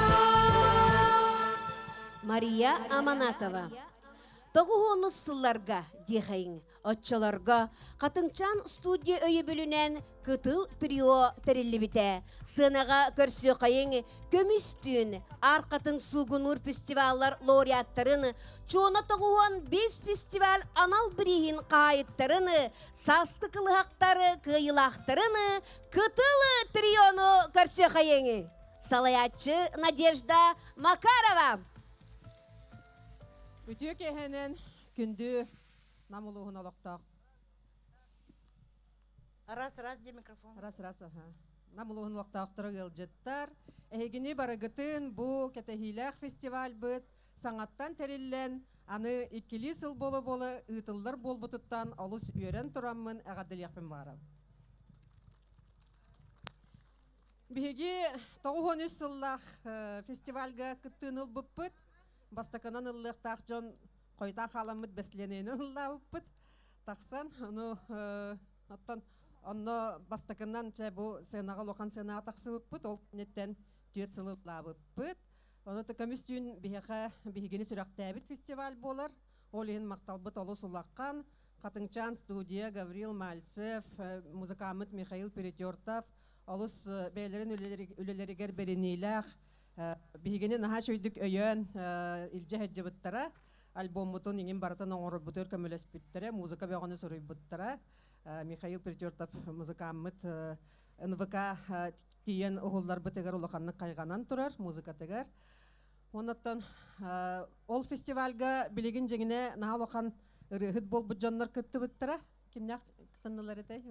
Мария Аманатова. Тоҕуһуонус сылларга диэхэйиҥ. Оччолорго Хатыҥчаан студия өйөбүлүнэн Кытыл трио тэриллибитэ. Сыанаҕа көрсүөхайыҥ көмүс түүн, Аар Хатыҥ суугунуур фестиваллар лауреаттарын, Чуона 95 фестиваль анал бирииһин хаһаайыттарын, Сааскы кылыһахтар кыайыылаахтарын Кытыл триону көрсүөхайыҥ. Салайааччы Надежда Макарова. Үтүө киэһэнэн күндү Нам улууһун олохтоох. Раз, раз, де микрофон. Раз, раз, аха. Нам улууһун олохтоохторо ыалдьыттар. Эһигини барыгытын бу кэтэһиилээх фестивальбыт саҥаттан тэриллэн, аны иккилии сыл буола-буола ыытыллар буолбутуттан олус үөрэн тураммын эҕэрдэлиэхпин баҕарабын. Биһиги 93 сыллаах фестивальга кыттыыны ылбыппыт. Бастакынан ыллыахтаах дьон хойутаан хааламмыт бэсилиэнэйинэн ыллаабыппыт. Тахсан, ону оттон онно бастакынан чэ бу сценаҕа улахан сценаҕа тахсыбыппыт. Ол кэнниттэн түөрт сыл ыллаабыппыт. Ону көмүс түүн биһиэхэ биһигини сүрэхтээбит фестиваль буолар. Ол иһин махталбыт олус улахан. Хатыҥчаан студия Гаврил Мальцев, музыкаммыт Михаил Перетертов олус бэйэлэрин үлэлэригэр бэриниилээх биһигини наһаа үчүгэйдик өйөөн илдьэ сылдьыбыттара. Альбоммутун иҥин барытын оҥорорбутугар көмөлөспүттэрэ, музыка бөҕөнү суруйбуттара. Михаил Перетертов музыкаммыт НВК тиийэн уһулларбытыгар улаханнык хайҕанан турар музыкатыгар. Оннуттан ол фестивальга билигин дьиҥинэ наһаа улахан ырыаһыт буолбут дьоннор кыттыбыттара. Кимнээх кытыннылар этэй?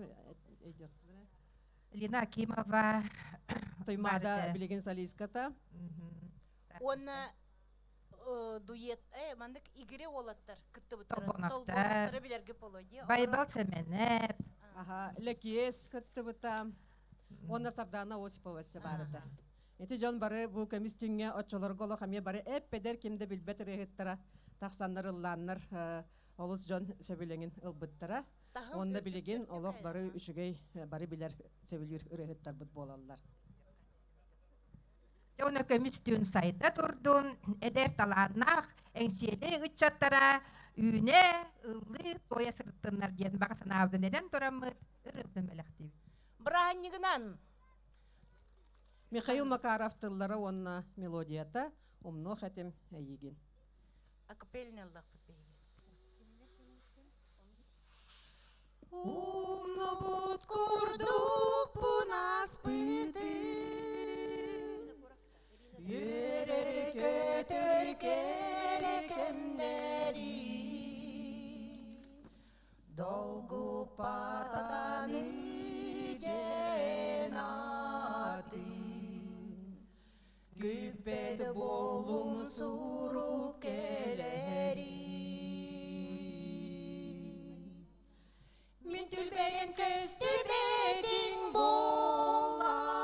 Лина Акимова. Туймаада билигин солистката. Уонна дуэт, э, маннык игире уолаттар кыттыбыттара. Толбонохтор. билэргэ боло Байбал Сэмэнэп. Аха, Лэкиэс кыттыбыта. Уонна Сардана Осипова барыта. Ити дьон бары бу көмүс түҥҥэ оччолорго олох эмиэ бары эп-эдэр ким да билбэт ырыаһыттара тахсаннар ыллааннар олус дьон сөбүлэҥин ылбыттара. Уонна билигин олох бары үчүгэй бары билэр сөбүлүүр ырыаһыттарбыт буолаллар. Дьэ көмүс түүн сайда турдун, эдэр талааннаах эҥсиэли ыччаттара үүнэ, ыллыы, туойа сырыттыннар диэн баҕа санаабытын этэн тураммыт ырыабытын бэлэхтиибит. Бырааһынньыгынан! Михаил Макаров тыллара уонна мелодията «Умнуох этим эйигин». Акапельный ыллахпыт биһиги. Умнубут курдукпун ааспыты Үөрэр-көтөр кэрэ кэмнэри Долгуппатаны дьэн атын Күппэт буоллум сурук кэлэри Мин түлбэрин көстүбэтиҥ буоллар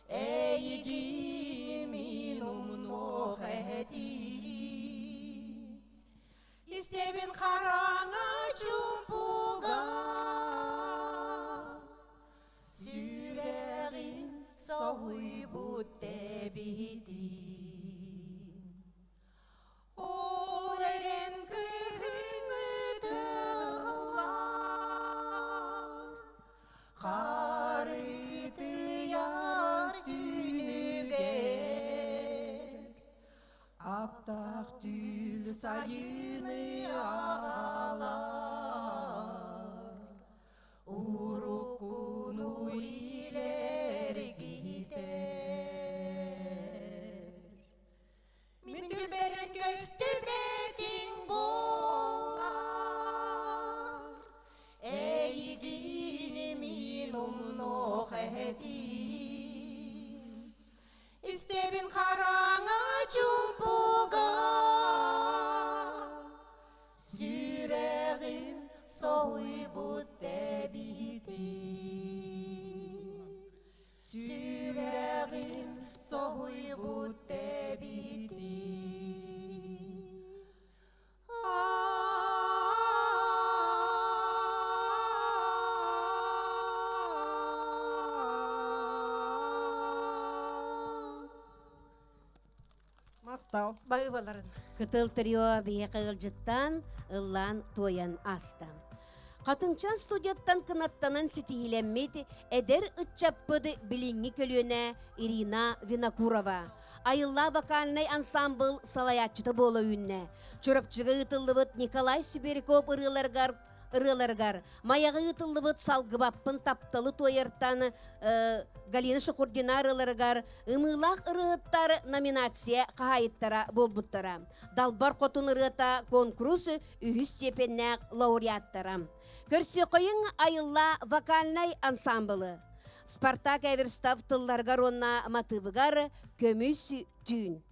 Эйигин мин умнуох этим Истэбин хараҥа чуумпуга Сүрэҕим соһуйбут тэбиитин Ол эрэн кыһыҥҥы тыллар Харытыйар түүнүгэр Аптаах түүл сайыны аҕалар Уруккуну илэргитэр Мин түбэрин көстүбэтиҥ буоллар Эйигин мин умнуох этим Истэбин хараҥа чуумпуга Сүрэҕим соһуйбут тэбиитин Сүрэҕим соһуйбут тэбиитин Махтал. Баһыыбаларын. Кытыл трио биһиэхэ ыалдьыттаан, ыллаан, туойан ааста. Хатыҥчан студияттан кынаттанан ситиһиилэммит эдэр ыччаппыт билиҥҥи көлүөнэ Ирина Винокурова Айыллаа вокальнай ансаамбыл салайааччыта буола үүннэ. Чурапчыга ыытыллыбыт Николай Сибиряков ырыаларыгар ырыаларыгар Майаҕа ыытыллыбыт Салгыбаппын тапталы туойартан Галина Шахурдина ырыаларыгар Ымыылаах ырыаһыттар номинация хаһаайыттара буолбуттара. Далбар Хотун ырыата конкурс үһүс степеннээх лауреаттара. Көрсүөххэйиҥ Айылла вокальнай ансамблы. Спартак Эверстов тылларыгар уонна матыыбыгар Көмүс түүн.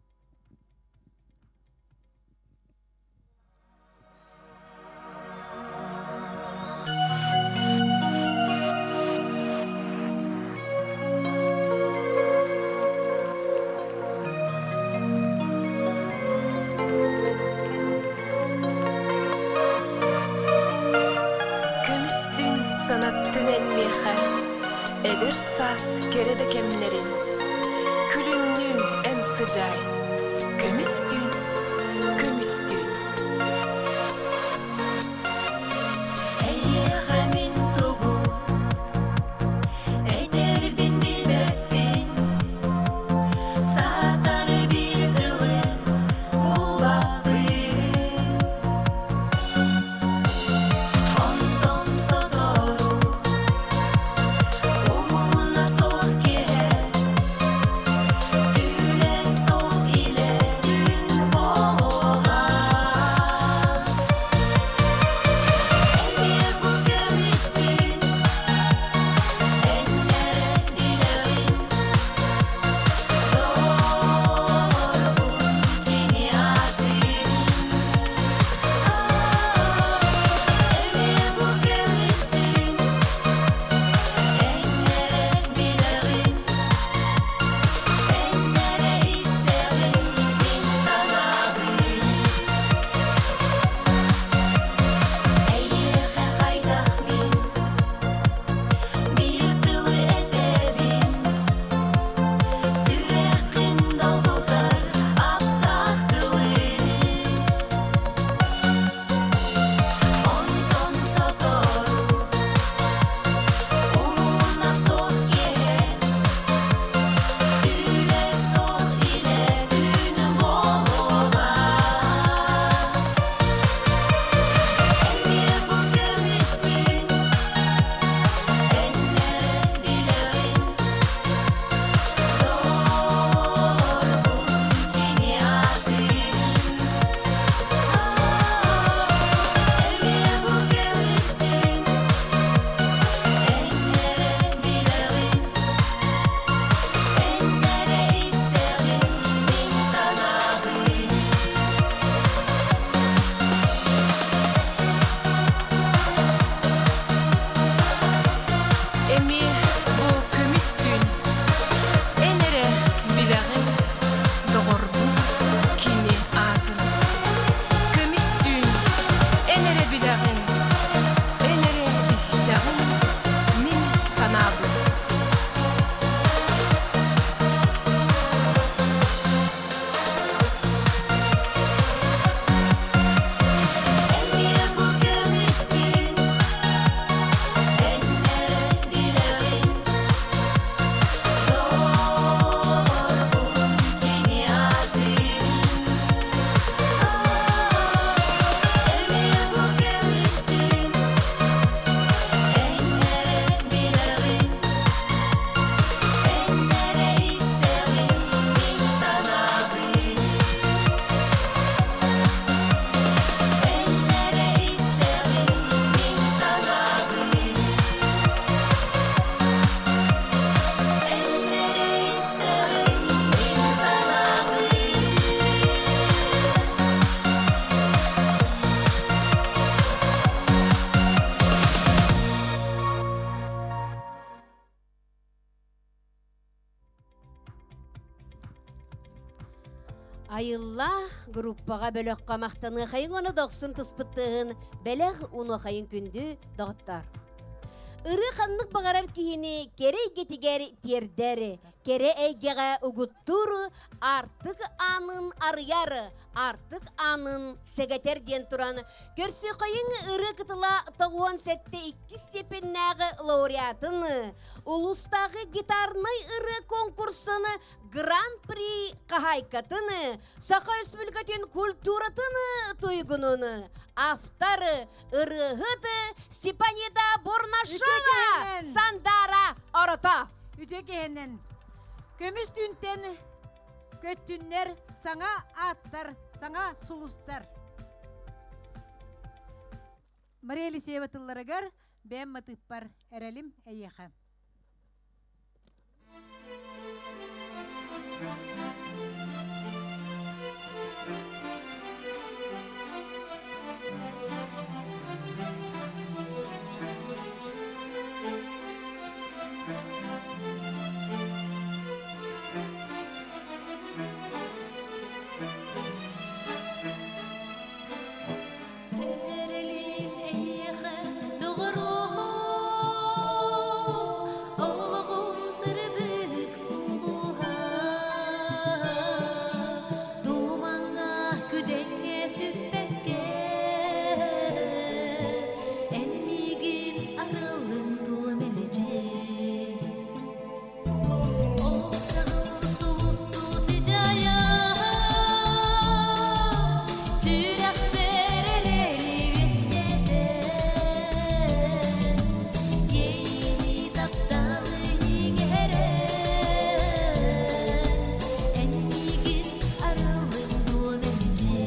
Көмүстүүн санаттын эн миэхэ, эдэр саас кэрэ да кэмнэрин. Күлүмнүү эн сыдьаай, көмүстүүн, көмүстүүн. Эйиэхэ мин тугу этэрбин билбэппин, саатар биир тылы булбаппын. Онтон сотору умуна суох киһи, түүлэ суох илэ түүн буолуоҕа. Эмиэ бу көмүстүүн, эн эрэ билэҕин, доҕорбун кини аатын. Эмиэ бу көмүстүүн, эн эрэ билэҕин, эн эрэ истэҕин мин санаабын. Эйиэхэ хайдах мин биир тылы этэбин, сүрэххин долгутар аптаах тылы. Онтон сотору умуна суох киһи, түүлэ суох илэ түүн буолуоҕа. Эмиэ бу көмүстүүн, эн эрэ билэҕин, доҕорбун кини аатын. Эмиэ бу көмүстүүн, эн эрэ билэҕин, эн эрэ истэҕин мин санаабын. Эмиэ бу көмүс түүн, эн эрэ билэҕин, доҕорбун кини аатын. Көмүс түүн, эн эрэ билэҕин, эн эрэ истэҕин мин санаабын. Эмиэ бу көмүстүүн, эн эрэ билэҕин, доҕорбун кини аатын. Эмиэ бу көмүстүүн, эн эрэ билэҕин, эн эрэ истэҕин мин санаабын. Эн эрэ истэҕин мин санаабын. Эн эрэ истэҕин мин санаабын. Айылла группаҕа бөлөххө махтаныахайыҥ уонна дохсун туспуттыһын бэлэх унуохайын күндү доҕоттор. Ырыы ханнык баҕарар киһини кэрэ эйгэтигэр тиэрдэр, Кэрэ эйгэҕэ угуттуур, аартык аанын арыйар, аартык аанын сэгэтэр диэн туран, көрсүөххэйиҥ ырыа кытыла 97 иккис степеннээҕи лауреатын, улуустааҕы гитарнай ырыа конкурсын Гран-при хаһаайкатын, Саха Республикатын культуратын туйгунун, автор, ырыаһыт Степанида Бурнашова Сандара Орото. Үтүө киһинэн көмүс түүнтэн көттүннэр саҥа ааттар, саҥа сулустар. Мария Елисеева тылларыгар бэйэм матыыппар эрэлим эйиэхэ. Эрэлим эйиэхэ доҕоруом, олоҕум сырдык сулуһа. Тумаҥҥа күдэҥҥэ сүппэккэ, эн миигин арыллын дуо мэлдьи. Ол чаҕыл сулустуу сыдьаайан, сүрэхпэр эрэли үөскэтэн, иэйиини тапталы иҥэрэн, эн миигин арыллын дуо мэлдьи.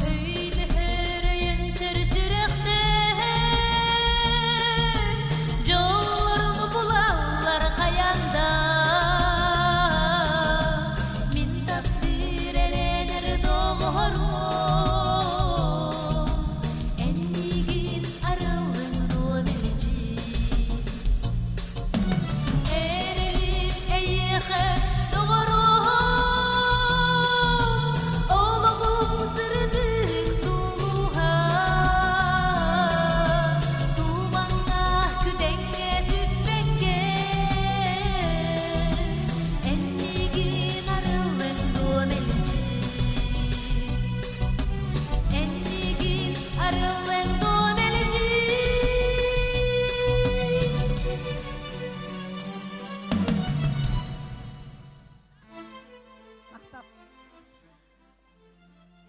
Өйдөһөр өйөнсөр сүрэхтэр дьоллорун булаллар хайанда. Мин таптыыр эрэнэр доҕорум, эн миигин арыллын дуо мэлдьи. Эрэлим эйиэхэ доҕоруом, олоҕум сырдык сулуһа. Тумаҥҥа күдэҥҥэ сүппэккэ, эн миигин арыллын дуо мэлдьи. Эн миигин арыллын дуо мэлдьи.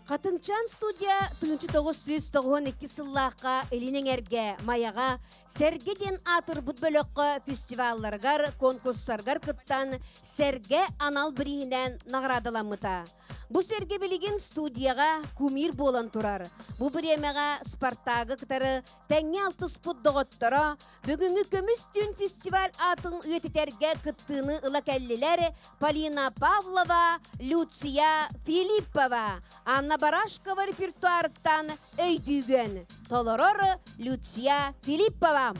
Хатыҥчаан студия 1992 сыллаахха Илин Эҥэргэ, Майаҕа Сэргэ диэн аатырбыт бөлөххө фестивалларыгар, конкурстарыгар кыттан Сэргэ анал бирииһинэн наҕараадаламмыта. Бу сэргэ билигин студияҕа кумир буолан турар. Бу бириэмэҕэ Спартагы кытары тэҥҥэ алтыспыт доҕотторо бүгүҥҥү Көмүс түүн фестиваль аатын үйэтитэргэ кыттыыны ыла кэллилэр Полина Павлова, Люция Филиппова, Анна Барашкова репертуарыттан өйдүүгүн толорор Люция Филиппова.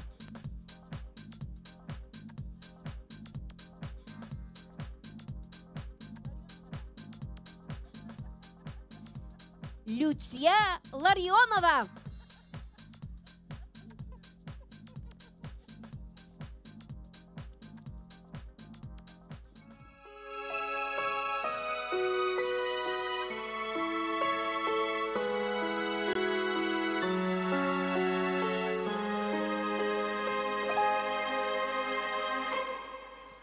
Люция Ларионова.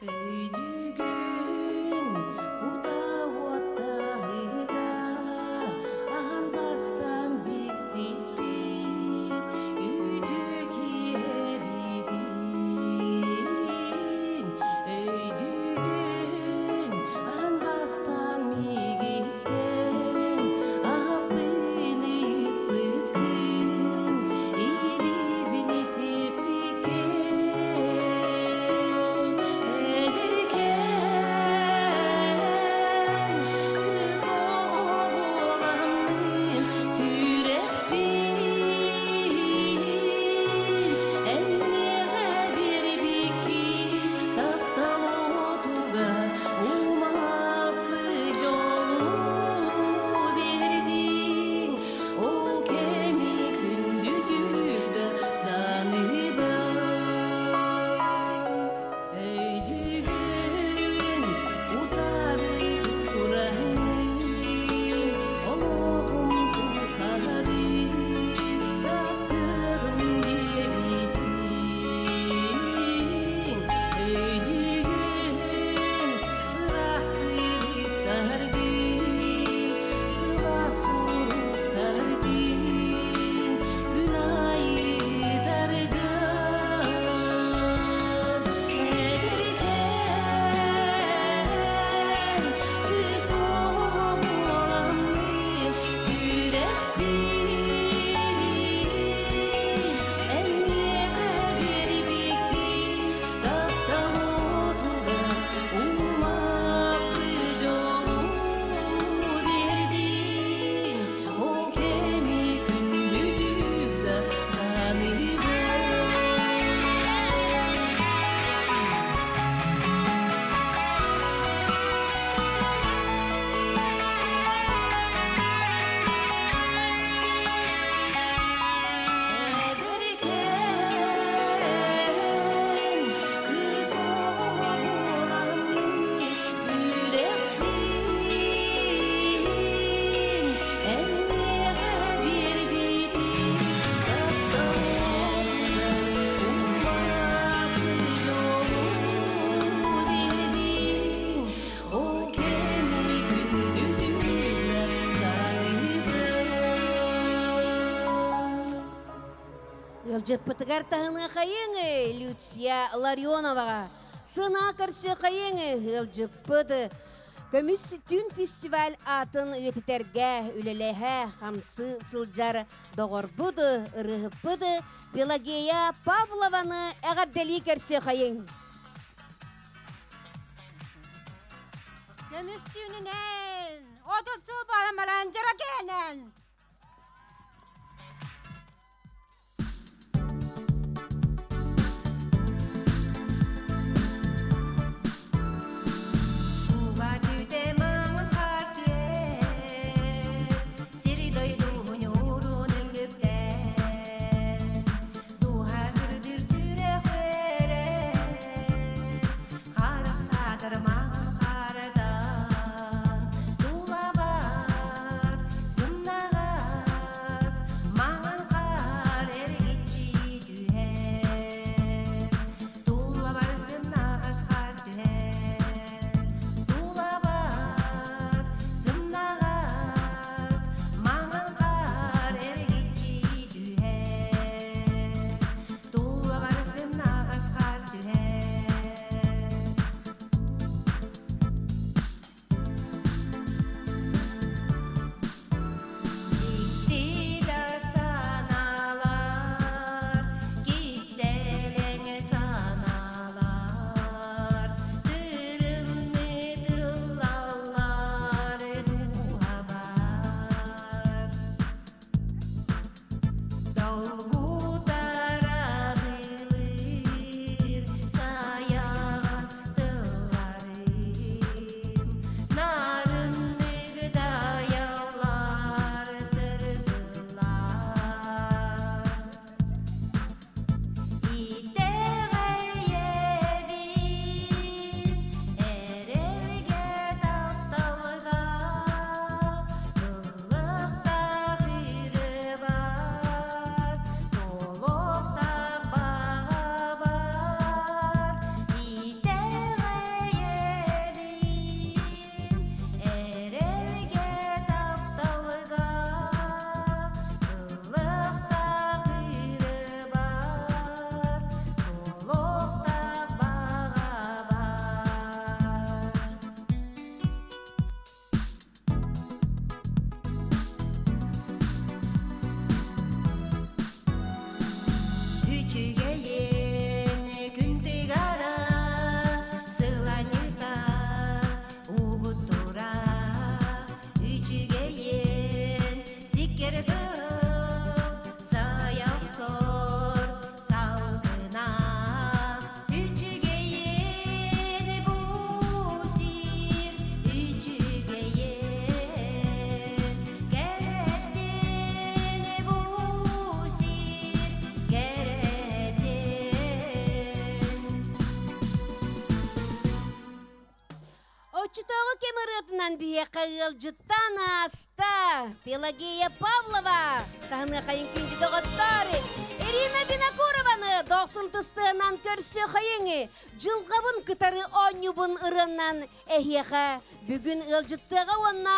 Өйдүүгүн кута уоттаһыгар аһан бастан билсиспит. Ыалдьыппытыгар таһыныахайыҥ Люция Ларионоваҕа. Сына көрсүөхайыҥ ыалдьыппыт Көмүс түүн фестиваль аатын үйэтитэргэ үлэлэһэ хамсыы сылдьар доҕорбут, ырыһыппыт Пелагея Павлованы эҕэрдэлии көрсүөхайыҥ. Көмүс түүнүнэн, 30 сыл буолан баран дьоро кээнэн. Уга түтэ маҥан хаар түһэр, Сири дойдуһун уурун үллүктэр. Дууһа сырдыыр сүрэх үөрэр, Харах саатар маҥан хаардан. Тулабар сымнаҕас, Маҥан хаар эргиччи түһэр. Тулабар сымнаҕас хаар түһэр. Тулабар сымнаҕас, Маҥан хаар эргиччи түһэр. Тулабар сымнаҕас хаар түһэр. Дьикти да санаалар, кистэлэҥ санаалар, Тырымныы тыллаллар дууһабар. Долгутар аҕылыыр сайаҕас тылларым, Нарыннык дайаллар сырдыллар. Итэҕэйэбин эрэлгэ тапталга, Ыллыктаах ырыабар, туолуохтаах баҕабар. Итэҕэйэбин эрэлгэ тапталга, Ыллыктаах ырыабар, туолуохтаах баҕабар. Үчүгэйин күн тыгара, сыланньыта угуттура. Үчүгэйин сиккэр тыл, сайа охсор салгына. Үчүгэйин бу сир, үчүгэйин кэрэтин бу сир, кэрэтин. Оччотооҕу кэм ырыатынан биһиэхэ ыалдьыттаан ааста Пелагея Павлова. Таһыныахайын күндү доҕоттор. Ирина Винокурованы дохсун тыстыынан көрсүөхайыҥ. Дьылҕабын кытары оонньуубун ырыанан эһиэхэ бүгүн ыалдьыттыаҕа уонна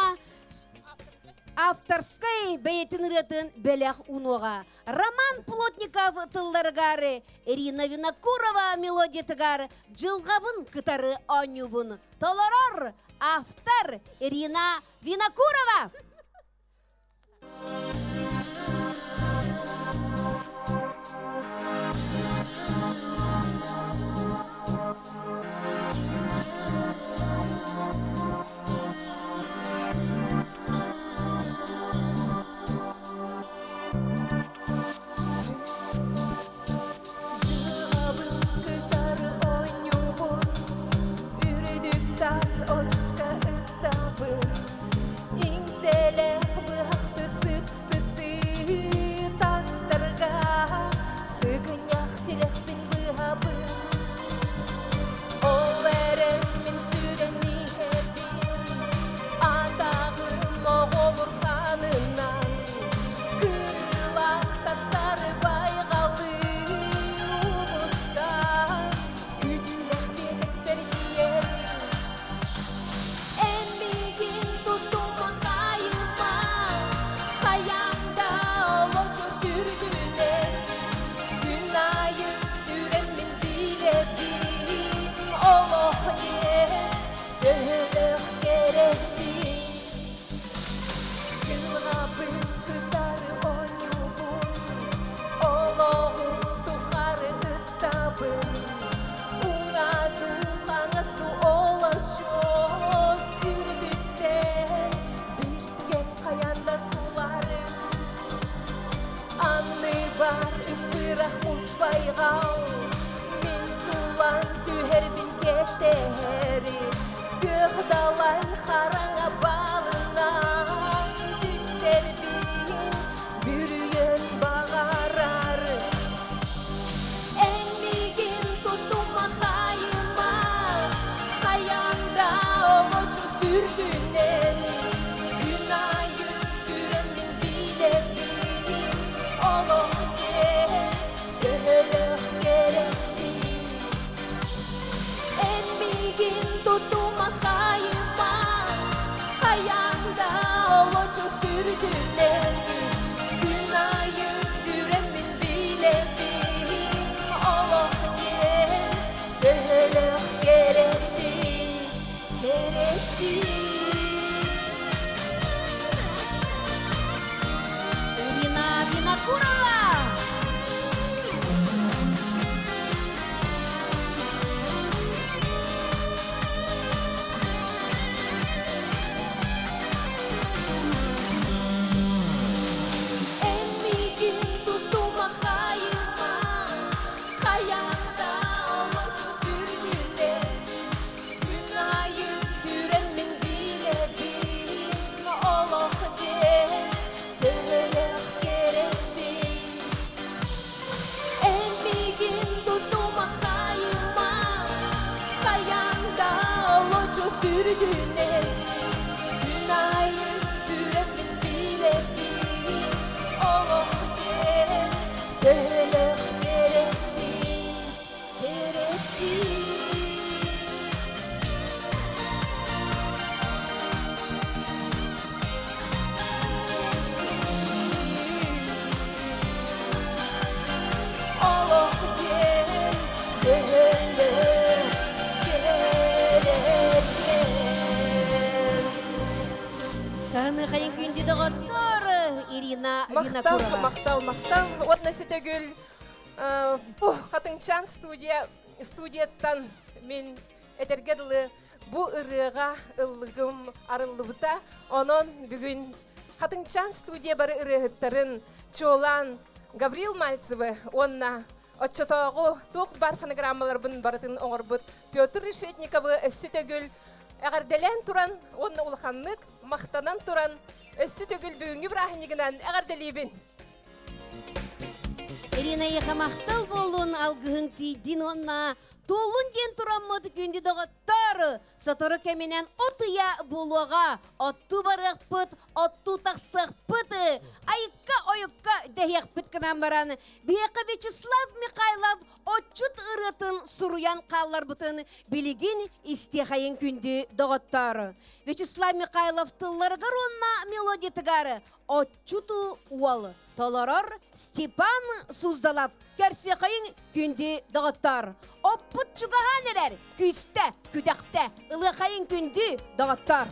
авторскай бэйэтин ырыатын бэлэх уунуоҕа. Роман Плотников тылларыгар, Ирина Винокурова мелодиятыгар Дьылҕабын кытары оонньуубун толорор автор Ирина Винокурова. Дьылҕабын кытары оонньуубун, Үрдүк тас очуска ыттабын. Барабын Уҥа дуу, хаҥас дуу олочуос үрдүттэн Биир түгэн хайаан да суулаарым Анныбар ыксыырах муус байҕал Мин сууллан түһэрбин кэтэһэри Күөх далай хараҥа балынан Түстэрбин бүрүйүөн баҕарар Эн миигин тутума хайыма Хайаан да олоччу сүргүнэн Күн аайы сүрэммин билэбин Олох диэн төһөлөөх кэрэтин Эн миигин тутума хайыма Хайаан да олоччу сүргүнэн Күн аайы сүрэммин билэбин Олох диэн төһөлөөх кэрэтин Кэрэтин Ирина Винокурова! Эн миигин тутума хайыма Хайаан да олоччу сүргүнэн Күн аайы сүрэммин билэбин Олох диэн төһөлөөх кэрэтин Эн миигин тутума хайыма Хайаан да олоччу сүргүнэн Күн аайы сүрэммин билэбин Олох диэн төһөлөөх кэрэтин Кэрэтин Олох диэн төһөлөөх кэрэтин Таныхайын күндү доҕоттор Ирина Махтал, Винокурова. махтал, махтал. Уонна сөтөгүл бу Хатыҥчаан студия студияттан мин этэргэ дылы бу ырыаҕа ыллыгым арыллыбыта. Онон бүгүн Хатыҥчаан студия бары ырыаһыттарын чуолаан Гаврил Мальцевы уонна оччотооҕу туох баар фонограммаларбын барытын оҥорбут Петр Решетниковы өссө төгүл эҕэрдэлээн туран уонна улаханнык махтанан туран өссө төгүл бүгүҥҥү бырааһынньыгынан эҕэрдэлиибин. Ирина эйиэхэ махтал буоллун алгыһыҥ тиийдин уонна туоллун диэн тураммыт күндү доҕоттор сотору кэминэн от ыйа буолуоҕа оттуу барыахпыт оттуу тахсыахпыт айыкка ойукка дэһиэхпит гынан баран биһиэхэ Вячеслав Михайлов отчут ырыатын суруйан хаалларбытын билигин истиэхэйин күндү доҕоттор Вячеслав Михайлов тылларыгар уонна мелодиятыгар отчуту уол толорор Степан Суздалов көрсүөххэйиҥ күндү доҕоттор оппут чугаһаан эрэр күүстэ күдэхтэ ылыаххайыҥ күндү доҕоттор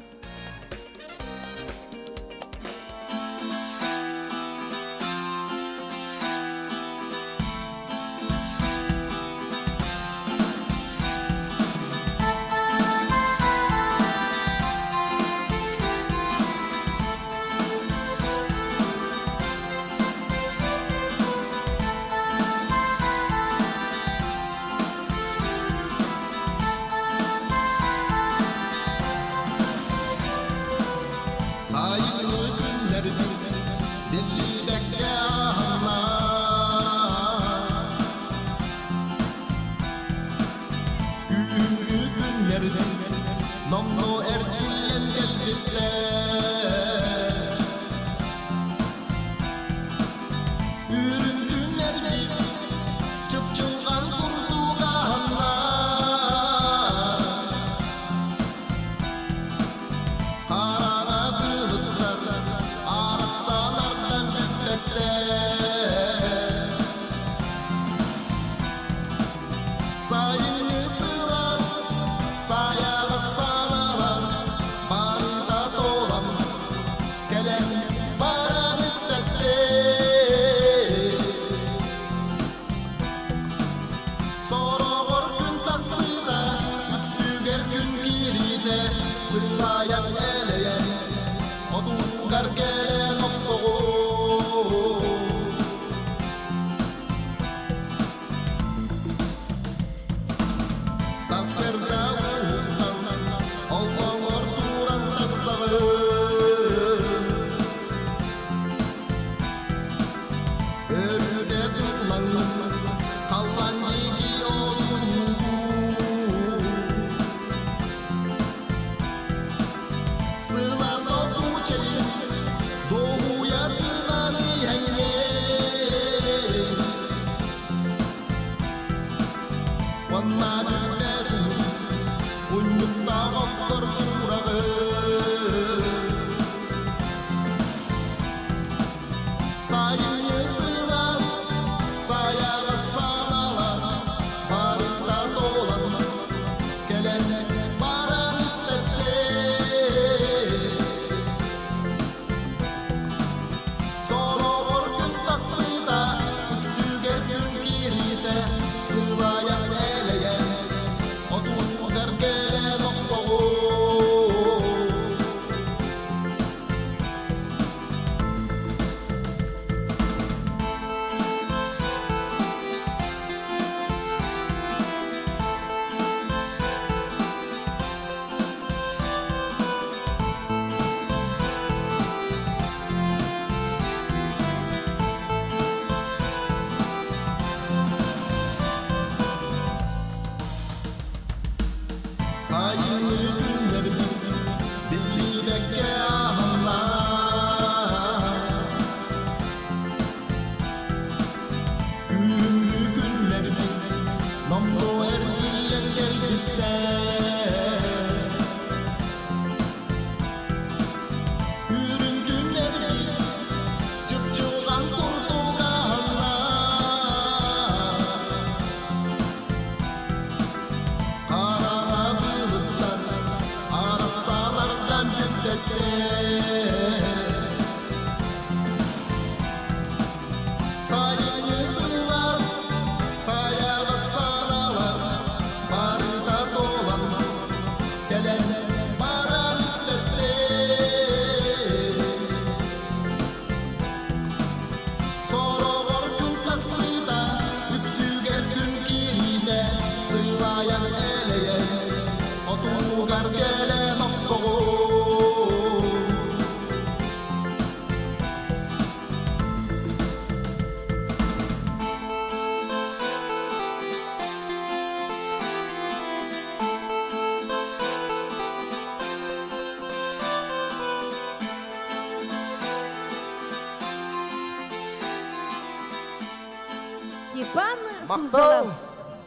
Степан Суздалов.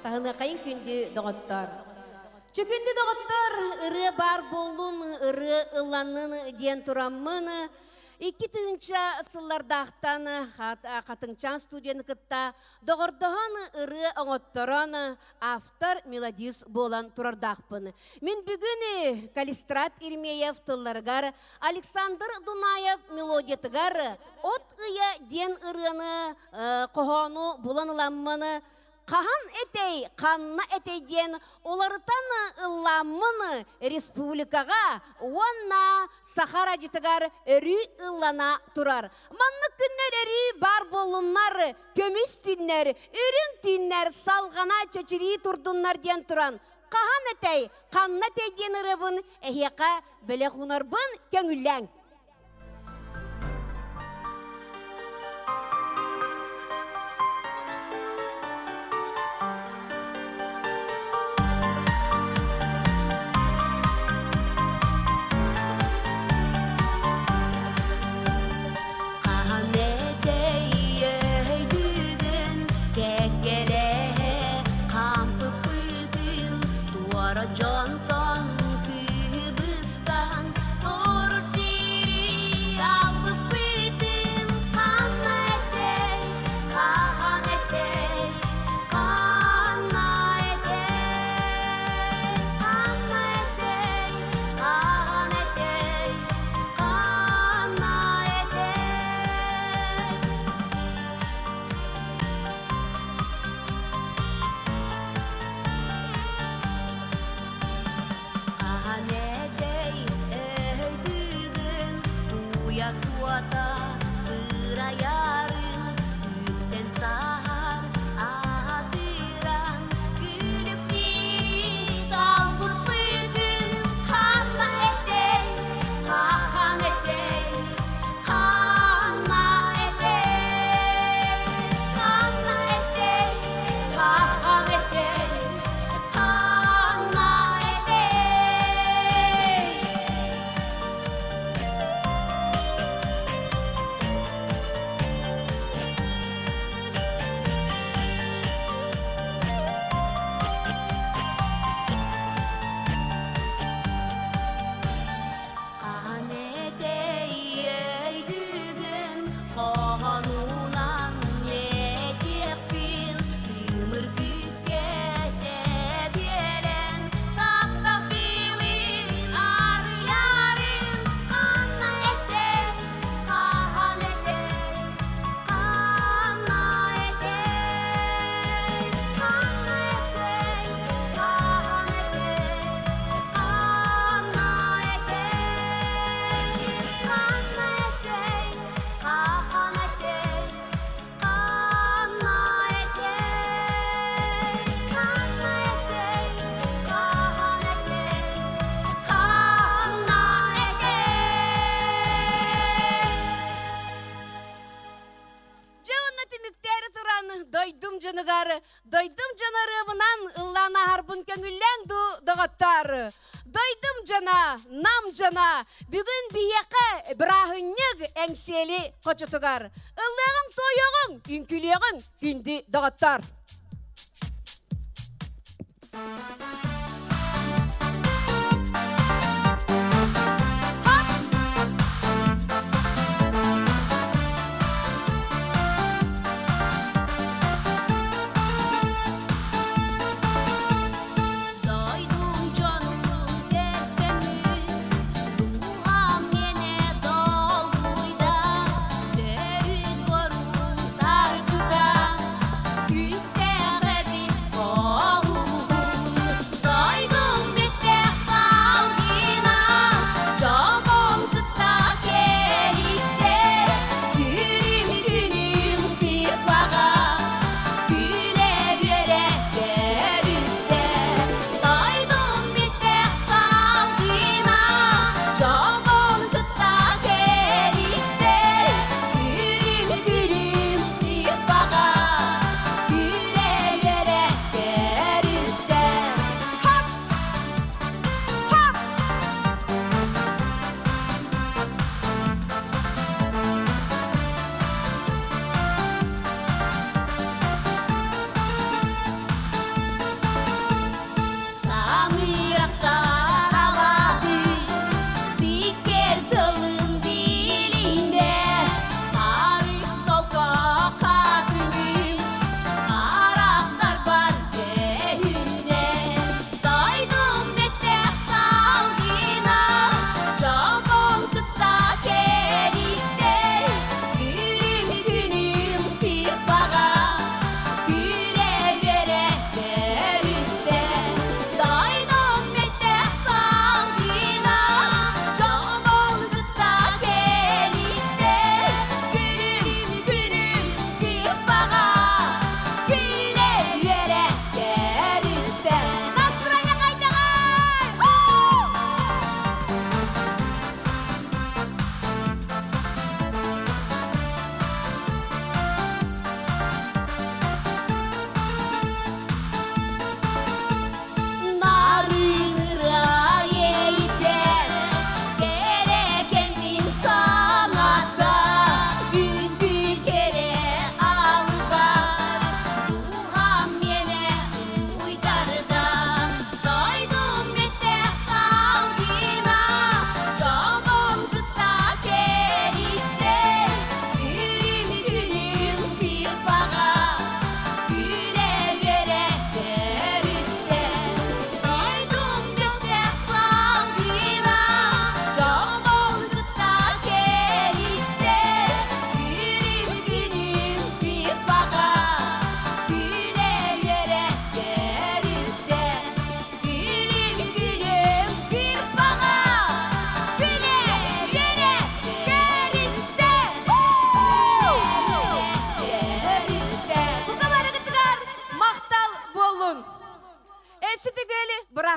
Таһыныахайын күндү доҕоттор. Чүкүндү доҕоттор, ырыа баар буоллун, ырыа ылланнын диэн тураммын, 2000 сыллардаахтан Хатыҥчаан студияны кытта доҕордоһон ырыа оҥотторон автор, мелодист буолан турардаахпын. Мин бүгүн Калистрат Ермеев тылларыгар, Александр Дунаев мелодиятыгар От ыйа диэн ырыаны хоһоону булан ыламмын, Хаһан этэй, ханна этэй диэн уларытан ылламмын республикаҕа уонна саха радиотыгар өрүү ыллана турар. Маннык күннэр өрүү баар буоллуннар, көмүс түүннэр, үрүҥ түүннэр салҕана чэчирии турдуннар диэн туран, хаһан этэй, ханна этэй диэн ырыабын эһиэхэ бэлэх уунарбын көҥүллээҥ. Хаһан этэй өйдүүгүн, кэккэлэһэ хаампыппытын, туора дьонтон кыыбыстан, турар сири албыппытын. Ханна этэй, хаһан этэй, ханна этэй, ханна этэй, хаһан этэй, ханна этэй. Хаһан этэй өйдүүгүн, куйаас уота сырайарын, үүттэн саһан аатыран, күлүк сири талбыппытын. Ханна этэй, хаһан этэй, ханна этэй, ханна этэй, хаһан этэй, ханна этэй. Хаһан этэй өйдүүгүн, хоһоонунан этиэхпин, тымыр күүскэ тэбиэлэн, таптал тыылын арыйарын. Ханна этэй, хаһан этэй, ханна этэй, ханна этэй, хаһан этэй, ханна этэй, ханна этэй, хаһан этэй, ханна этэй, ханна этэй, хаһан этэй, ханна этэй. Дьэ онно түмүктээри туран дойдум дьонугар, дойдум дьоно ырыабынан ыллаан ааһарбын көҥүллээҥ дуу, доҕоттоор. Дойдум дьоно, Нам дьоно, бүгүн биһиэхэ бырааһынньык Эҥсиэли хочотугар. Ыллыаҕыҥ, туойуоҕуҥ, үҥкүүлүөҕүҥ, күндү доҕоттоор. Дойдум дьонун көрсөммүн, дууһам миэнэ долгуйда, төрүт боруун тартыга, күүстээх эбит хоһуун.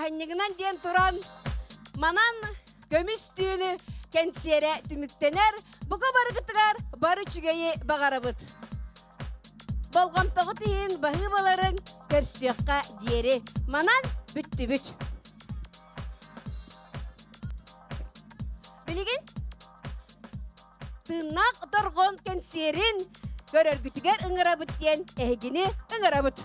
Бырааһынньыгынан диэн туран, манан көмүс түүнү кэнсиэрэ түмүктэнэр. Бука барыгытыгар бары үчүгэйи баҕарабыт. Болҕомтоҕут иһин баһыыбаларын көрсүөххэ диэри. Манан бүттүбүт. Билигин тыыннаах дорҕоон кэнсиэрин көрөргүтүгэр ыҥырабыт диэн эһигини ыҥырабыт.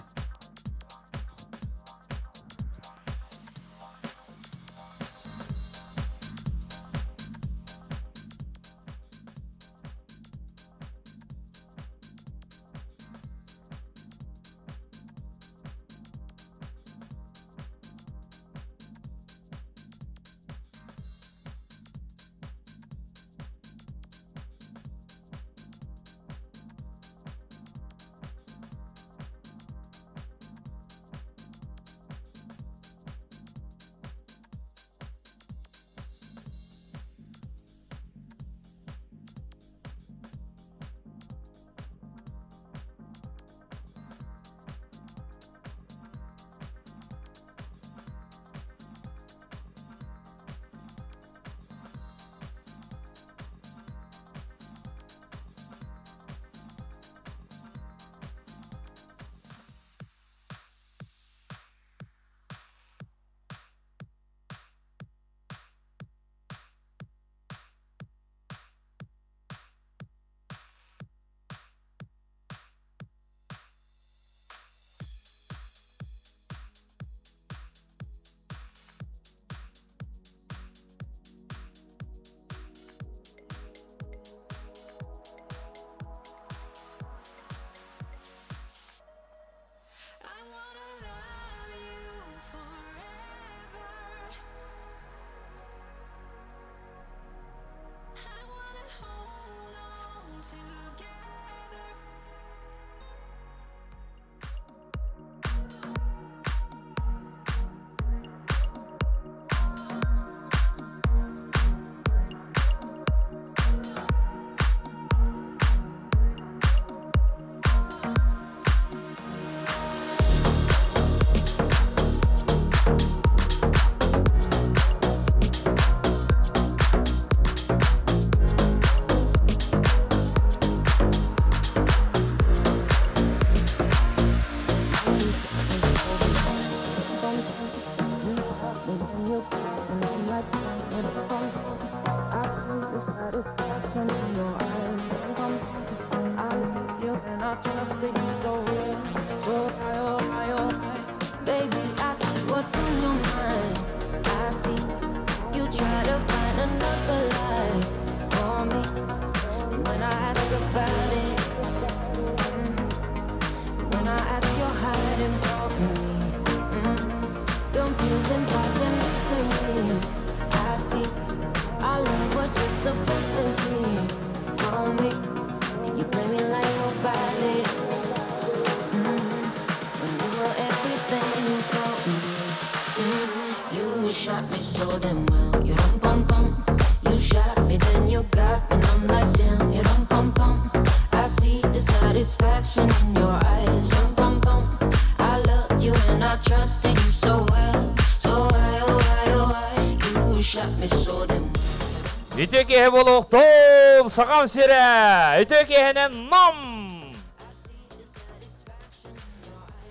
Үтө киһи болуохтун сахам сирэ, үтө киһинэн нам!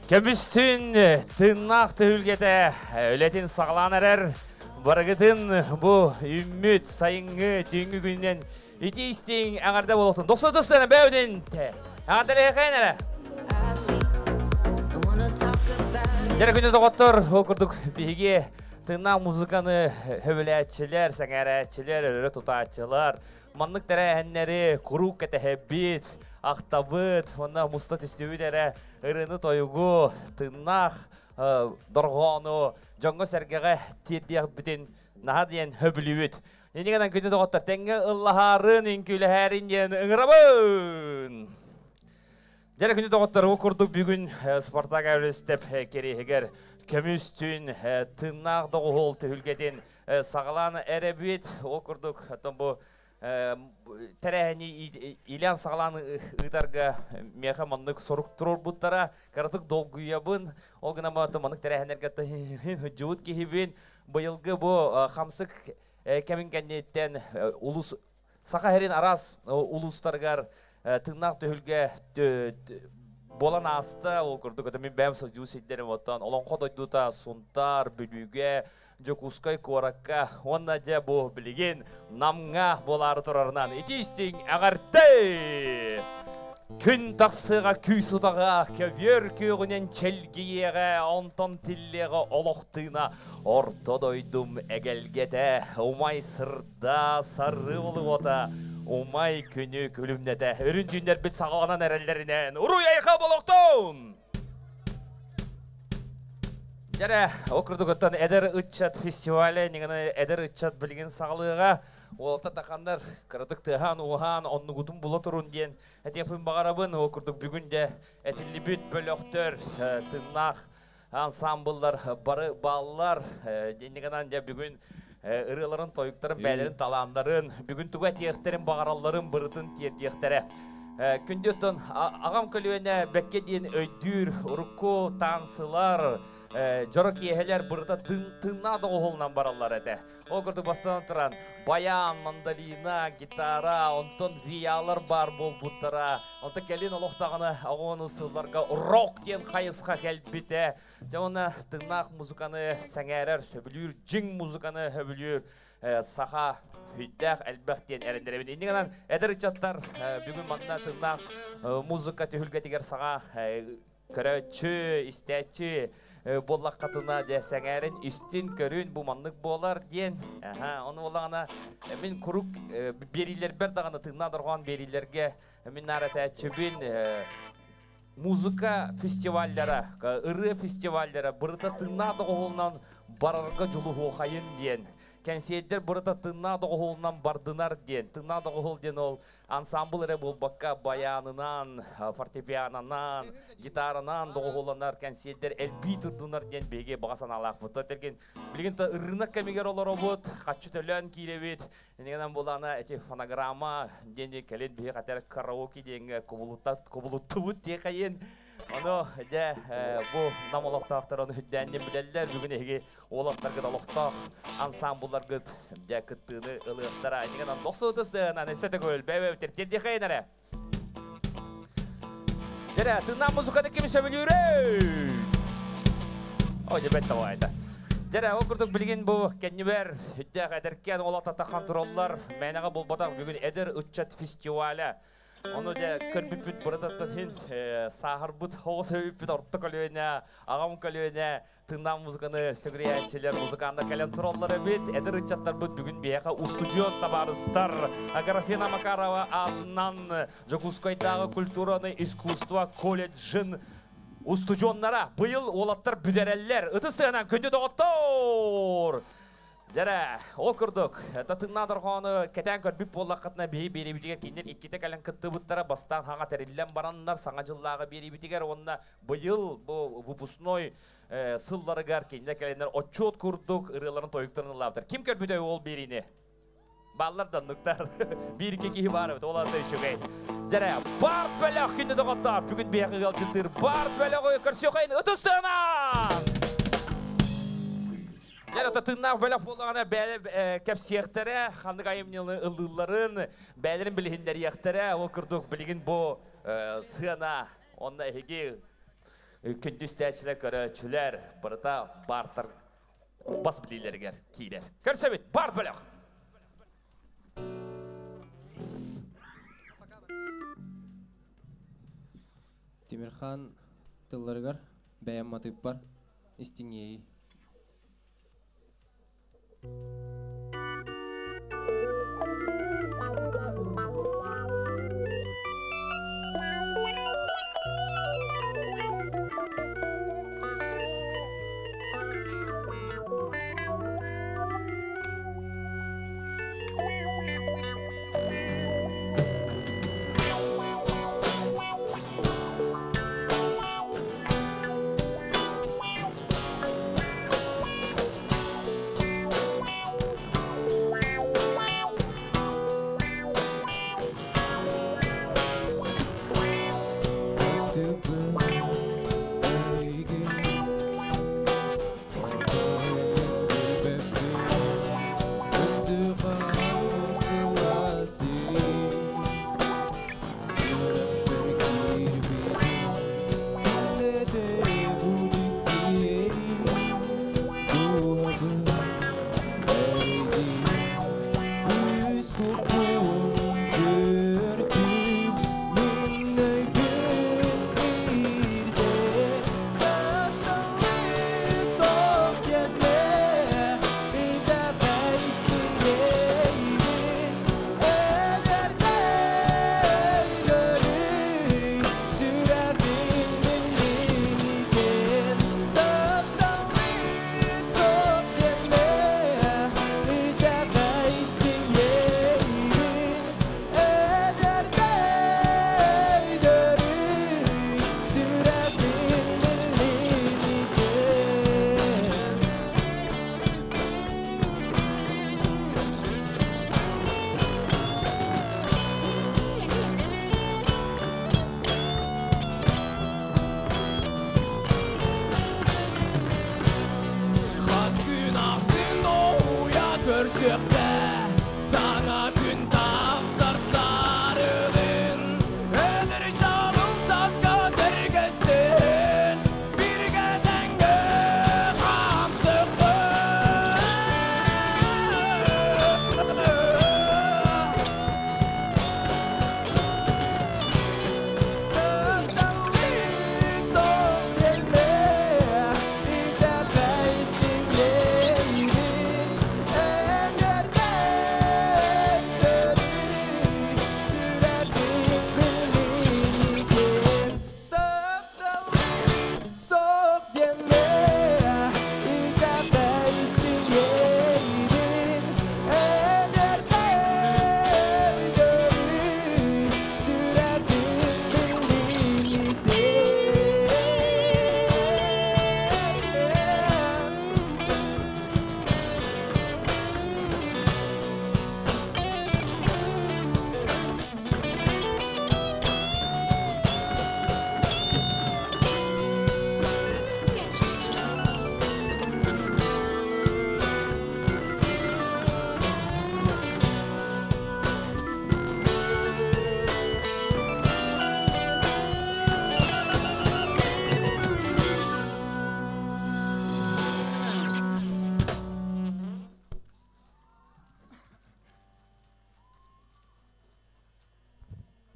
Көмүстүн тыыннаах түһүлгэтэ үлэтин саҕалаан эрэр. Барыгытын бу үммүт сайыҥҥы түүҥҥү күнүнэн ити истиҥ эҕэрдэ буолуохтун. Дохсу тустан бэйбитин эҕэрдэлиэхэйин эрэ. Дьэрэ күнү доҕоттор, ол курдук биһиги тыыннаах музыканы хөбүлээччилэр, сэҥээрээччилэр, өрө тутааччылар, маннык тэрээһиннэри куруук кэтэһэбит, ахтабыт, уонна муста түстүбүт эрэ ырыаны-тойугу, тыыннаах дорҕоону дьоҥҥо-сэргэҕэ тиэрдиэхпитин наһаа диэн хөбүлүүбүт. Инньэ гынан күндү доҕоттор, тэҥҥэ ыллаһаарын, үҥкүүлэһээрин диэн ыҥырабын! Дьэ күнү доҕоттор, ол курдук бүгүн Спартак Эверестеп кэриэһигэр көмүс түүн тыыннаах доҕуһуол түһүлгэтин саҕалаан эрэбит. Ол курдук, оттон бу Тэрээһини иилээн саҕалаан ыытарга миэхэ маннык сорук туруорбуттара. Кыратык долгуйабын. Ол гынан баран маннык тэрээһиннэргэ сылдьыбыт киһибин. Быйылгы бу хамсык кэмин кэнниттэн улус Саха сирин араас улуустарыгар тыыннаах түһүлгэ буолан ааста. Ол курдук мин бэйэм сылдьыы сирдэрим оттон Олоҥхо дойдута Сунтаар, Бүлүүгэ, Дьокуускай куоракка уонна дьэ бу билигин Намҥа буолаары турарынан ити истиҥ эҕэрдэ! Күн тахсыаҕа күүс утаҕа, көбүөр күөҕүнэн чэлгийиэҕэ, онтон тиллиэҕэ олох тыына, орто дойдум эгэлгэтэ, умай сырда, сарыал уота, умай күнү күлүмнэтэ. Үрүн түүннэрбит саҕаланан эрэллэринэн, уруй-айха болохтун! Дьэрэ, ол курдук эдэр ыччат фестивале, нигана эдэр ыччат билигин саҕалыаҕа, уолата таханнар кыратык тыаһаан-ууһаан оннугутун була турун диэн этиэхпин баҕарабын. Ол курдук бүгүн де этиллибит бөлөхтөр, тыыннаах ансамбллар бары бааллар. Ниганан дьэ бүгүн ырыаларын, тойуктарын, бээлэрин, талааннарын, бүгүн тугу этиэхтэрин баҕаралларын бырытын тиэрдиэхтэрэ. Күндүттэн аҕам көлүөнэ бэкке диэн өйдүүр урукку таансылар, дьоро киэһэлэр бырыта тыыннаа доҕуһулунан бараллар этэ. Ол курдук бастан туран баян, мандолина, гитара, онтон виалар бар буолбуттара. Онтон кэлин олохтоҕуна оҕону сылларга рок диэн хайысха кэлбитэ. Дьэ уонна тыыннаах музыканы сэҥээрэр, сөбүлүүр, дьиҥ музыканы сөбүлүүр саха хүйттээх элбэх диэн эрэннэрэбин. Иннигэнэн эдэр ыччаттар бүгүн манна тыыннаах музыка түһүлгэтигэр саҥа көрөөччү, истээччи буоллаххатына дьэ сэҥээрин истин көрүн бу маннык буолар диэн. Аха, ону буоллаҕына мин курук биэриилэрбэр даҕаны тыыннаах дорҕоон биэриилэргэ мин наар этээччибин музыка фестиваллара, ырыа фестиваллара бырыта тыыннаах доҕуһуолунан барарга дьулуһуохайын диэн. Кэнсиэрдэр бырыта тыыннаах доҕуһуолунан бардынар диэн. Тыыннаах доҕуһуол диэн ол ансамбл эрэ буолбакка баянынан, фортепианонан, гитаранан доҕуһуолланар кэнсиэрдэр элбии турдунар диэн биһиги баҕа санаалаахпыт. Тэрген билигин та ырыынак кэмигэр олоробут, хаччы төлөөн киирэбит. Инигэнэн булана эти фонограмма диэн кэлин биһи хатер караоке диэҥҥэ кубулуттубут диэхайын. Ону дьэ бу нам олохтоохтор ону үрдээн билэллэр. Бүгүн эһиги уолаттаргыт олохтоох ансамблларгыт дьэ кыттыыны ылыахтара. Инигэнэн дохсуутустыынан эссе төгөл бэбэбитер тиэрдиэхэйин эрэ. Дьэрэ, тыыннаах музыканы ким сөбүлүүрүй? Ой, дьэ бэт тавайда. Дьэрэ, ол курдук билигин бу кэннибэр үддээх эдэркээн уолаттата хонтроллар мээнэҕэ булбатах бүгүн эдэр ыччат фестиваля. Ону дьэ көрбүппүт бырататтан хин сааһарбыт оҕус өйүппүт орто көлүөнэ, аҕам көлүөнэ тыыннаах музыканы сүгүрүйээччилэр музыканнар кэлэн тураллар эбит. Эдэр ыччаттарбыт бүгүн биһиэхэ устудьуон табаарыстар Аграфена Макарова аатынан Дьокуускайдааҕы культураны искусство колледжын устудьуоннара быйыл уолаттар бүтэрэллэр. Ытыс сыанан күндү доҕоттоор! Дьэрэ, ол курдук, татыҥнаах дорҕоону кэтээн көрбүт буоллаххытына, биһи биэриибитигэр кинилэр иккитэ кэлэн кыттыбыттара, бастаан хаҥа тэриллэн бараннар саҥа дьыллааҕы биэриибитигэр уонна быйыл бу выпускной сылларыгар кинилэр кэлэннэр отчуот курдук ырыаларын тойуктарын ыллаабыттар. Ким көрбүтэ ол биэриини? Бааллар да оннуктар. Биир-икки киһи баар эбит, ол ата үчүгэй. Дьэрэ, бар бөлөх күндү доҕоттоор, бүгүн биһиэхэ ыалдьыттыыр бар бөлөҕү көрсүөххэйин ытыстыынан! Дьэ, ото тыыннаах бөлөх буоллаҕына бэйэ кэпсиэхтэрэ, ханнык айымньыны ыллыылларын, бэйэлэрин билиһиннэриэхтэрэ. Ол курдук билигин бу сыана, онно эһиги күндү истээччилэр, көрөөччүлэр барыта баартар бас билиилэригэр киирэр. Көрсөбүт, бар бөлөх! Тимирхан тылларыгар бэйэм матыыппар истиҥиэйий. Көрсүөхтэ саҥа күн тахсар сарылын Эдэр чабыл саска сэргэстэн Бииргэ тэҥҥэ хаамсыккын Тапталын соқ диэмэ Итэҕэйистиҥ иэйиибин Эҥэрдээх төрүт сүрэҕим билиниген Тапталын соқ диэмэ Итэҕэйистиҥ иэйиибин Эҥэрдээх төрүт сүрэҕим билиниген.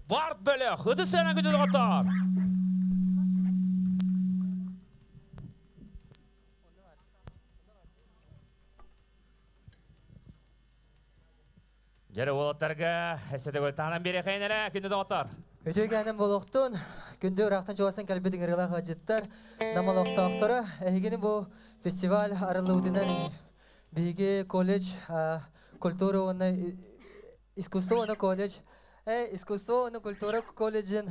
Барт бөлөх, ыты сена күнді доғыттар. Жәрі олаттарға әсетігіл тағынан бере қайынәрі күнді доғыттар. Үтөйгәнен болуқтун, күндө ырақтан чугасын кәлбедин ырыла хаҗыттар, намалоқтақтары, әйгені бу фестиваль арылуытынан биги колледж культура оны искусство оны колледж, искусство оны культура колледжин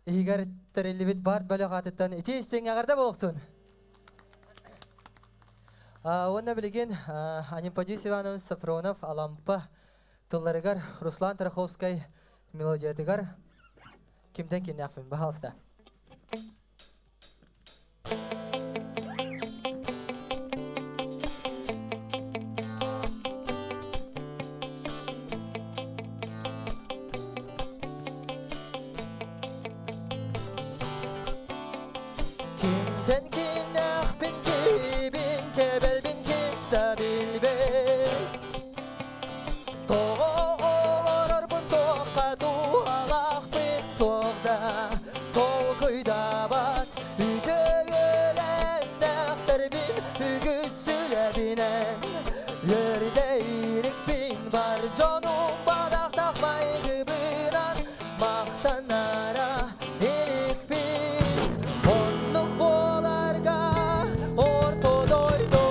игар терелибит барт бөлөк атыттан ити истең агарда болуқтун. Онна билген Анимпадис Иванович Сафронов Алампа тылларыгар Руслан Тараховскай мелодиятыгар кимден киняқпын, бахалста. Кимден киняқпын, кибин кебелбин кимда билбей. Тоҕо олорорбун тоққа туалақпын тоғда толкуйдабат үтөгөләннәхтербин үгүссүлэбинэн Өрдейрикпин бар жонум бадақтақмай гыбынан мақтанара иликпин Оннук боларга орто дойду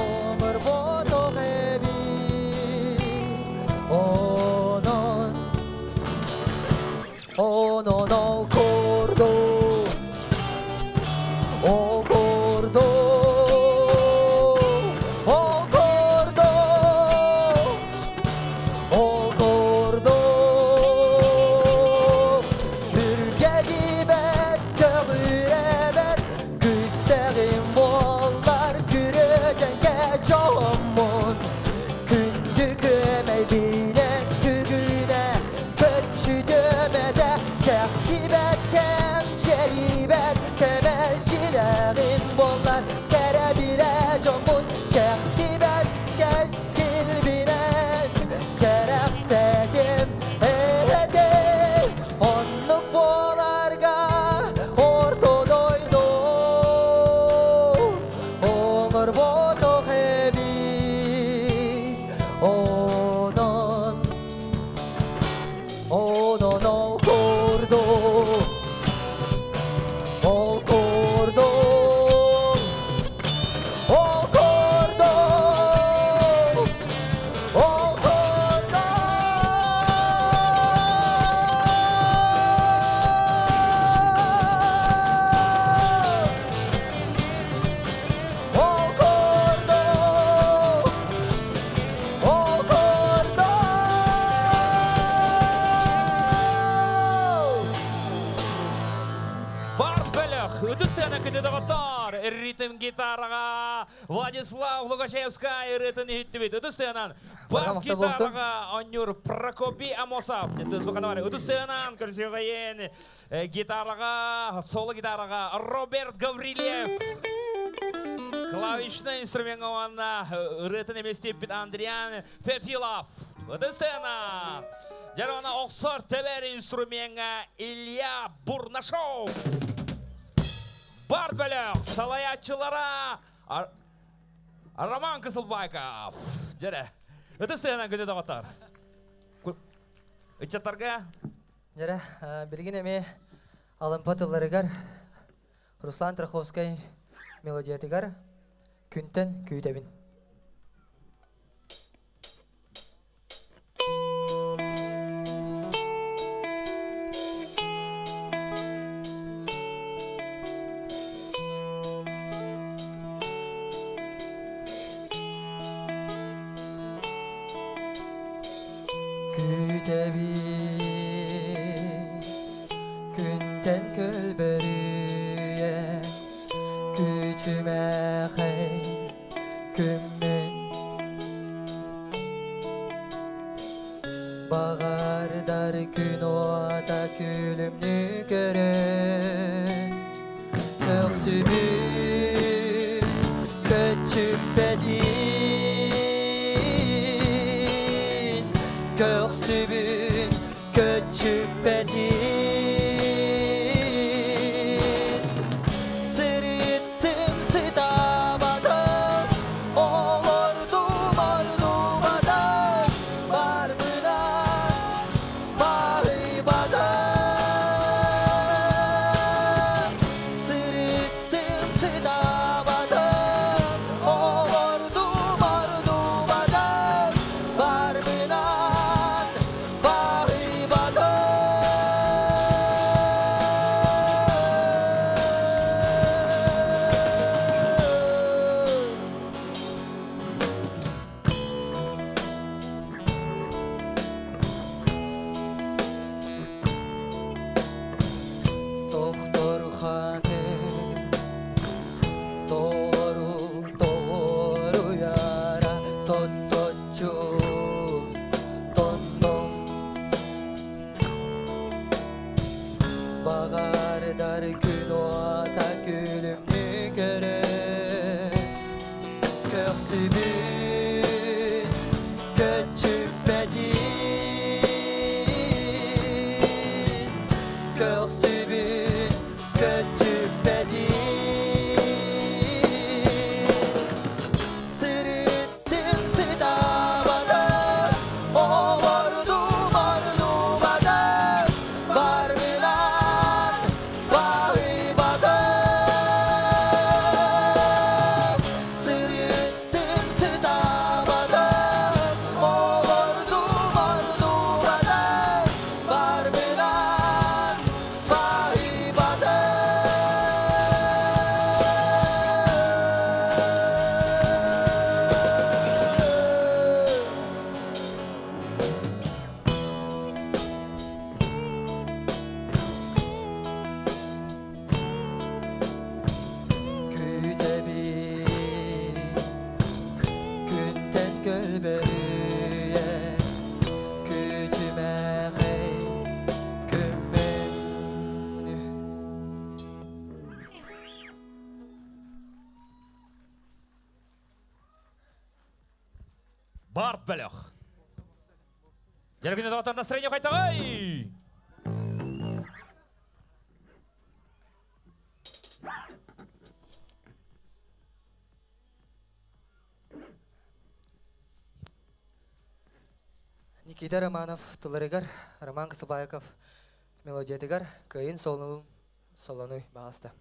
Оңыр боток эби Онон Онон ол курду Ол курду Ол курду Ол курду Бүргәдибәт көгүрәбәт Күстәгим боллар күрөҗәнгә жоммун Күндү көмәй бинен күгүнә Көтчү дөмәдә кәхтибәт кәм черибәт Кәмәл жиләгим боллар кәрәбирә жоммун Кәхтибәт кәскил бинен Кәрәксәтем эте Оннук боларга орто дойду Оңыр боток эбит Онон Онон ол курду Барт бөлөх, ытыс тыаһа күндү доҕоттор, ритм гитараҕа Владислав Лукашевскай ырыатын иһиттибит. Ытыс тыаһынан бас гитараҕа оонньуур Прокопий Амосов. Тыс буханавары. Ытыс тыаһынан көрсүөҕэйин гитараҕа, соло гитараҕа Роберт Гаврильев. Клавишный инструмент уонна ырыатын эместиппит Андриан Фефилов. Ытыс тыаһынан. Жарона охсор тэбэр инструментҥа Илья Бурнашов. Барт бөлөх салайааччылара Роман Кысылбайков. Дьэрэ. Ытыс тыаһынан күндү доҕоттор. Ыччаттарга. Дьэрэ, билигин эмиэ Алампа тылларыгар Руслан Траховскай мелодиятыгар Күнтэн күүтэбин. Күүтэбин күнтэн көлбөрүйэ күчүмэхэй күммүн Баҕардар күн уота күлүмнүү көрөн Көхсүбүн көччүппэтин Көхсүбүн көччүппэтин Сырыттым сытабатым Олордум ордубатым Барбынан баһыйбатым Сырыттым сытабатым Олордум ордубатым Барбынан баһыйбатым Тохтор ханы толору толору яра тотточу тонном Баҕардар күн уота күлүмнүү көрөн Көхсүбүн көччүппэтин Көхсүбүн көччүппэтин Сырыттым сытабатым Олордум ордубатым Барбынан баһыйбатым Сырыттым сытабатым Олордум ордубатым Барбынан баһыйбатым Күүтэбин күнтэн көлбөрүйэ күчүмэхэй күммүн Барт бөлөх. Дьэрэ күндү доҕоттор настроение хайдаҕый? Никита Романов тылларыгар, Роман Кысылбаеков мелодиятыгар Кыайын солонун солонуй баҕаста.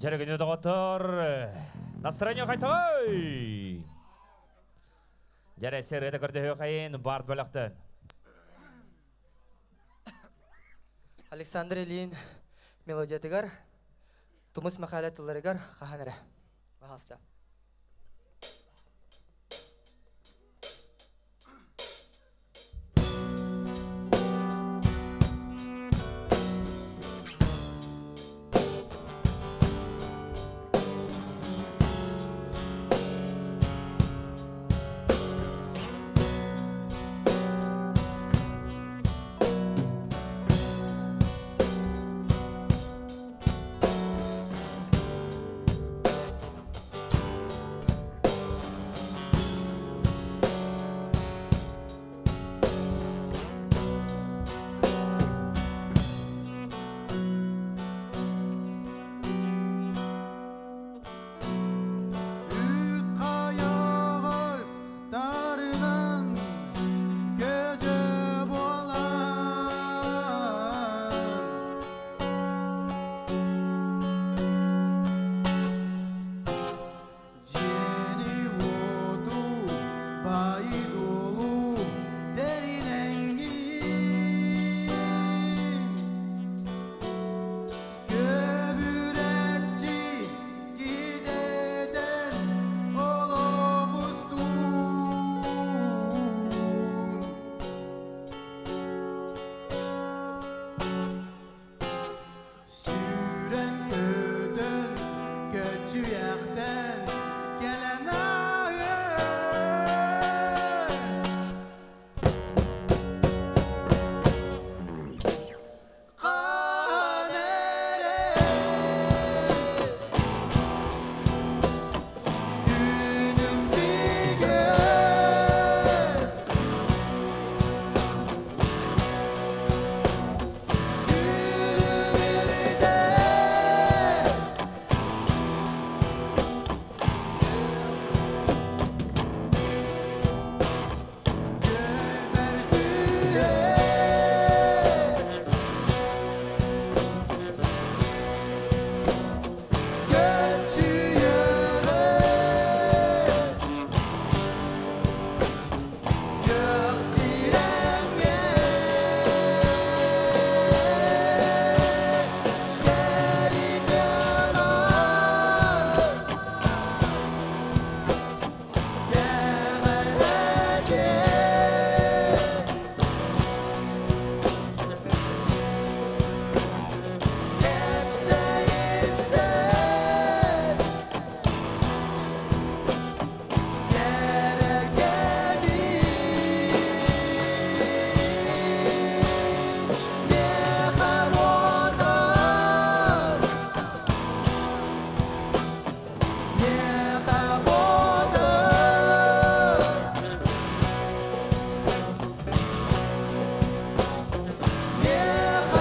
Дьэрэ доҕоттор, настроение хайтай! Дьэрэ сэрэтэ көрдөһүө хайын барт бөлөхтөн. Александр Ильин мелодиятыгар, Тумус Михайло тылларыгар хаһан эрэ. Баһаста. Үт қайығыз тарынан көжі болан. Жени оту байдулу дериненгин. Көбүрәтчи кидетен олоғустун. Сүрен өтөн көчүйәктен келен айы. Қан эре күнүм биге.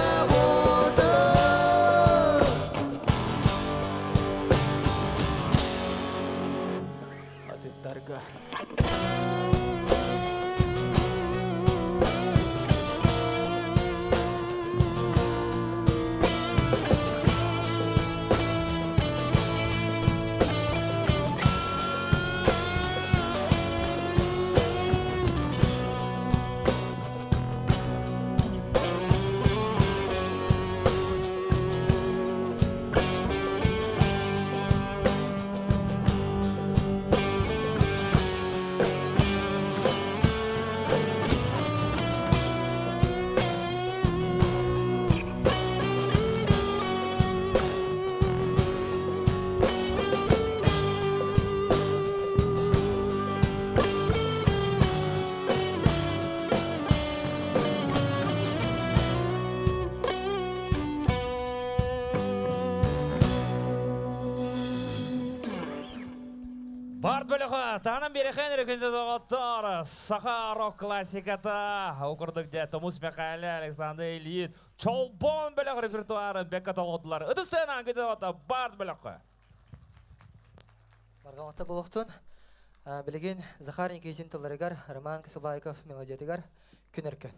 Күлүмүрдө Атыттарга. Барт бөлөхө таанан берехен өрөкүндө доҕоттор саха рок классиката окурдук де Томус Михайло Александр Ильин Чолбон бөлөх репертуарын бекка толгодулар. Ытыстыынан күндө доҕоттор Барт бөлөхө. Баргаматта болуқтун. Билигин Захар Никитин тылларыгар, Роман Кысылбайков мелодиятыгар күн өркөн.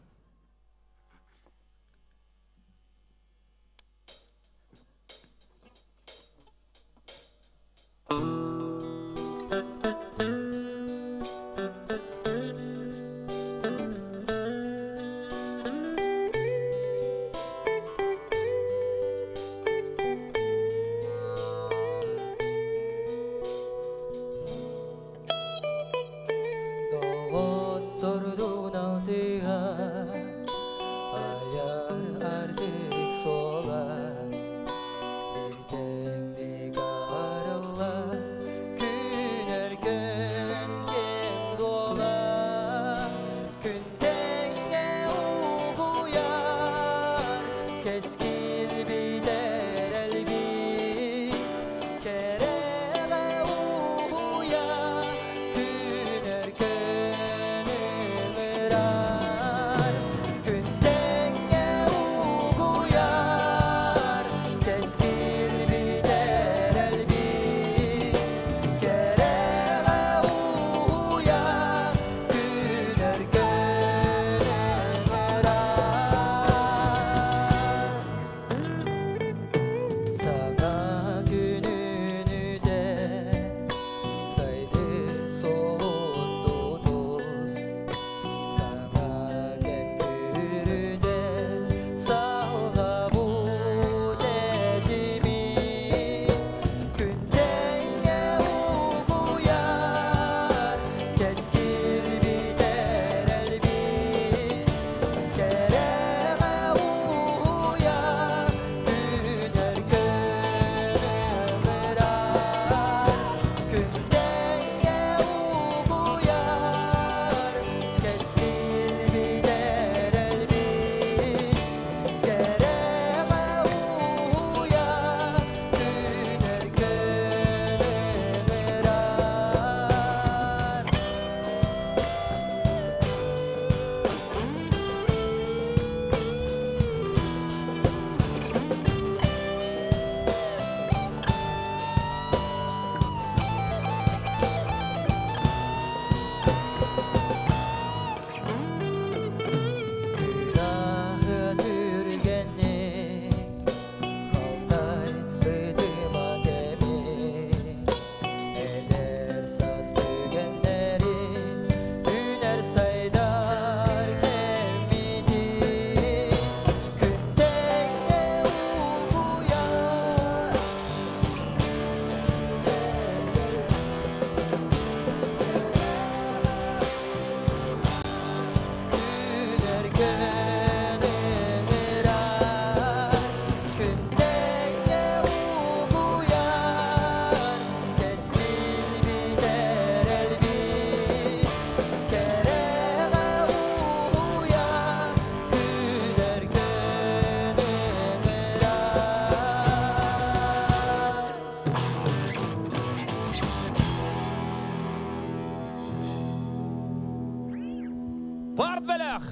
бөлөх.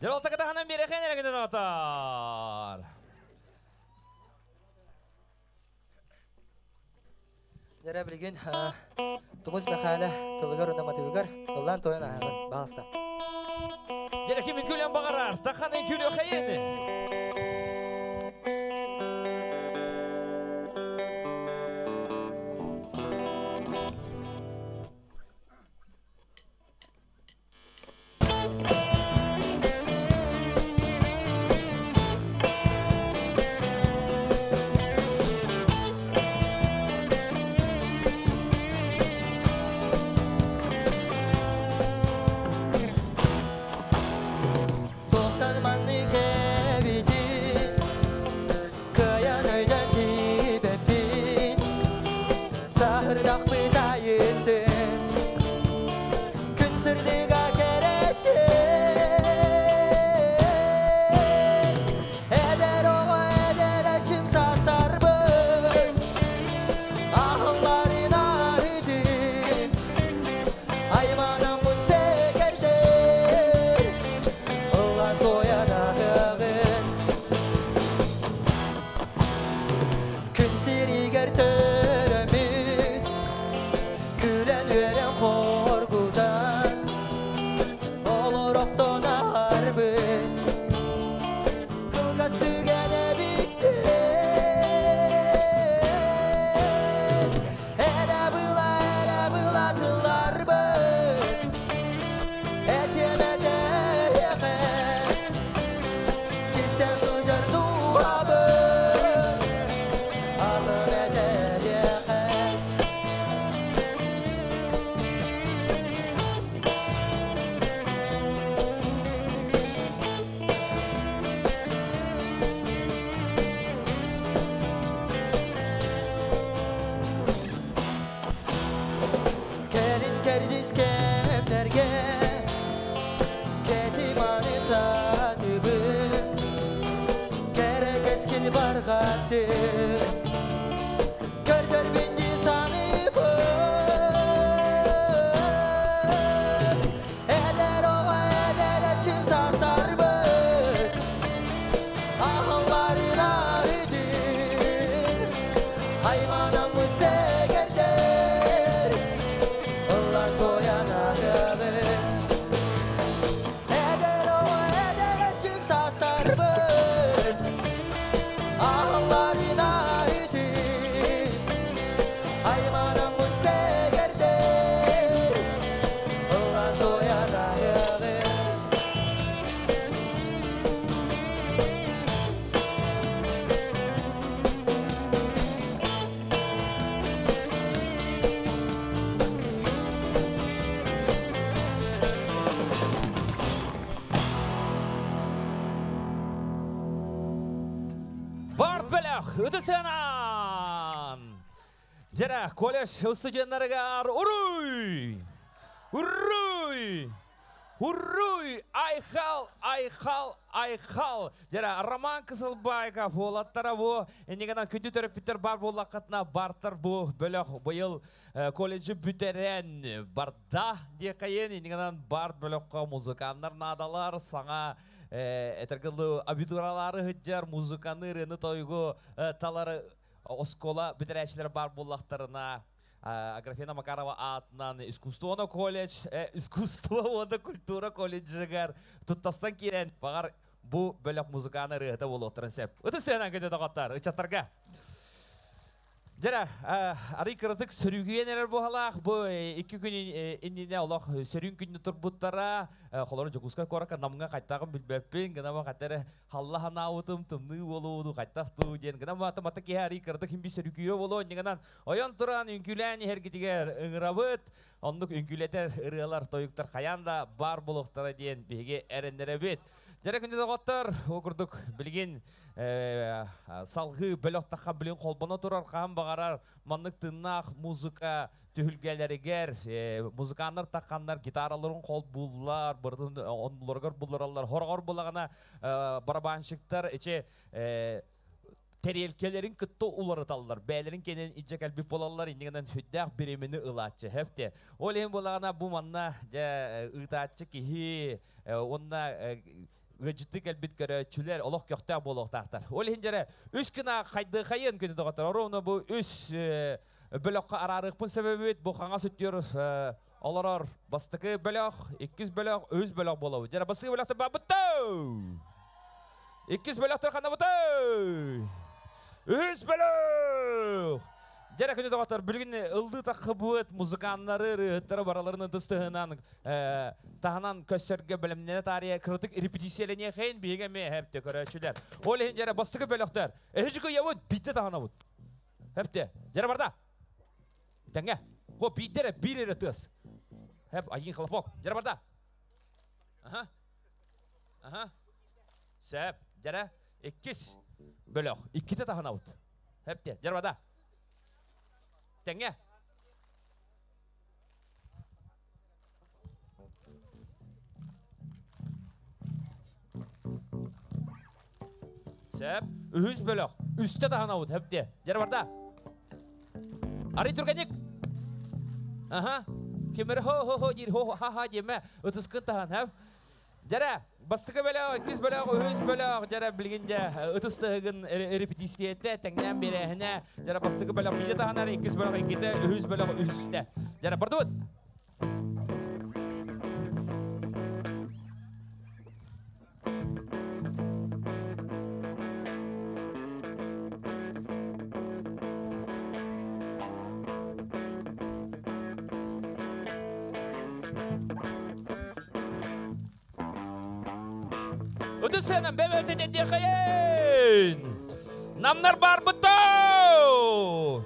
Дьаралта катаханан биэрэхэн эрэгинен отор. Дьэрэ билигин Тумус Мэхээлэ тылыгар уонна матыбыгар ыллаан тойон ааһыгын баҕаста. Дьэрэ ким үкүлэн баҕарар, тахан үкүлү хайын. Туохтан маннык эбитин Кыайан өйдөн тиийбэппин Саһырдахпыт айыттын Күн сырдыга кэрэттин Эдэр оҕо эдэр эрчим састарбын Аһылларын аһытын Айманаммын сэкэрдэр Ыллан туойан аһыгын Күн сиригэр төрөмүт Күлэн үөрэн хоргутан Олорохтон аһарбыт Кылгас түгэн эбиттин Эрэ была, эрэ была тылларбыт Этиэм этэйэхэ Кистэн сылдьар дууһабын Атын этэйэхэ Кэлин кэрдис кэмнэргэ Кэтиманы сатыбын Кэрэ кэскил барҕатын Көрдөрбүн дии саныыбын Эдэр оҕо эдэр эрчим саастарбыт Аһылларын аһытын Айманаммыт сэгэрдэр Ыллан туойан аһыгын Эдэр оҕо эдэр эрчим саастарбыт Аһылларын аһытын Айманаммыт сэгэрдэр Ыллан туойан аһыгын Барт бөлөх, ытысынан! Жара, колледж студенттарыгар уруй! Уруй! Уруй! Айхал, айхал, айхал! Жара, Роман Кысылбайков уолаттара бу энигана күндү төрөппүттэр бар буоллаххытына бартар бу бөлөх быйыл колледжи бүтэрэн барда диэкайын иниганан барт бөлөхкө музыканнар наадалар саҥа этэргылы абитуралары сыдьар музыканы ырыаны тойгу талары оскуола бүтэрээччилэр бар буоллахтарына Аграфена Макарова аатынан искусство колледж, искусство уонна культура колледжыгар туттасан киирэн баҕар бу бөлөх музыканы ырыата буолуохтарын сөп. Ытыс тыынан көтө доҕоттор, ыччаттарга. Дьэрэ, арый кыратык сөрүгүйэн эрэр буһалаах бу икки күн иннинэ олох сөрүүн күннү турбуттара холору Дьокуускай куоракка Намҥа хайтааҕын билбэппин гына хаттары халла ханаабытым тымныы буолууну хайтах туу диэн гына мата мата киһи арый кыратык химби сөрүгүйө болуо иннигынан ойон туран үҥкүүлээн иһэргитигэр ыҥырабыт оннук үҥкүүлэтэр ырыалар тойуктар хайаан да баар буолуохтара диэн биһиги эрэннэрэбит Дьэрэ күндү доҕоттор, ол курдук билигин салгыы бөлөх таххан билин холбоно турар хаһан баҕарар маннык тыыннаах музыка түһүлгэлэригэр музыканнар тахханнар гитараларын холбууллар, бырытын оннуларыгар буллараллар. Хороҕор булаҕына барабанщиктар ичи Тэриэлкэлэрин кытта уларыталлар, бэйэлэрин кэнэн илдьэ кэлбит буолаллар, иннигинэн сүрдээх бириэмэни ылааччы хэпте. Ол иһин буолаҕына бу манна дьэ ыытааччы киһи уонна ыалдьытты кэлбит көрөөччүлэр олох көхтөөх буолуохтаахтар. Ол иһин дьэрэ үс күн хайдыхайын күнү доҕоттор. Оруобуна бу үс бөлөххө араарыахпын сөбөбүт. Бу хаҥас өттүгэр олорор бастакы бөлөх, иккис бөлөх, үс бөлөх буолабыт. Дьэрэ бастакы бөлөхтөр баабыттау! Иккис бөлөхтөр ханнабытай? Үһүс бөлөх! Дьэрэ күнү доҕоттор, билигин ыллыы таххыбыт музыканнары, ырыаһыттары бараларын ытыс тыһынан таһынан көссөргө бэлэмнэнэ таарыйа кыратык репетициялэниэхэйин биһиги эмиэ хэпте көрөөччүлэр. Ол иһин дьэрэ бастакы бөлөхтөр эһиги кыйабыт биирдэ таһынабыт. Хэпте. Дьэрэ барда. Тэҥҥэ. Хо биирдэ эрэ биир эрэ тыас. Хэп один хлопок. Дьэрэ барда. Аха. Аха. Сөп. Дьэрэ. Иккис бөлөх. Иккитэ таһынабыт. Хэпте. Дьэрэ барда. Тэҥҥэ. Сөп. Үһүс бөлөх. Үстэ таһынабыт. Хэпте. Дьэрэ барда. Арый түргэнник. Аха. Ким эрэ хо-хо-хо диир, хо-ха-ха диэмэ. Ытыскын таһан, хэп. Дьэрэ, бастакы бөлөх, иккис бөлөх, үһүс бөлөх, дьэрэ билигин дьэ ытыс тыһыгын репетициятэ, тэҥнээн биэрээһинэ, дьэрэ бастакы бөлөх биирдэ таһынар, иккис бөлөх иккитэ, үһүс бөлөх үһүстэ. Дьэрэ бардыбыт! Ытысынан бэбэтэ диэхэйин! Намнар барбыттау!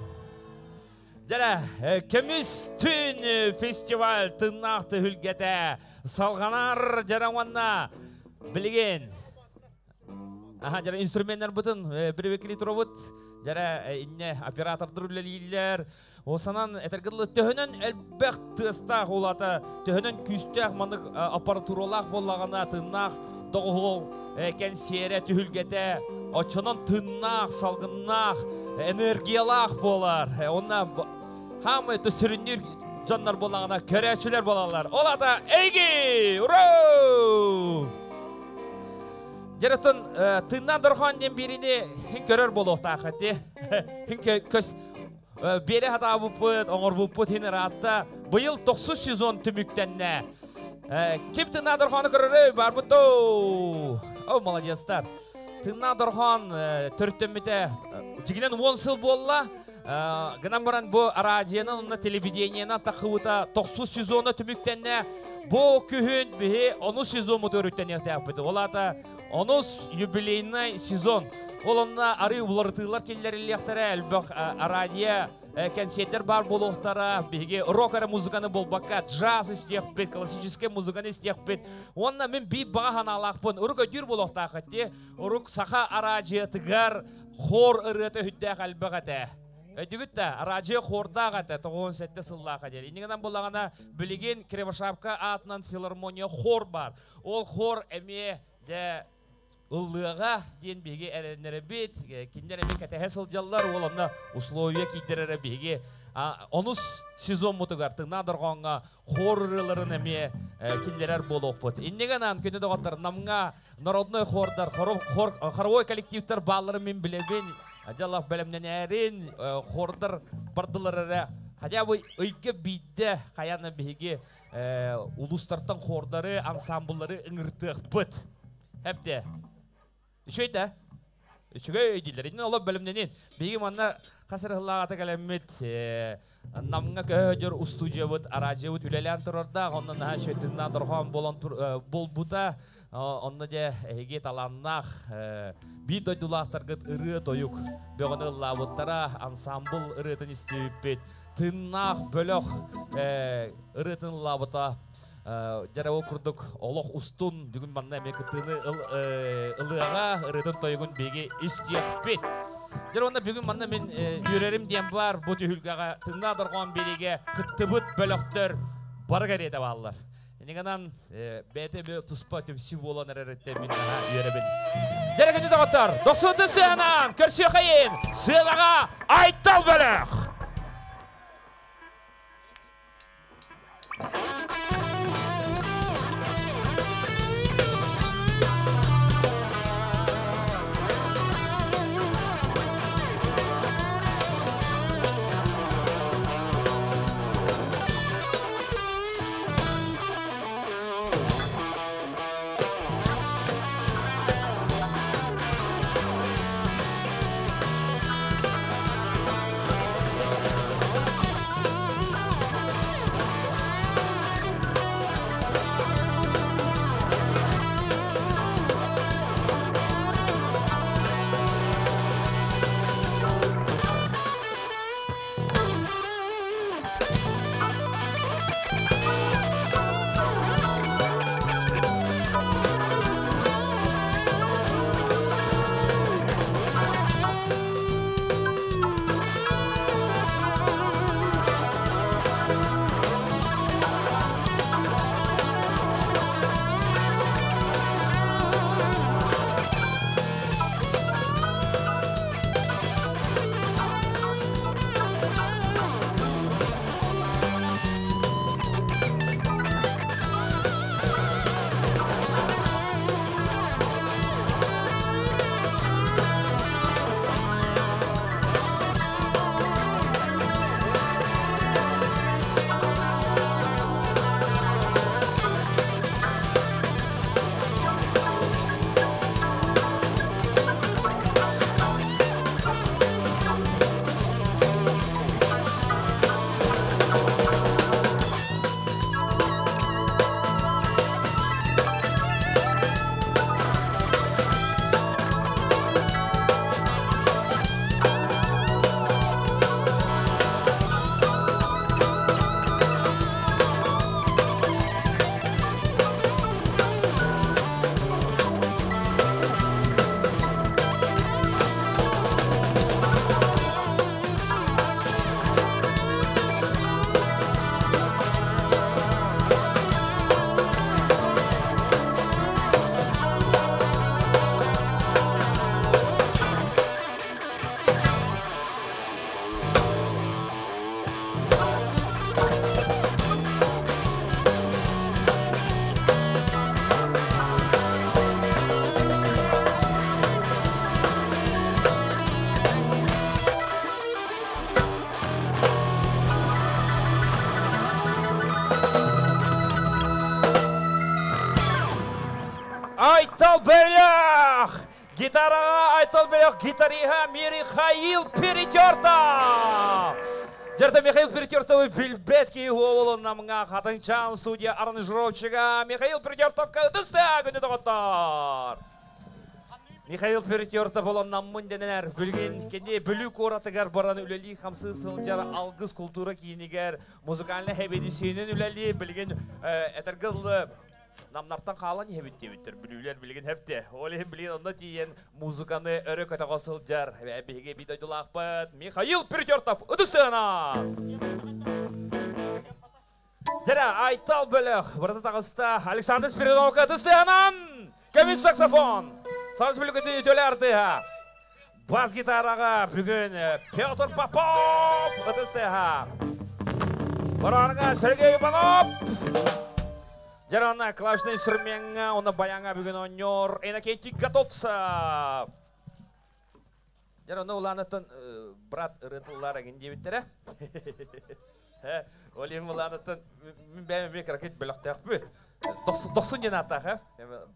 Дьэрэ, көмүс түүн фестиваль тыннаах түһүлгэтэ салҕанар дьэрэ уонна билигин Аха, дьэрэ инструменнарбытын привыкли турабыт. Дьэрэ инне оператордар үлэлииллэр. Осанан этэргэ дылы төһөнөн элбэх тыастаах улата, төһөнөн күүстээх манык аппаратуралаах буоллаҕына тыннаах доҕуһуол кэнсиэрэ түһүлгэтэ оччонон тыннаах, салгыннаах, энергиялаах буолар. Онна хаамай сүрүннүүр дьоннор буоллаҕына көрөөччүлэр буолаллар. Ол ата эйги! Ура! Дьэрэтин тыыннаан дорҕоон диэн биириини хин көрөр буолуохтаах эти. Хин көс Биэрэ хатаабыппыт, оҥорбуппут хин ыраатта. Быйыл тохсус сезон түмүктэннэ. Ким тыыннаах дорҕоону көрөрөй барбыт доо. О, молодецтар. Тыыннаах дорҕоон төрүттэммитэ дьигинэн 10 сыл буолла. Гынан баран бу араадьыйанан уонна телевидениенан тахыбыта тохсус сезона түмүктэннэ. Бу күһүн биһи онус сезоммут өрүттэниэхтээхпит. Ол аата Онус юбилейный сезон. Ол онно арыы уларытыылар киллэриллиэхтэрэ, элбэх радио кэнсиэрдэр баар буолуохтара. Биһиги рок эрэ музыканы буолбакка, джаз истиэхпит, классическай музыканы истиэхпит. Уонна мин биир баҕа санаалаахпын. Урук өйдүүр буолуохтаах ити. Урук саха араадьыйатыгар хор ырыата үһүддээх элбэх этэ. Өйдүгүт да, араадьыйа хордаах этэ, 97 сыллаах диэн. Иннигинэн буллаҕына, билигин Кривошапка аатынан филармония хор бар. Ол хор эмиэ дьэ ыллыаҕа диэн биһиги эрэннэрэбит, кинилэр эмиэ кэтэһэ сылдьаллар, уол онно условия киирдэр эрэ биһиги онус сезоммутугар тыҥнаах дорҕооҥҥо хор ырыаларын эмиэ киллэрэр буолуохпут. Иннигэнан күнү доҕоттор Намҥа народной хордар, хоровой коллективтар баалларын мин билэбин, дьалах бэлэмнэнээрин, хордар бардылар эрэ хотя бы ыйга биирдэ хайаан биһиги улуустартан хордары, ансамбллары ыҥыртыахпыт. Эпте. Үчүгэй да? Үчүгэй дииллэр. Иннин олох бэлэмнэнин. Биһиги манна хас эрэ сыллааҕыта кэлэммит Намҥа көһөдьөр устуудьуйабыт, араадьыйабыт үлэлээн турардаах, онно наһаа үчүгэй тыыннаах дорҕоон буолан буолбута. Онно дьэ эһиги талааннаах биир дойдулаахтаргыт ырыа-тойук бөҕөнү ыллаабыттара, ансамбл ырыатын истибиппит. Тыыннаах бөлөх ырыатын ыллаабыта дьэ ол курдук олох устун бүгүн манна эмиэ кыттыыны ылыаҕа ырыатын тойугун биһиги истиэхпит. Дьэ уонна бүгүн манна мин үөрэрим диэн баар бу түһүлгэҕэ тыыннаах дорҕоон биэриигэ кыттыбыт бөлөхтөр бары кэриэтэ бааллар. Инигенан бәйте бе туспа төмси болан әрәретте мин үйеребин. Жәрі күні доғыттар, 90 сыянан, көрсі қайын, сыянаға Айтал бөлік! Айтал Бөлөх! Гитараға Айтал Бөлөх, гитариға Михаил Перетертов! Жерде Михаил Перетертов билбет ки оолун намыңа Хатынчан студия аранжировщига Михаил Перетертовка ыдысты күнү доғоттор. Михаил Перетертов олон наммын дененер бүлген кенде бүлүк оратыгар баран үлели хамсы сылжар алгыс культура кийинигер музыкальный хебедисинин үлели билген этергыл намнартан қалан хебит дебиттер бүлүлер билген хепте. Оле билген онда тиен музыканы өрө көтөгө сылжар. Биге бидойдулакпыт Михаил Перетертов ыдыстыгына. Жара Айтал бөлөх бұрында тағыста Александр Спиридоновка ыдыстыгынан көмүс саксофон. Сарыс бүлүкөтү төлө артыга. Бас гитараға бүгін Петр Попов ыдыстыга. Барарыңа Сергей Иванов. Жарана клавишный инструментга, оны баянга бүгін ойнор Энакентий Готовцев. Жарана уланытын брат ырытылар эгин дебиттере. Олим уланытын мен бәйме бек ракет бөлөктөк бу. 90 ден атақ,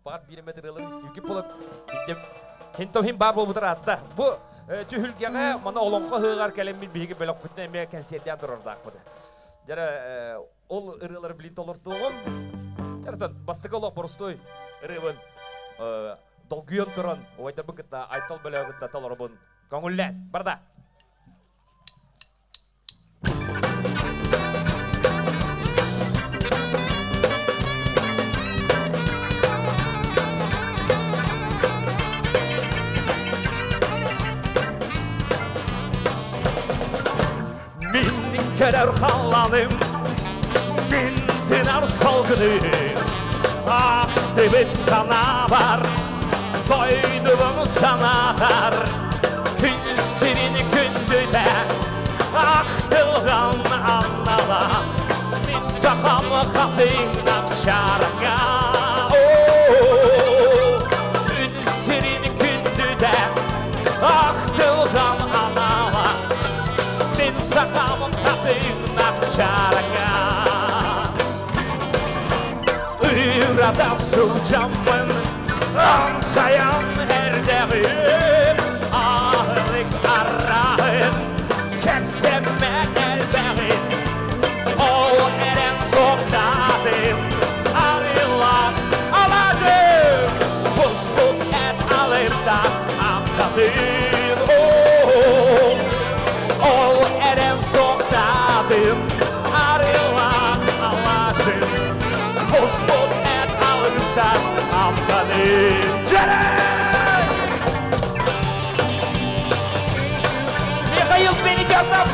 бар 1 метр ылыр истеуге болып, биттем. Хин хин бар болуп атта. Бу түхүлгеге мана олонко хыгар келемин биги бөлөк бүтүн эме концерттен турардак бу. Жара ол ырылар билин толортугум. Жара бастык олок боростой ырыбын долгуйон туран ойда быкытта айтал бөлөгүттө толорбун. Көңүллен барда. Min kerər xalanım, min Тынар салгыным Ахтыбыт санабар Дойдубун санатар Күн сирин күндүтэ Ахтылган аннала Мин сахам хатыҥнах чараҥа Күн сирин күндүтэ Ахтылган анала Мин сахам хатыҥнах чараҥа Ырата сылдьаммын Ансаян эрдэҕим Аһылык арааһын Кэпсэммэ элбэҕин Ол эрэн суохтаатым Арыылаах алаадьым Буспут эт алыптаах амтанын Ол эрэн суохтаатым Арыылаах алаадьым Буспут эт алыптаах амтанын Дьэрэ! Михаил Перекатов!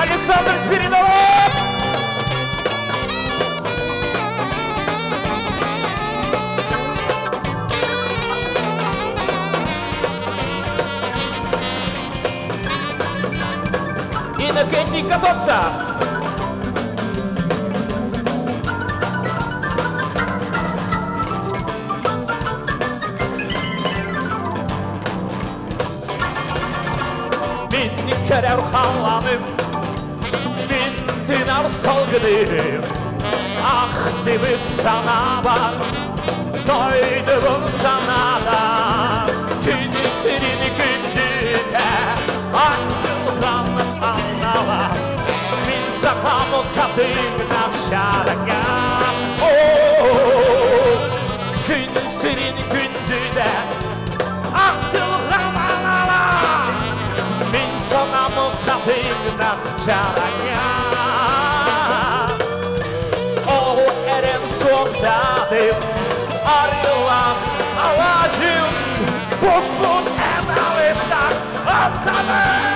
Александр Спиридонов! Иннокентий, готовься! Мин керер халланым, мин тынар салгыным, Ахтыбыт санабар, дойдубун санада, Күн сирин күндүтэ, ахтылган аннала, Мин сахам хатыҥнах чараҥа. Күн сирин күндүтэ, ахтылган анала, Мин санам хатыҥнах чараҥа. Ол эрэн суохтаатым, арыылаах алаадьым, Буспут эт алыптаах амтанын!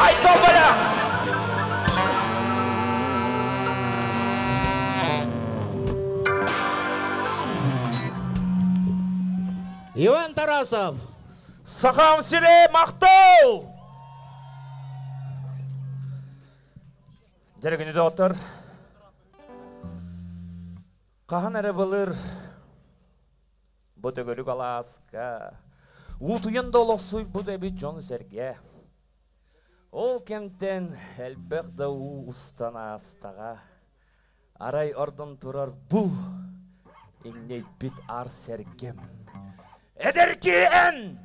Ай, Тоболя! Иван Тарасов. Сахам сире мактал! Дәрігіні доғыттар. Қахан әрі бұлыр бұ төгөрүк алааска. Утуйан да олохсуй бу дэби дьон сэргэ. Ол кэмтэн элбэх да уу устан аастаҕа. Арай ордон турар бу иҥнэйбит аар сэргэм. Эдэрки эн!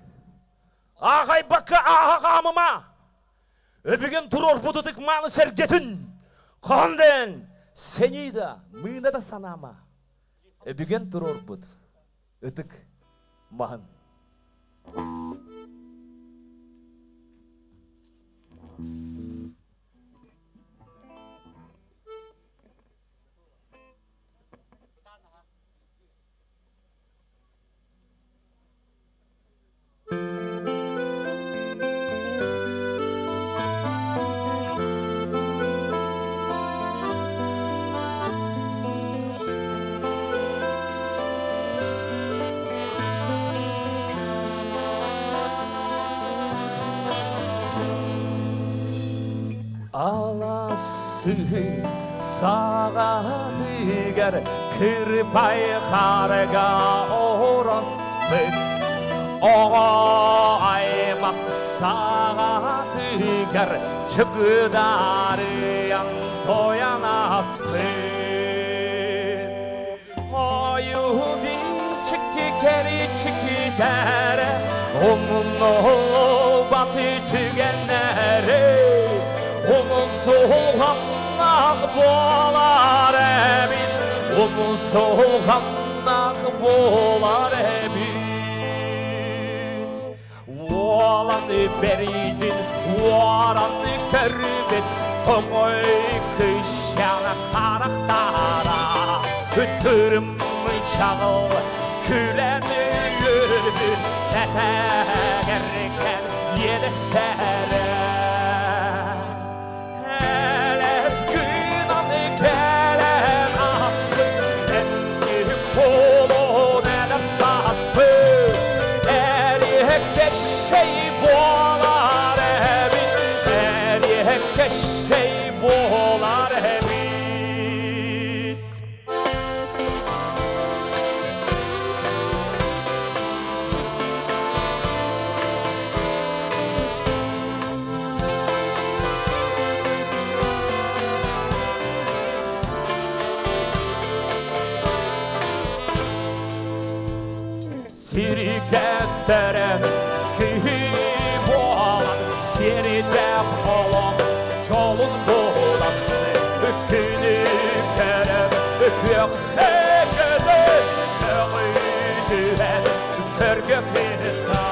Аахайбакка ааһа хаамыма! Өбүгэн туруорбут ытык мааны сэргэтин! Хаһан да эн сэнии да, мыына да санаама! Өбүгэн туруорбут ытык маһын. Аласы сағатыгар кырпай харга ороспыт Оҕо аймақ сағатыгар чыгыдарыян тоян аспыт Ою бичики керичики дәре Onun баты түгеннәре Onun Умсулганнах болар эбит, умсулганнах болар эбит. Уоланы беридин, уораны көрбет, тоңой кышана карактара. Үтүрүм чагыл күлен өрбүт, тәтәгеркен елестере. Элес гынан келен аспыт, энни болон эле саспыт. Эрикешей болар эбит, эрикешей болар эбит. Сирикеттерен киһи буолан, сиридэх олох чолун буолан, үкүнү керем үкүөх экеде, көҕүтүһэн көргө кытта.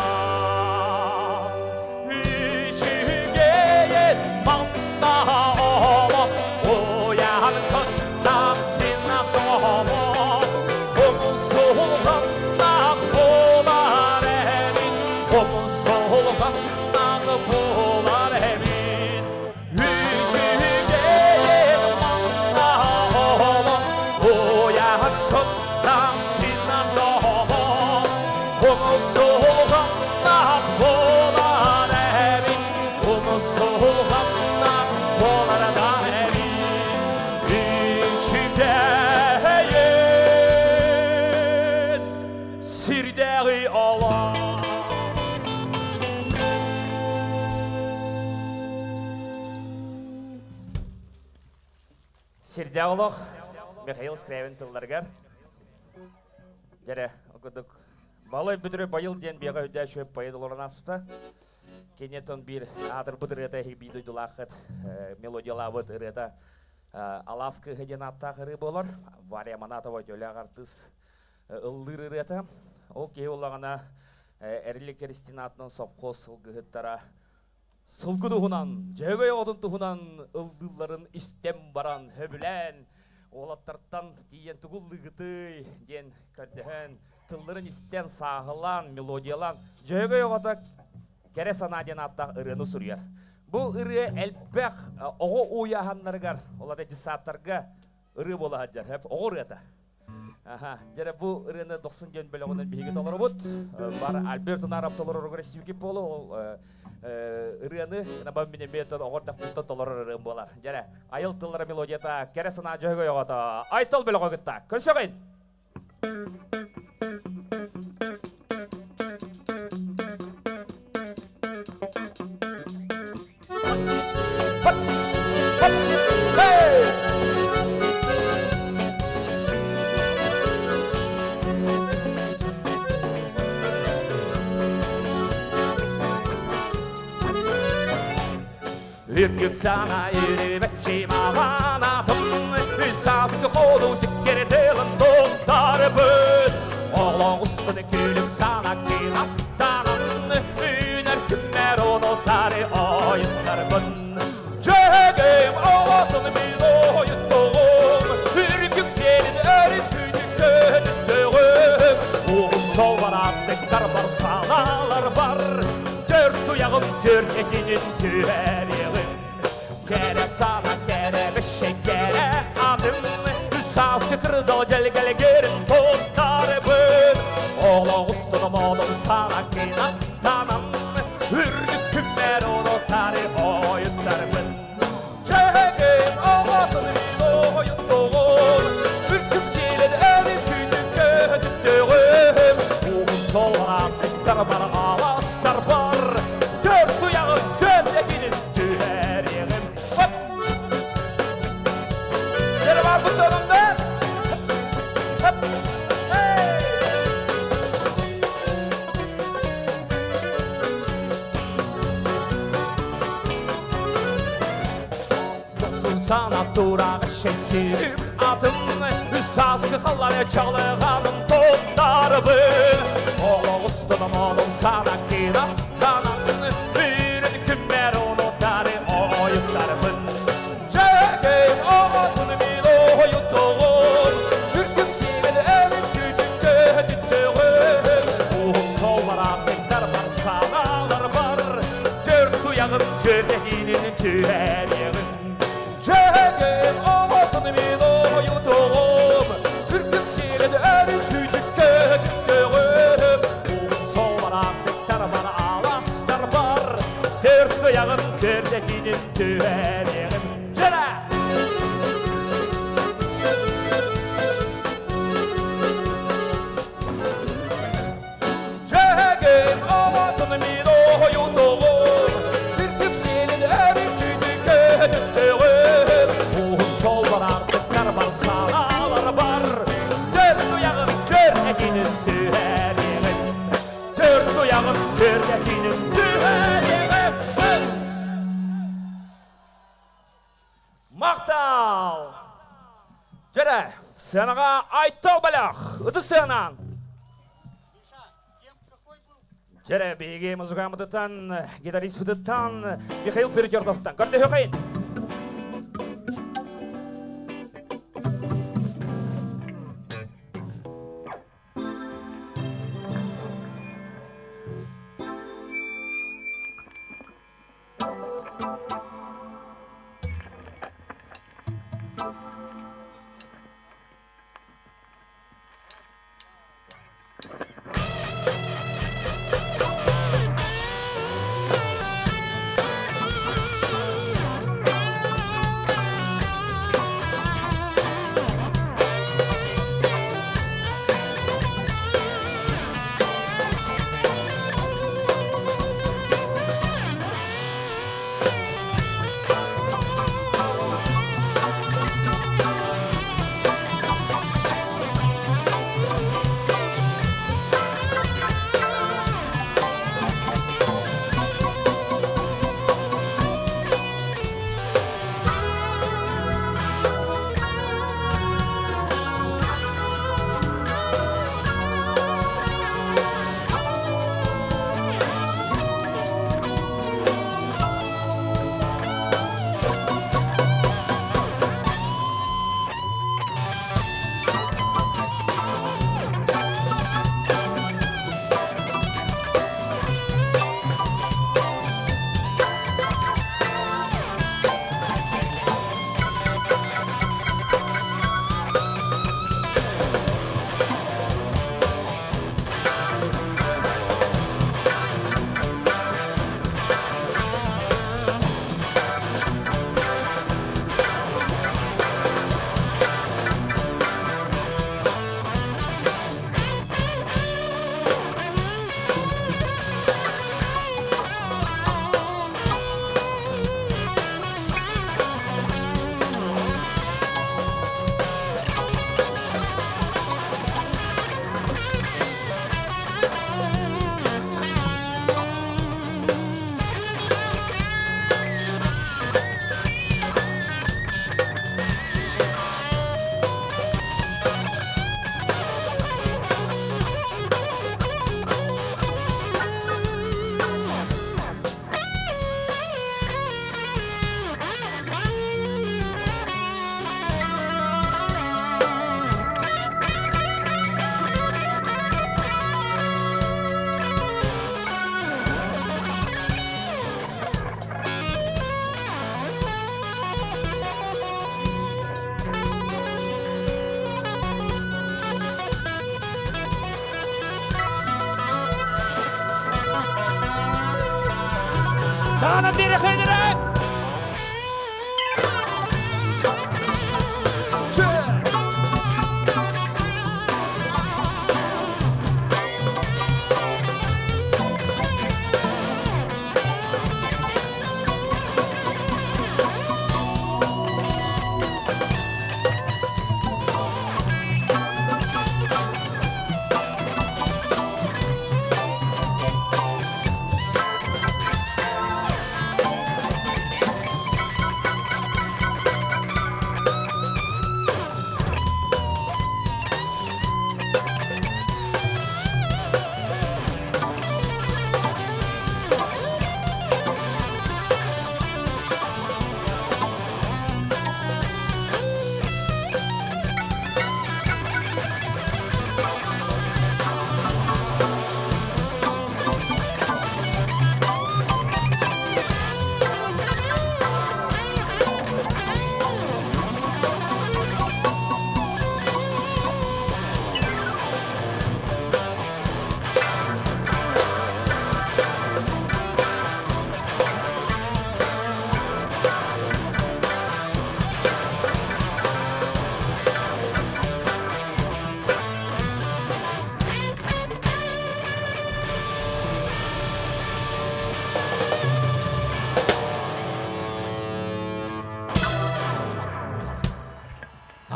Үчүгэйет манна олох, уян кыттах тинах домох, умсулганнах болар эбит, умсулганнах болар эбит. Үчүгэйет манна олох, уян кыттах тинах домох, умсулганнах болар эбит, умсулганнах болар да эбит. Үчүгэйет сирдәги олох. Сирдәолох Михаил Скрябин тылларгар. Дере, окудук. Балай бүдүрө байыл ден бияга өдә шөп пайдаларын аспыта. Кенетон бир атыр бұдыр ета хи бидуйдулахыт мелодиялабыт ырыта Аласкы хеден аттах ыры болар. Варя Манатова төләг артыс ыллыр ырыта. Ол кей олагана Эрли Кристина атынан сопқо сылгыһыттара сылгы туһунан, жөгөй одун туһунан ылдылларын истем баран хөбүлән, олаттартан тиен тугуллыгыты ден көрдөһөн, тылларын истен саагылан, мелодиялан, жөгөй огото кере сана ден аттах ырыны суруяр. Бу ыры элбэх ого уяханнаргар, олар десаттарга ыры бола хаджар, хеп ого ырыта. Аха, жере бу ырыны 90 ден бөлөгөнөн биһиги толорубут. Бар Альберт Наров толорор сүйги болу, ол ырыны наба мине метод огор дактыта толорор ырым болар. Жере айыл тыллары мелодията кере сана жөгө йогото. Айтыл бөлөгө гытта. Көрсөгөн. Үргүк сана үрүбэтчи мағанатым, Үсаскы ходу сиккери тылын тоттарбыт. Олоң устуны күлүк сана кынаттанын, Үнөр күммер ону тары ойуттарбын. Жөгөм олотун мен ойуттугум, Үргүк сенин өрүтүнү көтүттөгүм. Угум солбар аттыктар бар, саналар бар, Төрт туягым төрт этинин түһәригим. Кере сана кере бешe кере adım, Саскы кырдал желгелгерин тоттарбын. Олоң устуном олом сана кынаттанан, Үрдүк күммер ону тары ойуттарбын. Жегем олотун мен ойуттугум, Үрдүк селин өрүтүнү көтүттөгүм. Угум солар бар, аластар бар, Төрт туягын төрт этинин түһәригим. Хоп! Жere бар бұттанымдар. Хоп! Hey! Sana durağı şesirip atın Sazgı halları çalığanım toptar bın Oğlu ustunum oğlum sana kırattanan Ürün kümer onu tarı oyuttar bın Çekeyim oğlunu mil oyuttuğum Ürküm silin evin tütüttü tüttüğüm Uğum sol var artıklar var sanalar var Dört duyağın törlediğinin tüheliğin Çekeyim oğlunu mil oyuttuğum Ürküm silin evin tütüttü tüttüğüm Uğum sol var artıklar var alastar var Dört duyağın törlediğinin tüheliğin Cere! Çekeyim oğlunu mil oyuttuğum Ürküm silin evin tütüttü tüttüğüm Uğum sol var artıklar var sanalar var Dört duyağın törlediğinin tüheliğin Dört duyağın törlediğinin tüheliğin Мақтал! Жере, сенаға айттал балақ, ұды сенан. Жере, бейге музыкамыдытан, гитарист фыдыттан, Михаил Перетердовтан. Көрді хөқайын. Дана бері қайдыра!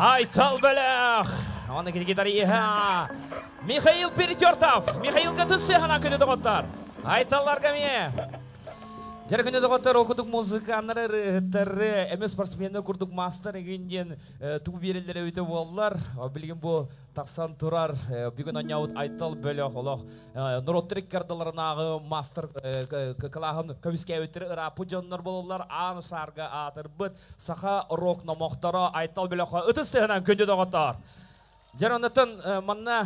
Айтал бөлөх. Оны гитариһа Михаил Перетертов. Михаил Гатысыхана күнү доҕоттор. Айталларга мие. Жара күнү доҕоттор ол курдук музыканнары, ырыһыттары, эми спортсменнар курдук мастер игин диэн тугу биэрэллэр эбитэ буоллар. Билигин бу тахсан турар бүгүн онньообут Айтал бөлөх олох норуоттар иккардаларынааҕы мастер кылааһын көмүскээбиттэр ырааппыт дьоннор буолаллар. Аан шаарга аатырбыт саха рок номохторо Айтал бөлөххө ытыс тыаһынан күндү доҕоттоор. Дьэр оннуттан манна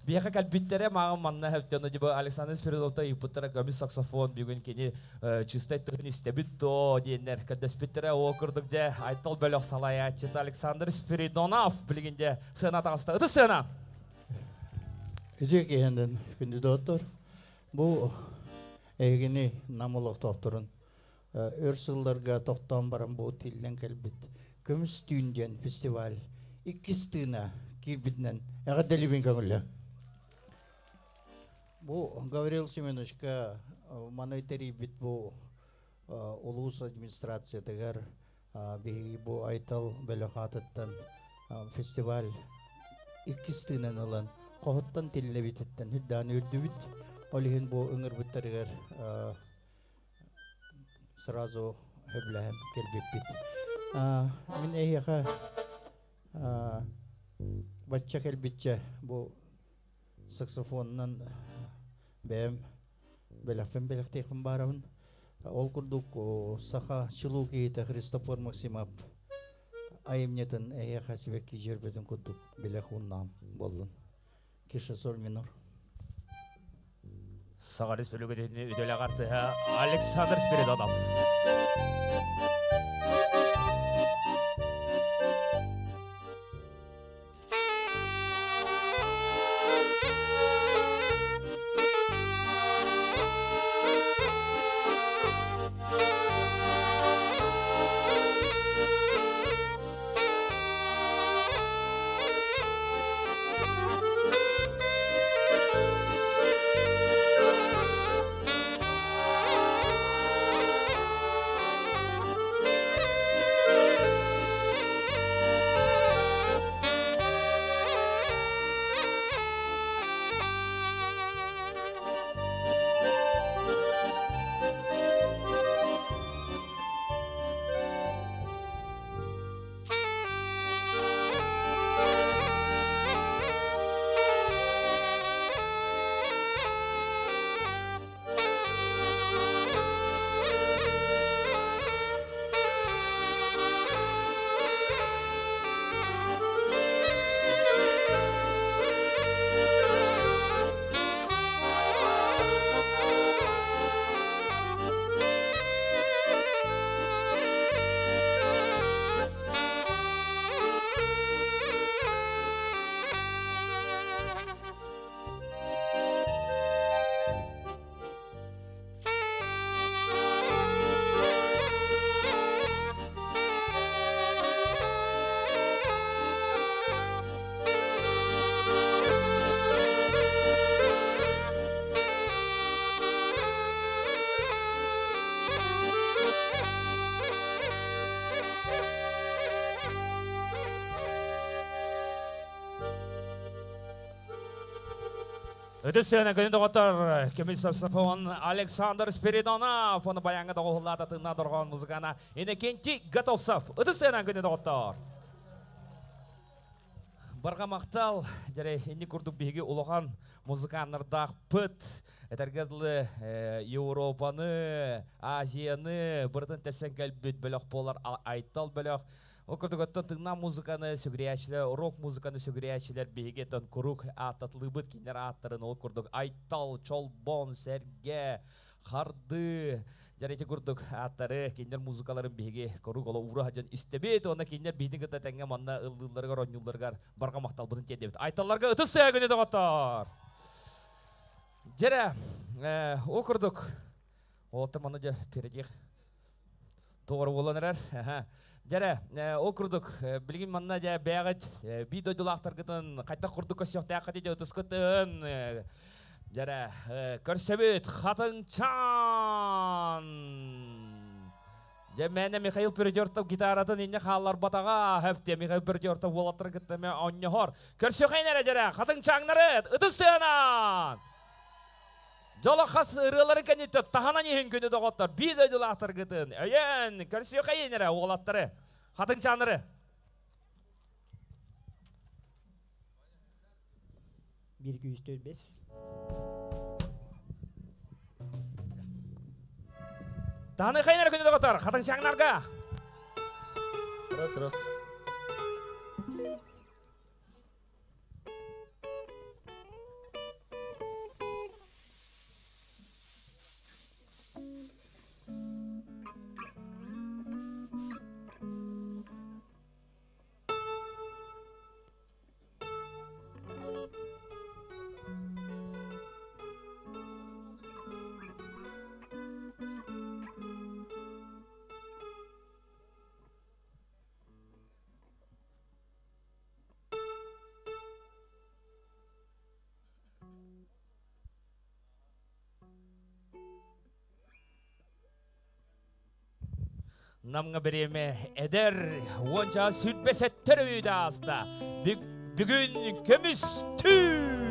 биһиэхэ кэлбиттэрэ мааҕын манна хэптэн дьыбы Александр Спиридоновта ыйыппыттара көмүс саксофон бүгүн кини чистай тыһын истэбит до диэннэр көрдөспүттэрэ. О курдук дьэ Айтал бөлөх салайааччыта Александр Спиридонов билигин дьэ сыана таҕыста. Ытыс сыана! Үтүө киһинэн күндү доҕоттор, бу эһигини Нам олохтоохторун өр сылларга тохтоон баран бу тиллэн кэлбит Көмүс түүн диэн фестиваль иккис тыына киирбитинэн эҕэрдэлиибин көҥүллэ. Бу Гаврил Семеновичка маны тэрийбит бу улуус администрациятыгар биһиги бу Айтал бөлөх аатыттан фестиваль иккис тыынан ылан хоһуттан тиллэбититтэн үрдээн үрдүбүт. Ол иһин бу ыҥырбыттарыгар сразу сөбүлэһэн кэлбиппит. Мин эһиэхэ бачча кэлбиччэ бу саксофонунан бэйэм бэлэхпин бэлэхтиэхпин баарабын. Ол курдук саха чулуу киһитэ Христофор Максимов айымньытын эһиэхэ сибэкки дьөрбөтүн курдук бэлэх ууннаам буоллун. Киша соль минор. Саха Республикатын үтүөлээх артыһа Александр Спиридонов. Өтөс сыана күнүн доҕоттор көмүс саксофон Александр Спиридонов, оны баяңы доҕуһуллаата тыынна дорҕоон музыкана Иннокентий Готовцев. Ытыс сыана күнүн доҕоттор. Барҕа махтал, дьэрэ инни курдук биһиги улахан музыканнардаахпыт. Этэргэ дылы Европаны, Азияны бырытын тэпсэн кэлбит бөлөх буолар Айтал бөлөх. Ол курдук оттон тыҥна музыканы сүгүрүйээччилэр, рок музыканы сүгүрүйээччилэр биһиги оттон куруук ааттатылыыбыт кинилэр ааттарын ол курдук Айтал, Чолбон, Сэргэ, Хардыы, дьэр ити курдук ааттары кинилэр музыкаларын биһиги куруук оло уура сылдьан истэбит уонна кинилэр биһигини кытта тэҥҥэ манна ыллыылларыгар, оонньуулларыгар барҕа махталбытын тиэрдэбит. Айталларга ытыс тыаһа күнү доҕоттоор! Дьэрэ, ол курдук, уолаттар манна дьэ передих Тоҕор буолан эрэр. Дьэрэ, ол курдук, билигин манна дьэ бэйэҕит биир дойдулаахтаргытын хайдах курдук көрсүөхтээххитий дьэ ытыскытын дьэрэ көрсөбүт Хатыҥчаан. Дьэ Михаил Передертов гитаратын инне хааллар батаға хөпте Михаил Передертов уолаттар кыттаме онньохор. Көрсөхейн әрі жәрі, қатын чаңнары, ытыс тыянан! Жолы қас ырыларын кәнетті таханан ехін күні доғоттар, бей дөйділақтар кытын. Өйен, көрсөхейн әрі уолаттары, қатын чаңнары. 1, 2, 3, 4, 5. Таны хайнар күні доғоттар, қатын чаңнарға. Раз, раз. Намга береме эдер онча сүрбесеттер үйді аста. Бүгін көміс түн.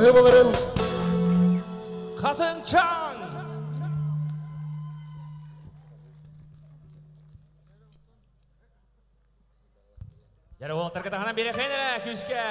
Баһыыбаларын! Хатыҥчаан! Дьэ, уолаттарга таһынан биэрэхэйин эрэ күүскэ!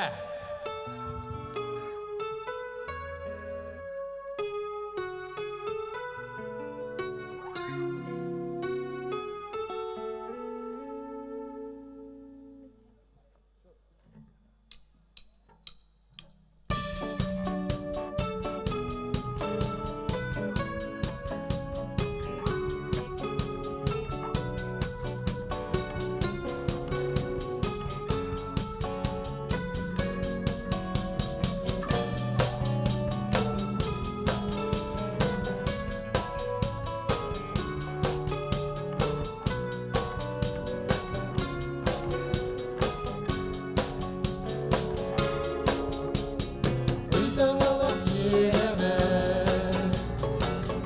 Ыйдаҥалах иэҕэ,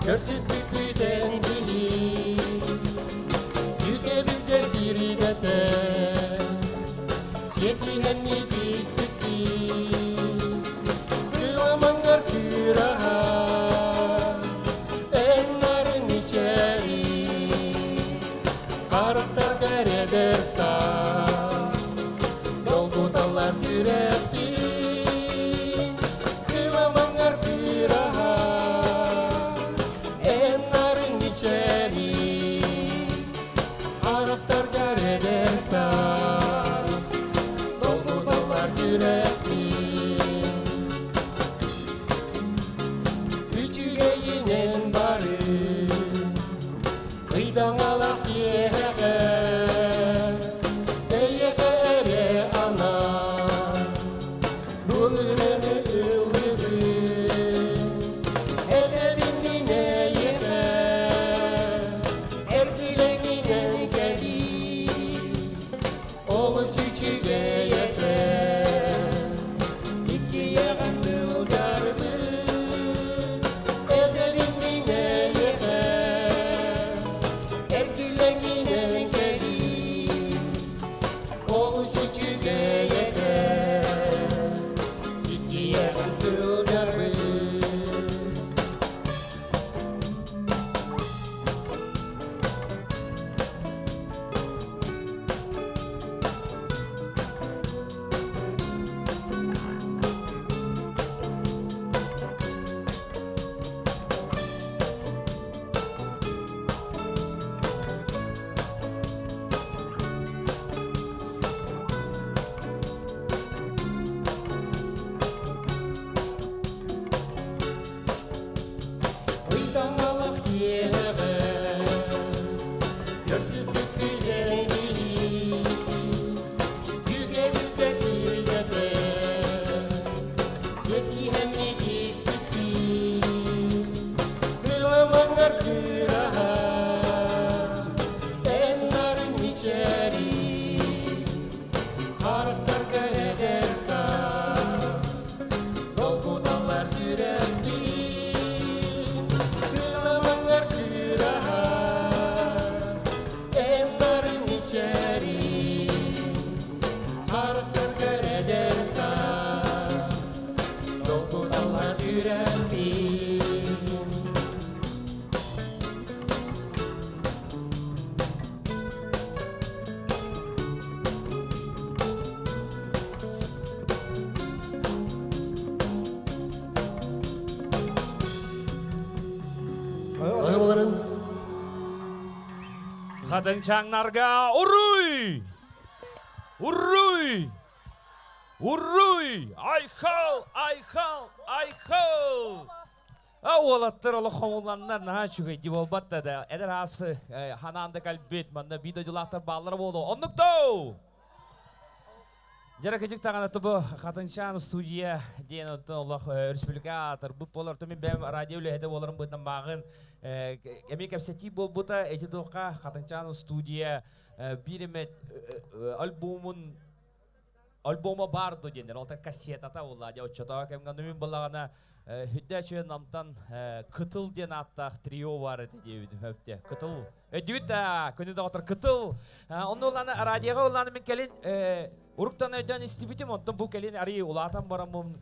көрсүспүппүтэн биһи, Үкэбилгэ сиридэтэ, сиэтиһэн миитиспиппит. Кыламаҥҥар кыраһа, эн нарын мичээри, харахтаргар эдэр саас, долгуталлар сүрэхпин. Кыламаҥҥар кыраһа, эн нарын мичээри, харахтаргар эдэр саас, долгуталлар сүрэхпин. Үчүгэйинэн бары, ыйдаҥалах киэһэҕэ, эйиэхэ эрэ анаан, бу ырыаны ыллыыбын. Этэбин мин эйиэхэ, эргилэҥинэн кэлиий, олус үчүгэй этэ, иккиэҕин сылдьарбыт. Этэбин мин эйиэхэ, эргилэҥинэн кэлиий, олус үчүгэй этэ, иккиэҕин сылдьарбыт. Ыйдаҥалах киэһэҕэ, көрсүспүппүтэн биһи, үгэбилгэ сирдэтэ, сиэтиһэн миитиспиппит. Кыламаҥҥар кыраһа, эн нарын мичээри, харахтарга эдэр саас, долгуталлар сүрэхпин. Кыламаҥҥар кыраһа, эн нарын мичээри, харахтарга эдэр саас, долгуталлар сүрэхпин. Баһыыбаларын! Хатыҥчааннарга уруй! Уруй! Уруй! Айхал! Айхал! Айхал! А уолаттар олох хомулланнар наһаа үчүгэй дии буолбат да эдэр аас ханаан да кэлбит манна биир дойдулаахтар бааллара буолуо оннук доо Дьара кыдьык даҕаны тубу Хатыҥчаан студия диэн оттон олох өрөспүүбүлүкэ аатырбыт буолар. Мин бэйэм радио үлэһитэ буоларым быһыытынан мааҕын эмиэ кэпсэтии буолбута. Ити туохха Хатыҥчаан студия биир эмэ альбомун альбома баар дуо диэннэр. Ол кассетата буолла. Дьэ оччотооҕу кэмҥэ мин буллаҕына Хүддәчү намтан Кытыл диэн ааттаах трио бар этэ диэбитим хөптө. Кытыл. Өйдүбүт да, күнү доҕоттор Кытыл. Онно улааны радиоға улааны мен кэлин уруктан өйдөөн истибитим, онтон бу кэлин ари улаатан бараммын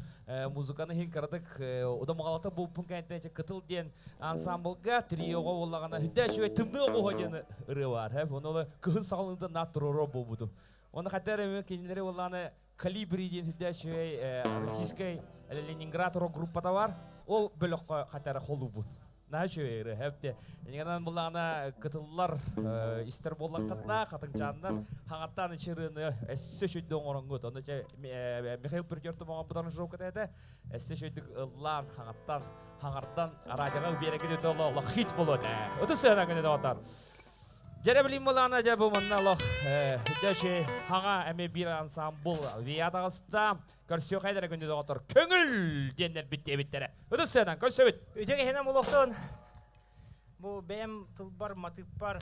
музыканы хин кыратык удамагалата булпун кэнтэн Кытыл диэн ансамблга триоға боллагана хүддәчү тымныы оҕо диэн ырыа бар. Хөп, оны кыһын саҕалында наат туруро болбутум. Оны хаттар кинилери улааны Калибри диэн хүддәчү российской Ленинград рок группата бар. Ол бөлөккө хатара холубут. Наһа хепте. Инганан булана кытыллар истер боллаккатна хатыңчаннар хаңаттан ичирыны эссе шөйдө оңоронгут. Оны Михаил Придёрту моңа бутан жок этэ. Эссе шөйдүк ыллан хаңаттан хаңардан радиога береги дөтө олох хит болот. Өтө сына күнү отар. Жере билим болана же бу манна лох дөши хага эми бир ансамбл виядагыста көрсө кайдара күндө отор көңүл деннер битте биттере. Ыдысынан көрсөбүт. Үтеге хенем улоқтон. Бу бэм тылбар матыппар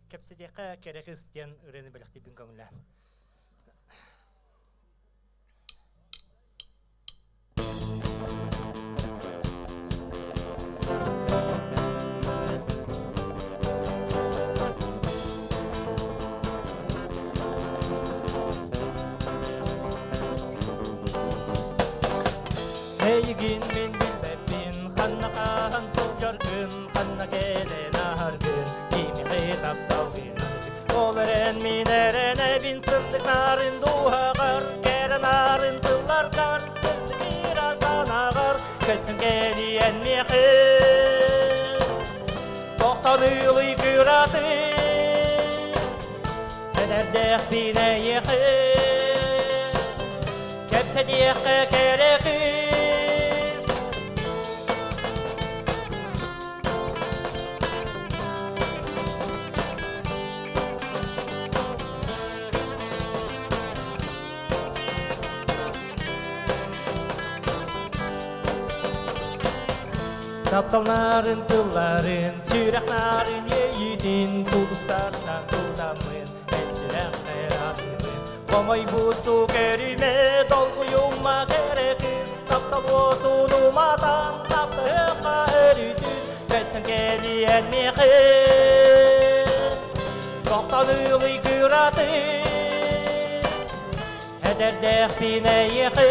кепсетеке керекис ден үрені белекти бин көңүллә. Эйгин мен билбеппин, ханна хахан сылжаргын, ханна келен ахаргын, кими хитап талгын. Ол эрен мин эрен эбин сыртык нарын дуһагар, керен арын тылларгар, сыртык ира санагар, көстүн келиен мехи. Тоқтан ылый кыраты, эдердех бине ехи, кепсетиэхке керекис. Тапталнарын тылларын, сүрәхнарын ейдин, сулустардан тудамын, мен сүрәхнер аныбын. Хомой буту кериме, долгуюма керекис, таптал отунуматан, таптыка өрүтүн, көстөн келиен мехи. Тоқтан ылый кыраты, эдердех бине ехи.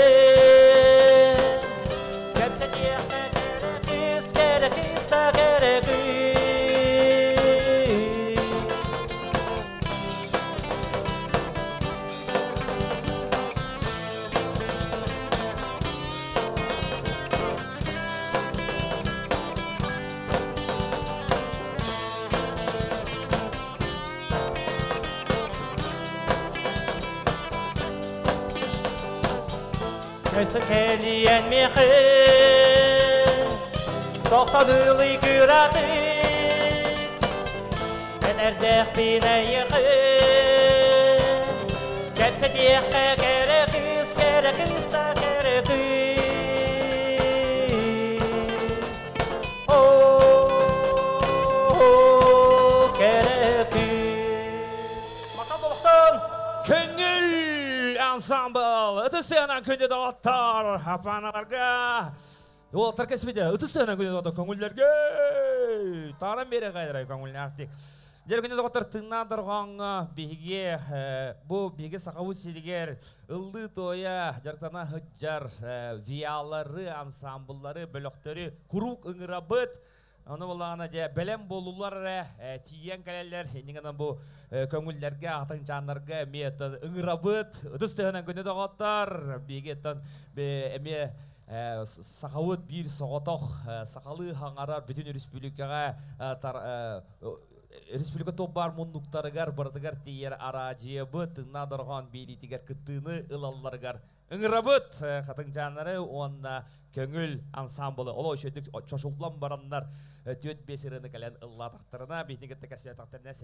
Керекис та керекис. Көстөн келиен мехи, тоқтан ылый кыраты, эдердех бине ехи, кепсетиэхке керекис, керекис та керекис. О, керекис. Мактал болуктун. Көңүл ансамбл ытысынан күндө доттор апаналарга. Ол таркесмеде ытысынан күндө доттор көңүллөргө. Таран бере кайдыра көңүлнактик. Жер күндө доттор тыңнан турган биге бу биге сакабы силгер ылды тоя жарктана хыджар виалары ансамбллары бөлөктөрү курук ыңырабыт. Оны болағына же белем болулар тиен кәлелер, инеңінен бу көңілдерге, атын жанларға әме ыңырабыт, ыдыс төхінен күні доғаттар, бегеттен әме сақауыт бір соғытоқ, сақалы хаңарар бүтін республикаға республика топ бар мундуктарыгар бардыгар тиер аражиябы тыңна дорған бейлитигер кыттыны ылалларыгар ыңырабыт хатын жаннары онна көңүл ансамблы оло өшөдүк чошуллан бараннар төт бесирини кален ыллатактарына бихниге текасиятактарына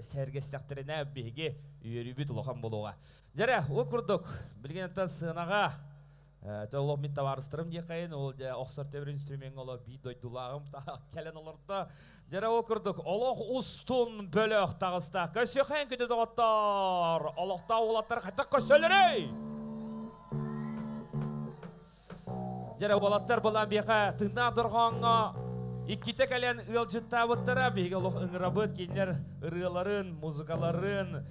сәргестактерине биһиги үйөрүбүт улахан болууга жаре ол курдук билгенеттен сынага Толох мин товарыстырым дие кайын, ол оксор тебір инструмент оло би дойдулагым келен олорда. Жара ол курдук, олох устун бөлөх тагыста. Көсөхэн күтө доғоттор, олохта улаттар кайта көсөлөрөй! Жара болаттар болан бияқа тыңна дорғоңға икките кэлэн ыалдьыттаабыттара, биһиги олох ыҥырабыт, кинилэр ырыаларын, музыкаларын,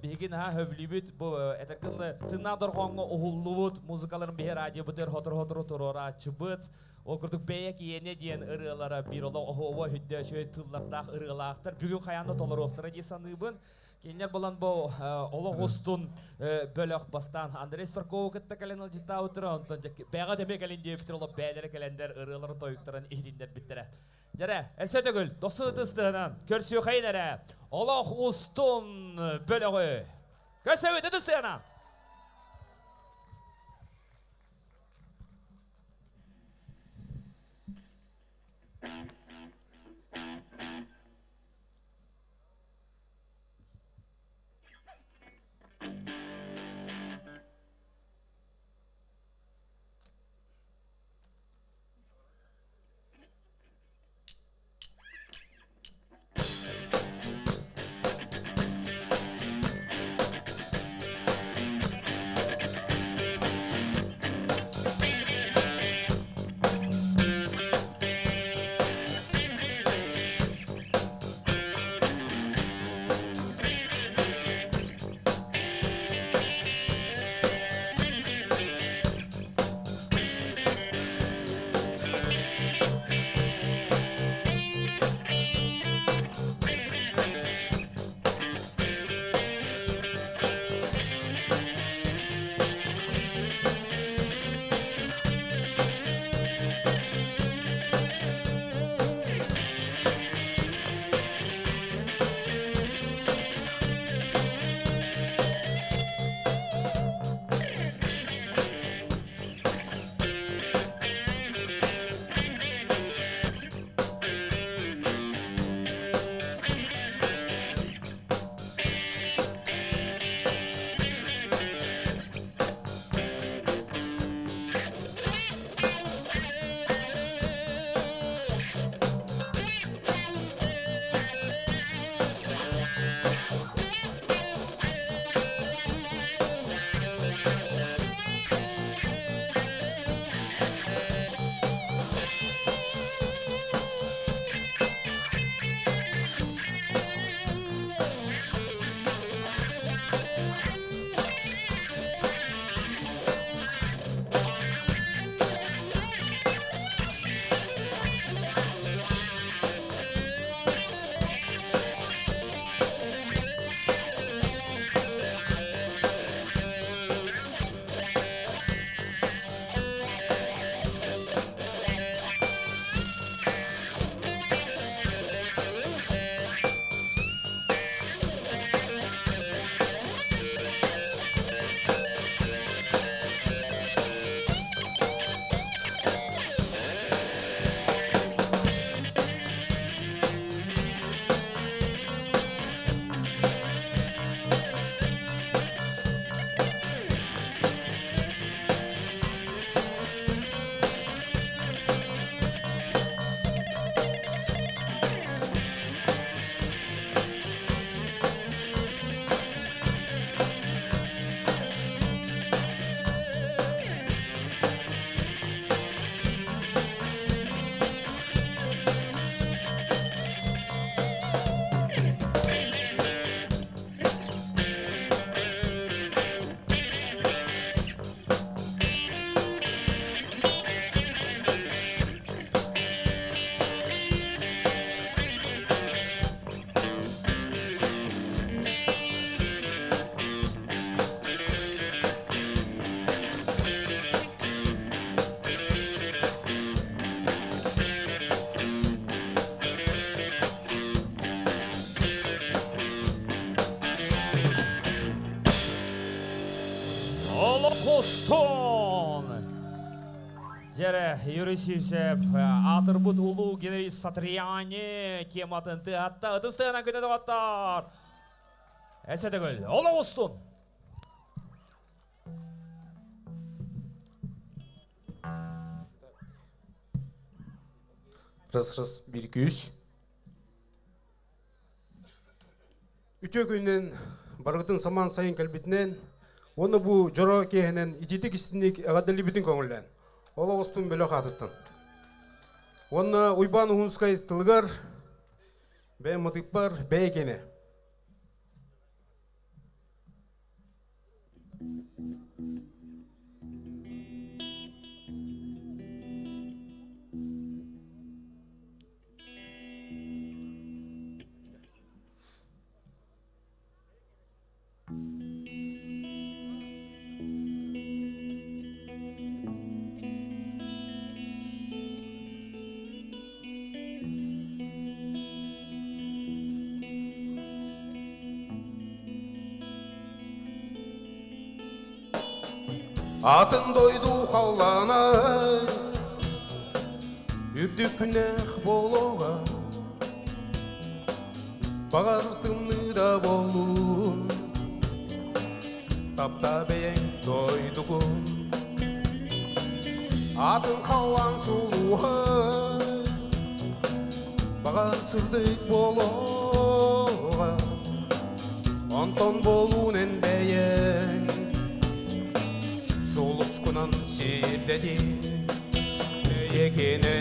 биһиги наһаа сөбүлүүбүт, бу этэргэ тыыннаах дорҕооҥҥо уһуллубут музыкаларын биһи радиобытыгар хотору-хотору туруорааччыбыт. Ол курдук бэйэ киэнэ диэн ырыалара биир олох оһуоба хүддөөчөй тыллардаах ырыалаахтар. Бүгүн хайаан да толоруохтара дии саныыбын. Кинилэр булан бу олох устун бөлөх бастаан Андрей Старкову кытта кэлэн ылдьыттаабыттара, онтон бэҕэ тэбэ кэлин диэбиттэр, олох бээлэрэ кэлэндэр ырыаларын тойуктарын иһитиннэрбиттэрэ. Дьэрэ, өссө төгүл, дохсун ытыстыһынан, көрсүөхайын эрэ, олох устун бөлөҕү. Көрсөбүт ытыстыһынан! Олохостон! Жере Юрий Сивцев атырбыт улуу Генри Сатриани тематын тыатта ытыстыгынан көтөтө оттор. Эсетегөл, Олохостон! Рыс рыс bir iki үс. Үтө күннен баргытын саман сайын кэлбитинэн, оны бу жоро киэһэнэн итиитик истинник эҕэрдэлиибитин көҥүллээн. Ол оҕустун бөлөх атыттан. Онна Уйбан Уһунскай тылыгар бэйэ матыппар бэйэ кене. Атын дойду халлана Үрдүк күнэх болоға Бағар тымны да болун Тапта бэйэң дойдугун Атын халлан сулуха Бағар сырдык болоға Онтон болунен бэйэң Сулускунан сирдедин Бэйэкине,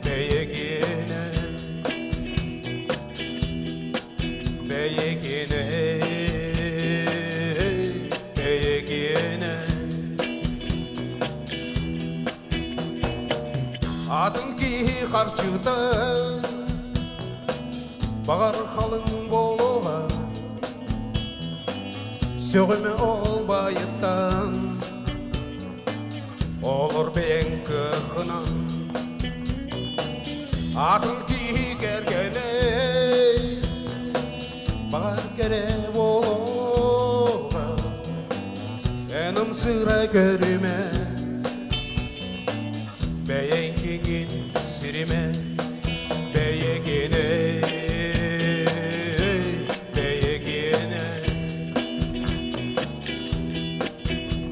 бэйэкине Бэйэкине, бэйэкине Атын киһи харчыта Бағар халың болуға Сөҕүмэ ол байыттан Олор бэйэҥ кыахынан Атын киһи кэргэнэ Бағар кэрэ болуға Эн ымсыра көрүмэ Бэйэҥ киҥин сиримэ Бэйэкине, бэйэкине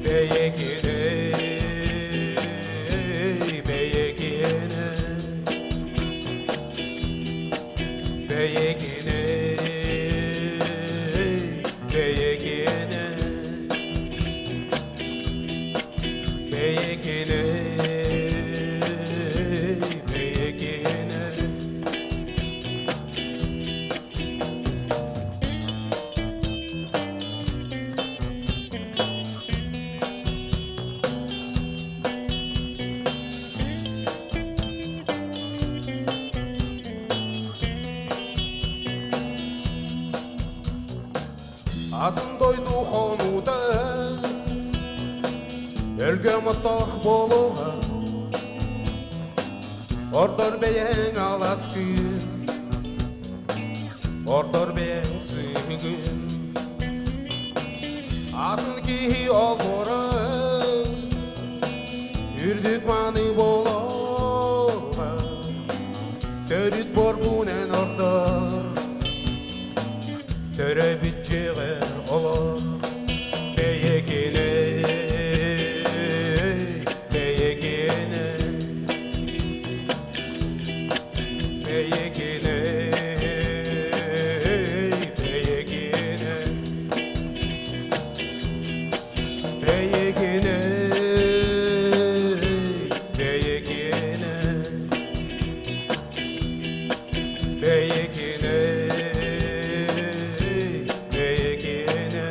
Бэйэкине, бэйэкине Бэйэкине, бэйэкине Бэйэкине, бэйэкине Атын дойду хонута Өлгөм оттох болуға Ордор бэйэҥ аласкын Ордор бэйэҥ сыгын Атын киһи олбора Үрдүк маны болуға Төрүт борбунен ордор Төрө бүтчеҕэр олор Бэйэкине, бэйэкине Бэйэкине, бэйэкине Бэйэкине, бэйэкине Бэйэкине, бэйэкине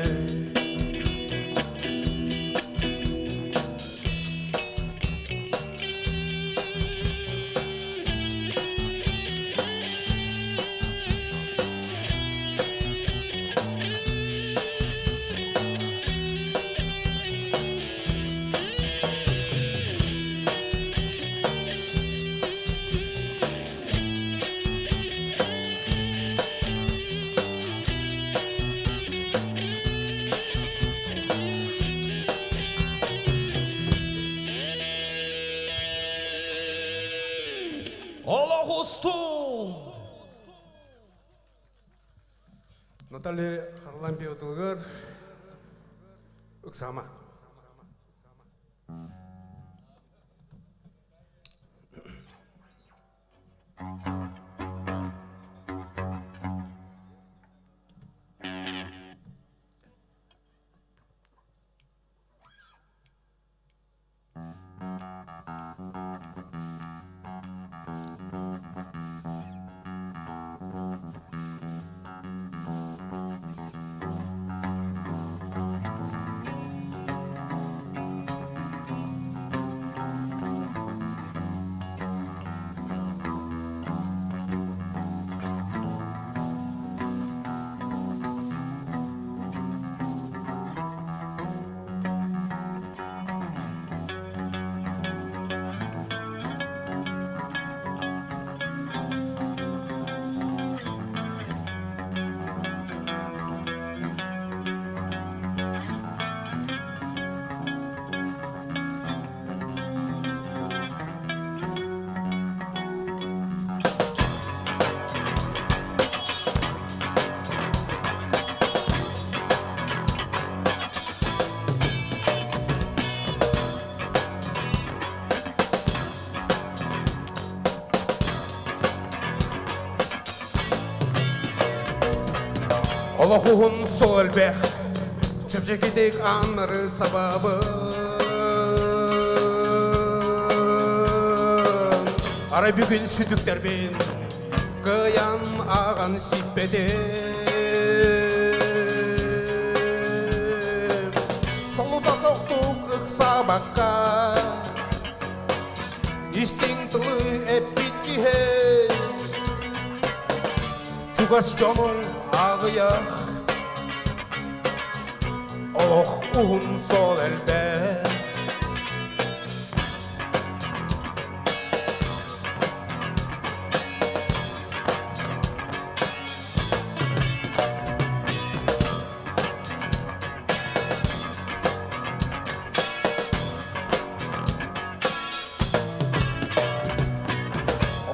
Олох устун! Наталья Харлампиева тылыгар Ыксама. Олохуһун сол элбэх, чэпчэкитик аннары сабабын. Арай бүгүн сүтүктэрбин кыйан аған сиппетим. Солута соқтук ыксабакка, истиң тылы эппит киһи. Чугас дьонуҥ ағыйах, олох уһун сол элбэх.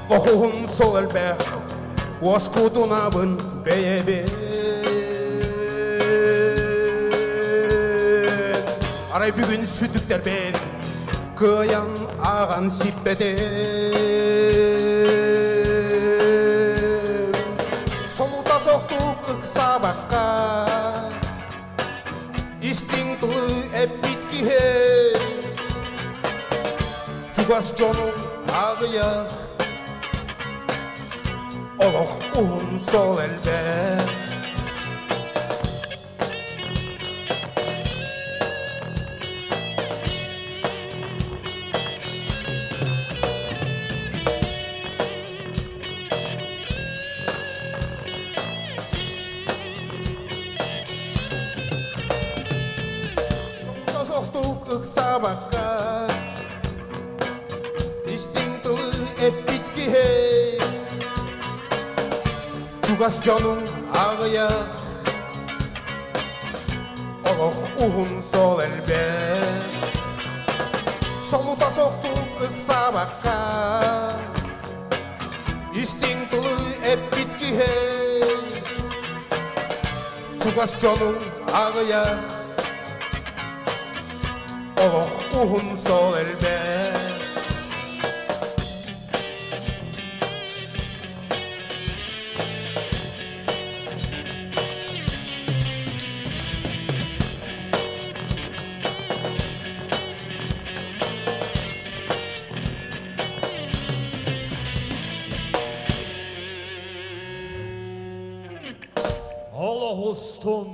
Олох сол элбэх, уоскутунабын бэйэбин. Арай бүгүн сүтүктэрбин кыайан ааҕан сиппэтим. Солута соқтук ыксабакка, истиҥ тылы эппит киһи. Чугас дьонуҥ ааҕыйах, олох уһун сол элбэх. Соқтук ыксабакка, истиҥ тылы эппит киһи. Чугас дьонуҥ ааҕыйах, олох уһун сол элбэх. Солута соқтук ыксабакка, истиҥ тылы эппит киһи. Чугас дьонуҥ ааҕыйах, олох уһун сол элбэх. Олоғустун.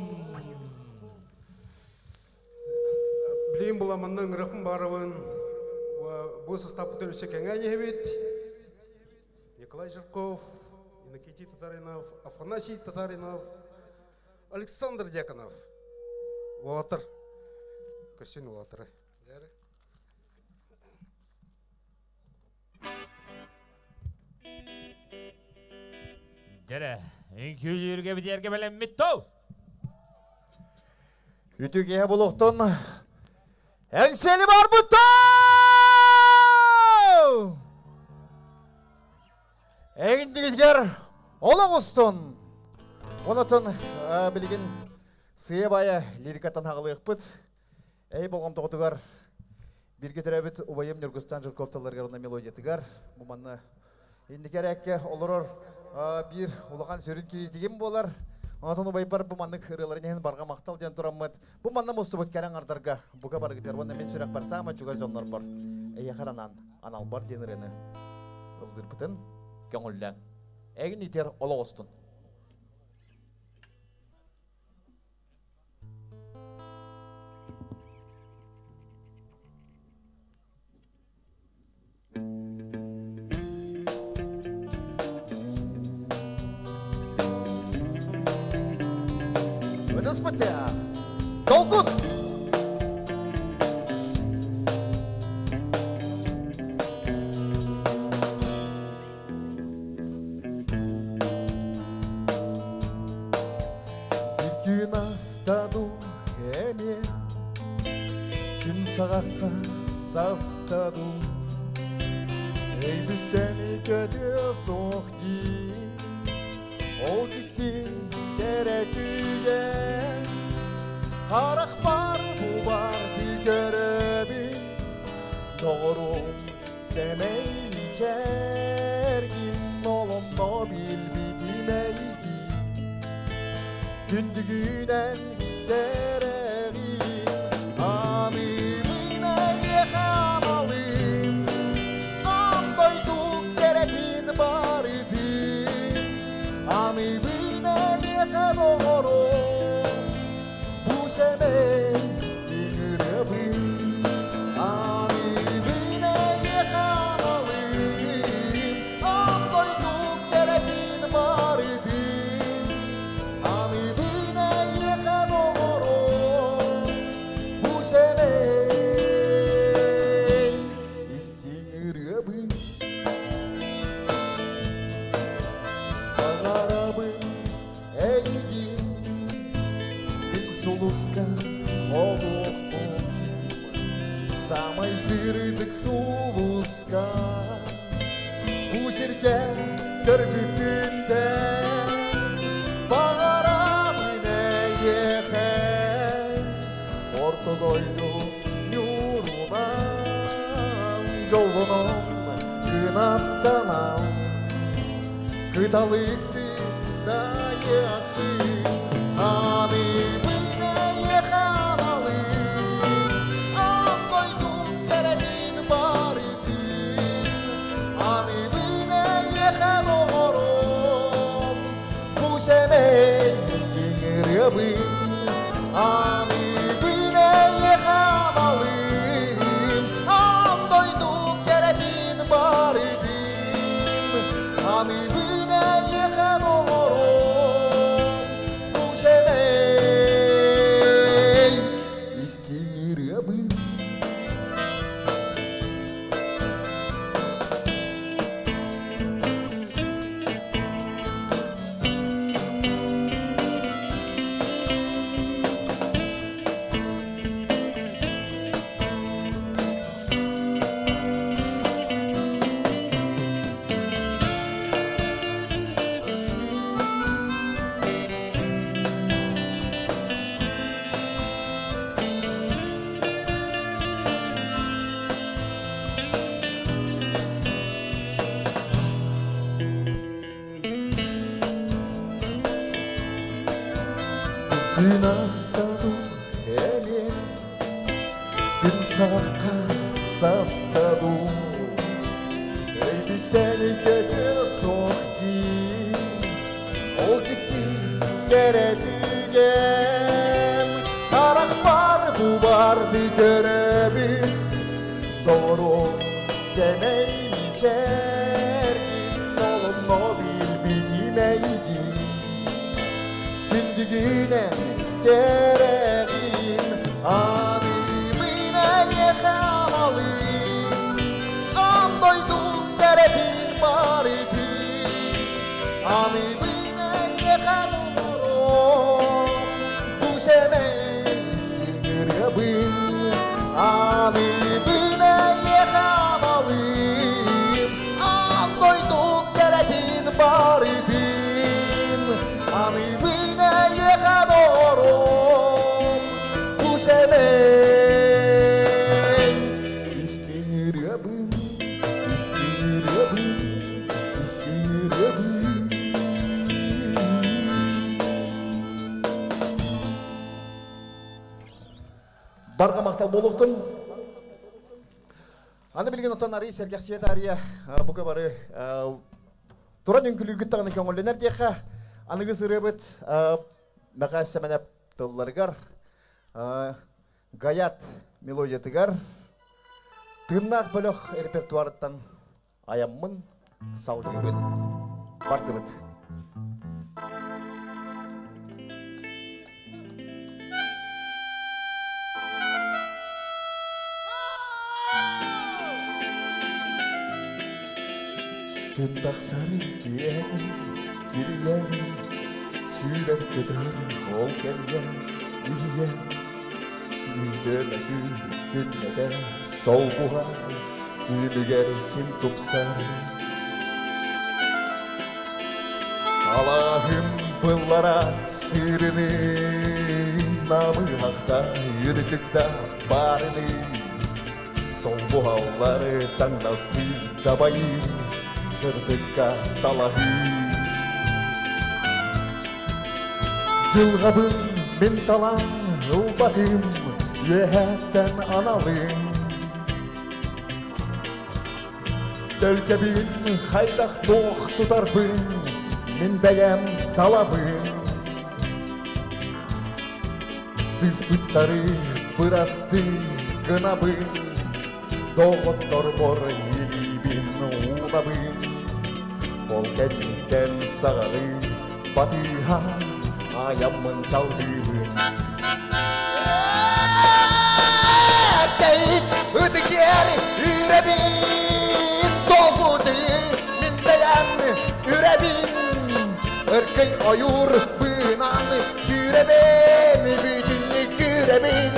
Билим буламанның рахым барыбын. Бу состав өсе кәңәне бит. Николай Жирков, Иннокентий Татаринов, Афанасий Татаринов, Александр Дьяконов. Уолаттар. Көстүн уолаттары. Дере, үңкүлүүрге бидерге белеммит тоу. Үтүгеһэ булуктун Эңсели бар бұттау! Эңиндигизгер олоқ устун. Онотон билигин сыя бая лирикаттан хағылыqпыт. Эй болгом тоғытыгар бирге төрөбүт убайым Нюргустан Жирков тылларгар уна мелодиятыгар. Бу манна индикерекке олорор бир улахан сөрүн киитигим болар. Онотон убайбар бу маннык ырыаларын иһин барга мактал диэн тураммыт. Бу манна мустубут кэрэн ардарга бука баргытер уонна мен сүрэх бар саама чугас дьоннор бар. Эйэхэр анан аналбар диэн ырыаны ылдырбытын көңүллээн. Эгин итер олоҕустун. Өтөспөттө. Толкун! Bir gün astaду эме, Күн сағаққа састаду. Өйбүттен көдө соқти, Ол жикти керетүге. Харах бар бу бар ди көрөбүн, Доғрум семей мичергин, Оломно билбитимейги. Күндүгүнэн керегин Аныбын эйиэхэ аналым Аан дойду кэрэтин барытын Аныбын эйиэхэ доҕорум Бу сэмэй истиҥ Аныбын эйиэхэ аналым Аан дойду кэрэтин барытын Аныбын эйиэхэ доҕорум Бу сэмэй истиҥ ырыабын Баҕарабын эйигин Мин сулуска холуохпун Самай сырдык сулуска Бу сиргэ көрбүппүттэн Баҕарабын эйиэхэ Орто дойду ньуурунан Дьоллонон кынаттанан Кыталыктыы дайыахпын Аныбын эйиэхэ аналым Аан дойду кэрэтин барытын Аныбын эйиэхэ доҕорум Бу сэмэй истиҥ ырыабын Аныбын эйиэхэ аналым Аан дойду кэрэтин барытын Аныбын эйиэхэ доҕорум Бу сэмэй истиҥ ырыабын Күн астаду эмиэ Күн саҕахха састаду Өйбүттэн көтөр суох дии Ол дьикти кэрэ түгэн Харахпар бу барды көрөбүн Доҕорум сэмэй мичээргин Олонно билбитим эйигин Күндүгүнэн керегин Аныбын эйиэхэ аналым Аан дойду кэрэтин барытын Аныбын эйиэхэ доҕорум Бу сэмэй истиҥ ырыабын Аныбын эйиэхэ аналым Аан дойду кэрэтин барытын Аныбын эйиэхэ доҕорум Бу сэмэй истиҥ ырыабын истиҥ ырыабын истиҥ ырыабын Барҕа махтал буолуохтун. Аны билигин оттон арый сэргэхсийэ таарыйа бука бары туран үҥкүлүүргүт даҕаны көҥүллэнэр диэххэ аныгы сырыабыт Мэхээс Сэмэнэп тылларыгар Гаят мелодиятыгар тыыннаах бөлөх репертуарыттан айаммын салгыыбын бардыбыт. Күн тахсар киэһэтин кирийэр, сүүрэр-көтөр ол кэрийэр иһийэр. Үүтүмэкү күннэтэ солбуһар, түүнүгэр син тупсар. Алааһым пыллара сыырыны, намыһахта үрдүк да баарыны, солбуһаллар таҥнастыы дабайыы, сырдыкка талаһыы. Дьылҕабын мин талан ылбатым, үөһэттэн аналым. Төлкөбүн хайдах туох тутарбын, мин бэйэм талабын. Сыспыттары бырастыы гынабын, доҕотторбор илиибин уунабын. Ол кэнниттэн саҕалыы батыыһа айаммын салгыыбын. Тэйит ытыгер үрэбин, долгутуйу мин бэйэм үрэбин. Ыркый ойуур быынан сүүрэбин, бүтүннү күүрэбин.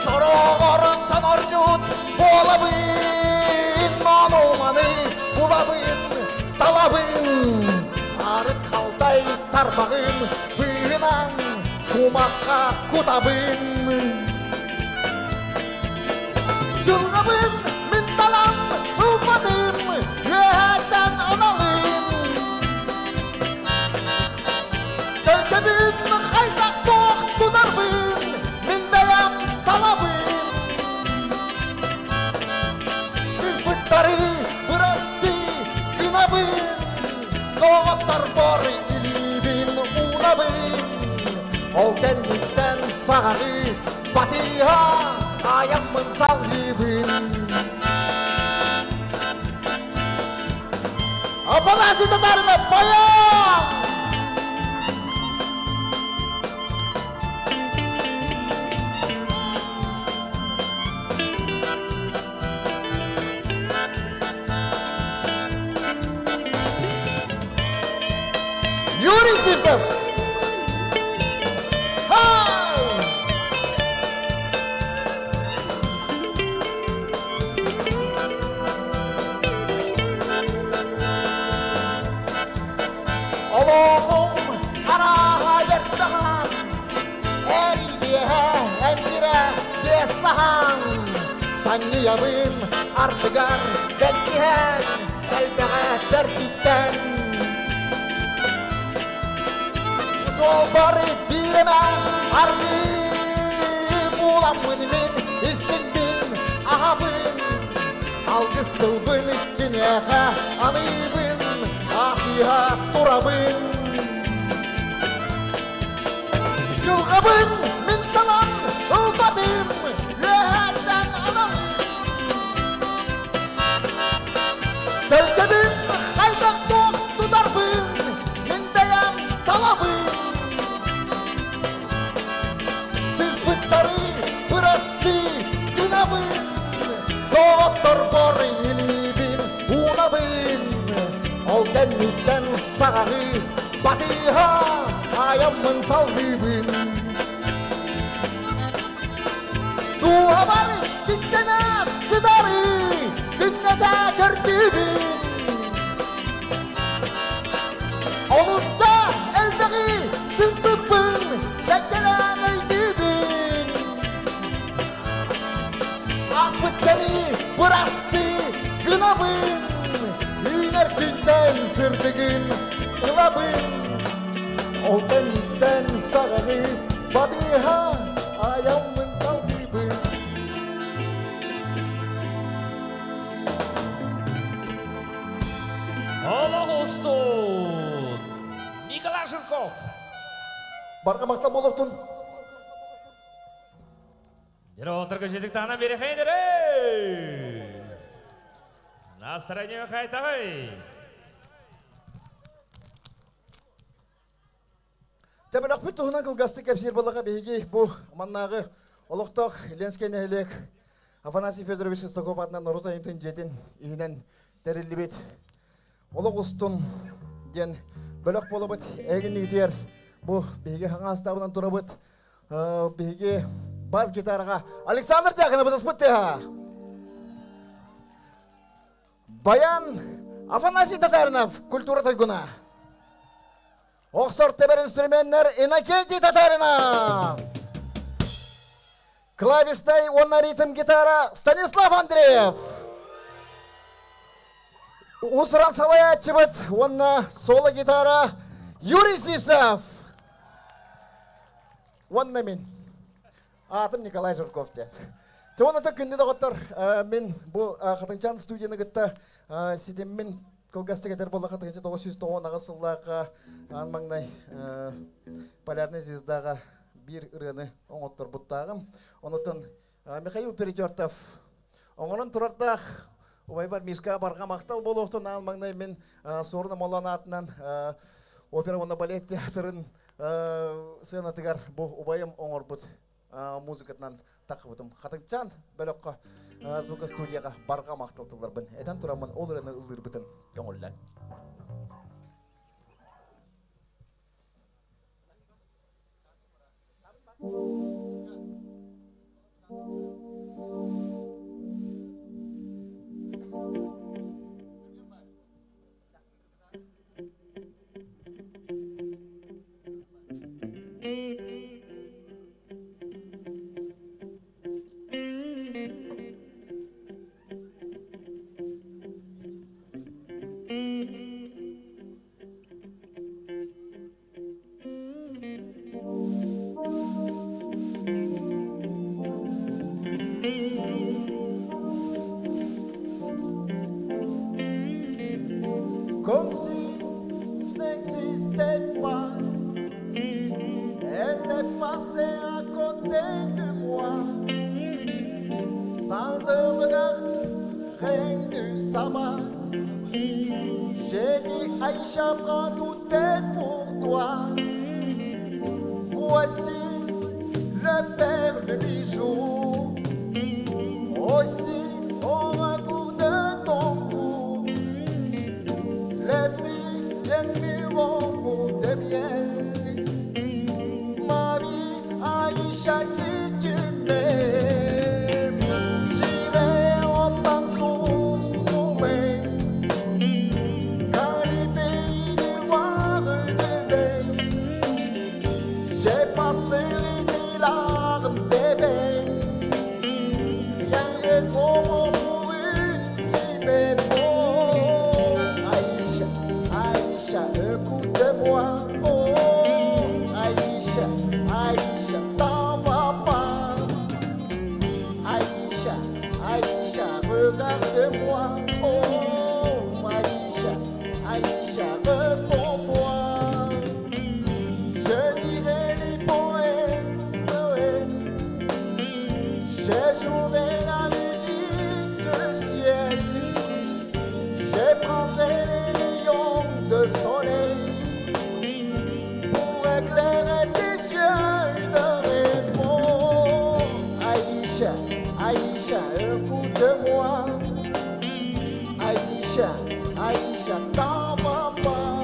Сороҕор сонордьут буолабын, ону-маны булабын, талабын. Арыт халтай тарбаҕым быыһынан кумахха кутабын. Дьылҕабын мин талан ылбатым, үөһэттэн аналым. Төлкөбүн хайдах туох тутарбын, мин бэйэм талабын. Сыспыттары бырастыы гынабын, доҕотторбор илиибин уунабын. Ол кэнниттэн саҕаҕы батыһа айаммын салгыыбын. Афанасий Татаринов, баян! Юрий Сивцев! Олоҕум арааһа бэртэһэн, эрийдиэһэ эмтирэ биэс саһан, санньыйабын ардыгар бэркиһэн, элбэҕэ бэртиттэн. Суолбар бииремэ аргы буламмын мин истиҥбин аһабын, алгыс тылбын киниэхэ аныыбын, асыһа турабын. Дьылҕабын мин талан ылбатым, үөһэттэн аналым. Төлкөбүн хайдах туох тутарбын, мин бэйэм талабын. Сыспыттары бырастыы гынабын, доҕотторбор илиибин уунабын. Ол кэнниттэн саҕаҕы батыһа айаммын салгыыбын. Дууһабар кистэнэ сытары күннэтэ көрдүүбүн. Олуста элбэҕи сыспыппын, дьэккэлээн өйдүүбүн. Ааспыт кэми бырастыы гынабын, үүнэр күнтэн сырдыгын ылабын. Ол кэнниттэн саҕаҕы батыһа айаммын салгыыбын. Олох устун! Николай Жирков! Барҕа махтал буолуохтун! Дьироолторго жетик таһынан берехейдере! Настроение хайтагай! Тэбэлэхпит туһунан кылгастык кэпсиир буоллаха биһиги бу маннааҕы олохтоох Ленскэй нэһилиэк Афанасий Федорович Шестаков атынан норуот айымтын дьиэтин иһинэн тэриллибит Олох устун диэн бөлөх буолабыт. Эгиннигитигэр бу биһиги хаҥаастаабынан турабыт. Биһиги бас гитараҕа Александр Дьяконов ытыспыт тыаһа. Баян Афанасий Татаринов культура тойгуна. Охсор тебер инструменнер Иннокентий Татаринов. Клавиштай уонна ритм гитара Станислав Андреев. Усуран салайааччыбыт уонна соло гитара Юрий Сивцев! Уонна мин. Атым Николай Жирков диэн. Туоната күндү доҕоттор, мин бу Хатыҥчаан студияны кытта ситиммин кылгастык этэр буоллахха 1998 сыллаахха аан маҥнай Полярная звездаҕа биир ырыаны оҥотторбуттааҕым. Онутун Михаил Перетертов оҥорон турардаах убайбар Мишка барҕа махтал буолуохтун аан маҥнай мин Суорун Омоллоон аатынан опера уонна балет театрын сценатыгар бу убайым оҥорбут музыкатынан тахыбытым. Хатыҥчаан бөлөххө звукостудияҕа барҕа махтал тылларбын этэн тураммын ол ырыаны ыллыырбытын көҥүллэн. Comme si je n'existais pas, elle est passée à côté de moi, sans un regard, rien du savoir. J'ai dit Aïcha, prends tout est pour toi. Voici le père, le bijou, aussi au raccours de ton cou. Les fruits bien mûrs au goût de miel. Marie, Aïcha, si tu m'aimes, j'irai en tant source nommée. Dans les pays du roi de mai, j'ai passé des larmes bébé. Rien n'est trop beau pour une si belle peau. Aïcha, Aïcha, écoute-moi. Oh, Aïcha, Aïcha, t'en vas pas. Aïcha, Aïcha, regarde-moi. Oh, Aïcha, Aïcha, réponds-moi. Je dirai les poèmes, poèmes. Je jouerai la musique du ciel. Je prendrai les rayons de soleil pour éclairer tes yeux de rainbow. Aïcha, Aïcha, écoute-moi. Aïcha, Aïcha, t'en vas pas.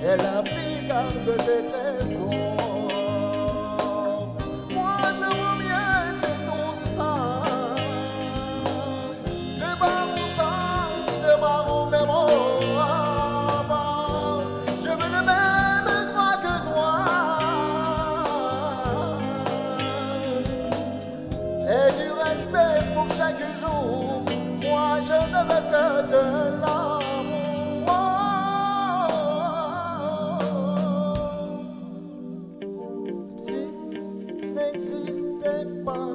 Elle a pris garde tes trésors. Moi, je vaux mieux que tout ça. De barreaux sang, de barreaux même au avant. Je veux le même droit que toi. Et du respect pour chaque jour. Moi, je ne veux que de l'amour. Si je n'existais pas,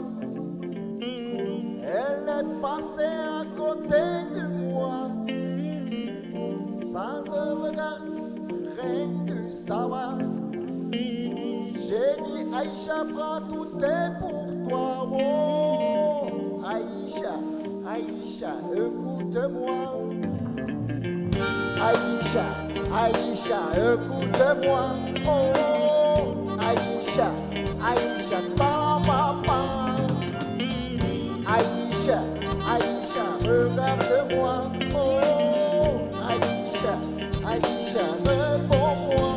elle est passée à côté de moi, sans un regard, rien du savoir. J'ai dit Aïcha, prends tout est pour toi. Oh, Aïcha, Aïcha, écoute-moi. Aïcha, Aïcha, écoute-moi. Oh, Aïcha, Aïcha, t'en vas pas. Aïcha, Aïcha, regarde-moi. Oh, Aïcha, Aïcha, réponds-moi.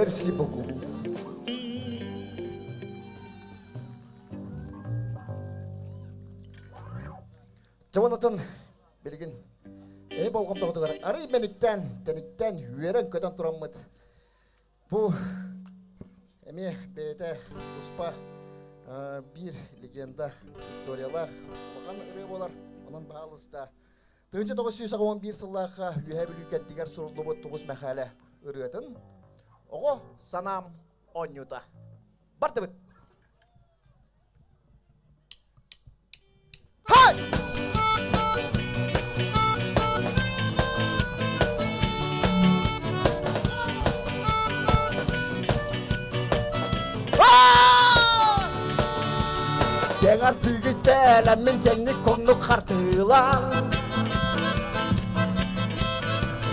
Merci beaucoup. Чабанатын билигин э болҕомтоҕутугар арый мэниктэн, тэниктэн, үөрэн көтөн тураммыт. Бу эмиэ бэйэтэ туспа биир легенда историялаах улахан ырыа буолар. Онон баалыста 1981 сыллаахха Үөһээ Бүлүү кэнтигэр суруллубут Тубус Мэхээлэ ырыатын Оҕо санаам оонньуута. Бардыбыт! Хай! Кэҥ артыгы тээлэммин кэҥник коннук хартыылаан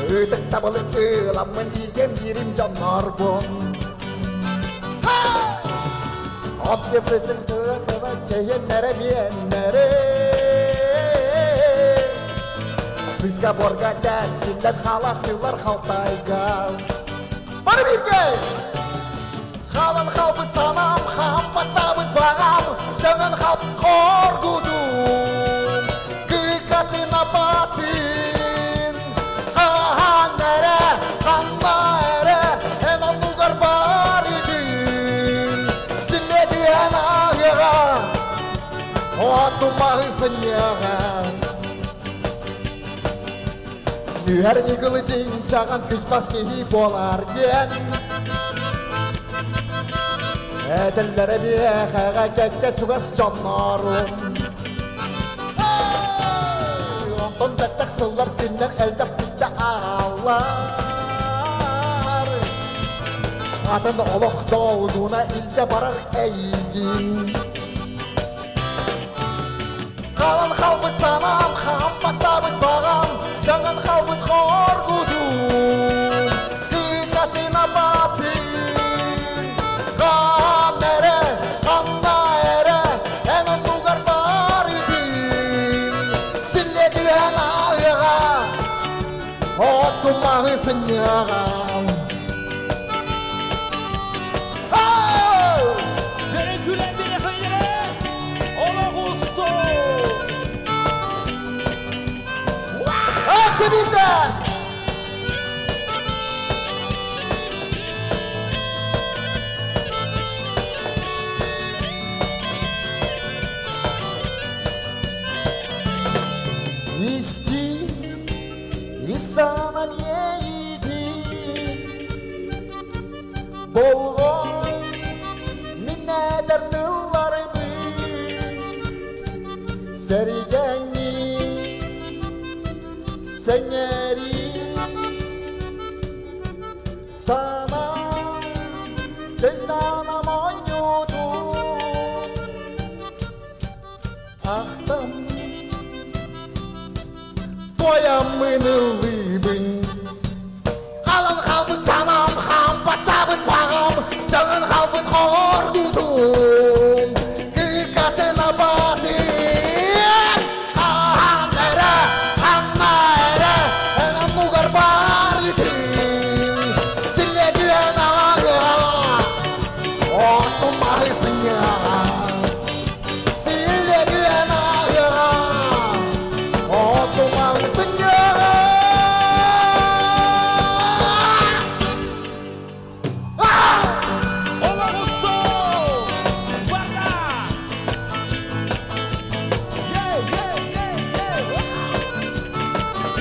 Ытык табылы тыыламмын иигем иирим дьоннорбун От кепритин тыа-тыла тэйэннэрэ биэннэри Сыска борга тэпсиллэн халахтыылар халтайга Бары бииргэ! Хаалан хаалбыт санаам, хампаттаабыт баҕам, сөҥөн халп хоргутуум. Кыкатын апатын, хаһан эрэ, ханна эрэ, эн оннугар бар итин. Силлиэтиһэн ааһыаҕа, отумаһы сынньыаҕа. Нүһэр ньыгылы дьиҥ-чаҕан күс-бас киһи буолар диэн Этэллэрэ биэхэҕэ кэккэ чугас дьоннорум Онтон бэттэх сыллар күннэр элбэх бүттэ ааллар Атын олох доудуна илдьэ барар эйигин Хаалан хаалбыт санаам, хампаттаабыт баҕам, саҥан хаалбыт хоргутуум, кыкатын абатын. Хаан эрэ, ханна эрэ, эн оннугар бар итин. Силлиэ түһэн ааһыаҕа, оту-маһы сынньыаҕа. Сибирде! Исти, и иди, Болҕой, мин этэр тылларбын Сэргэҥҥин сэҥээрии Санаа, өй санаам оонньуутун Ахтам, туойаммын ыллыыбын Халан хаалбыт санаам, хампаттаабыт баҕам, Саҥан хаалбыт хоргутуум, Кыкатын абатын. Хаһан эрэ, ханна эрэ, эн оннугар бар итин. Силлиэ түһэн ааһыаҕа, оту-маһы сынньыаҕа. Силлиэ түһэн ааһыаҕа, оту-маһы сынньыаҕа.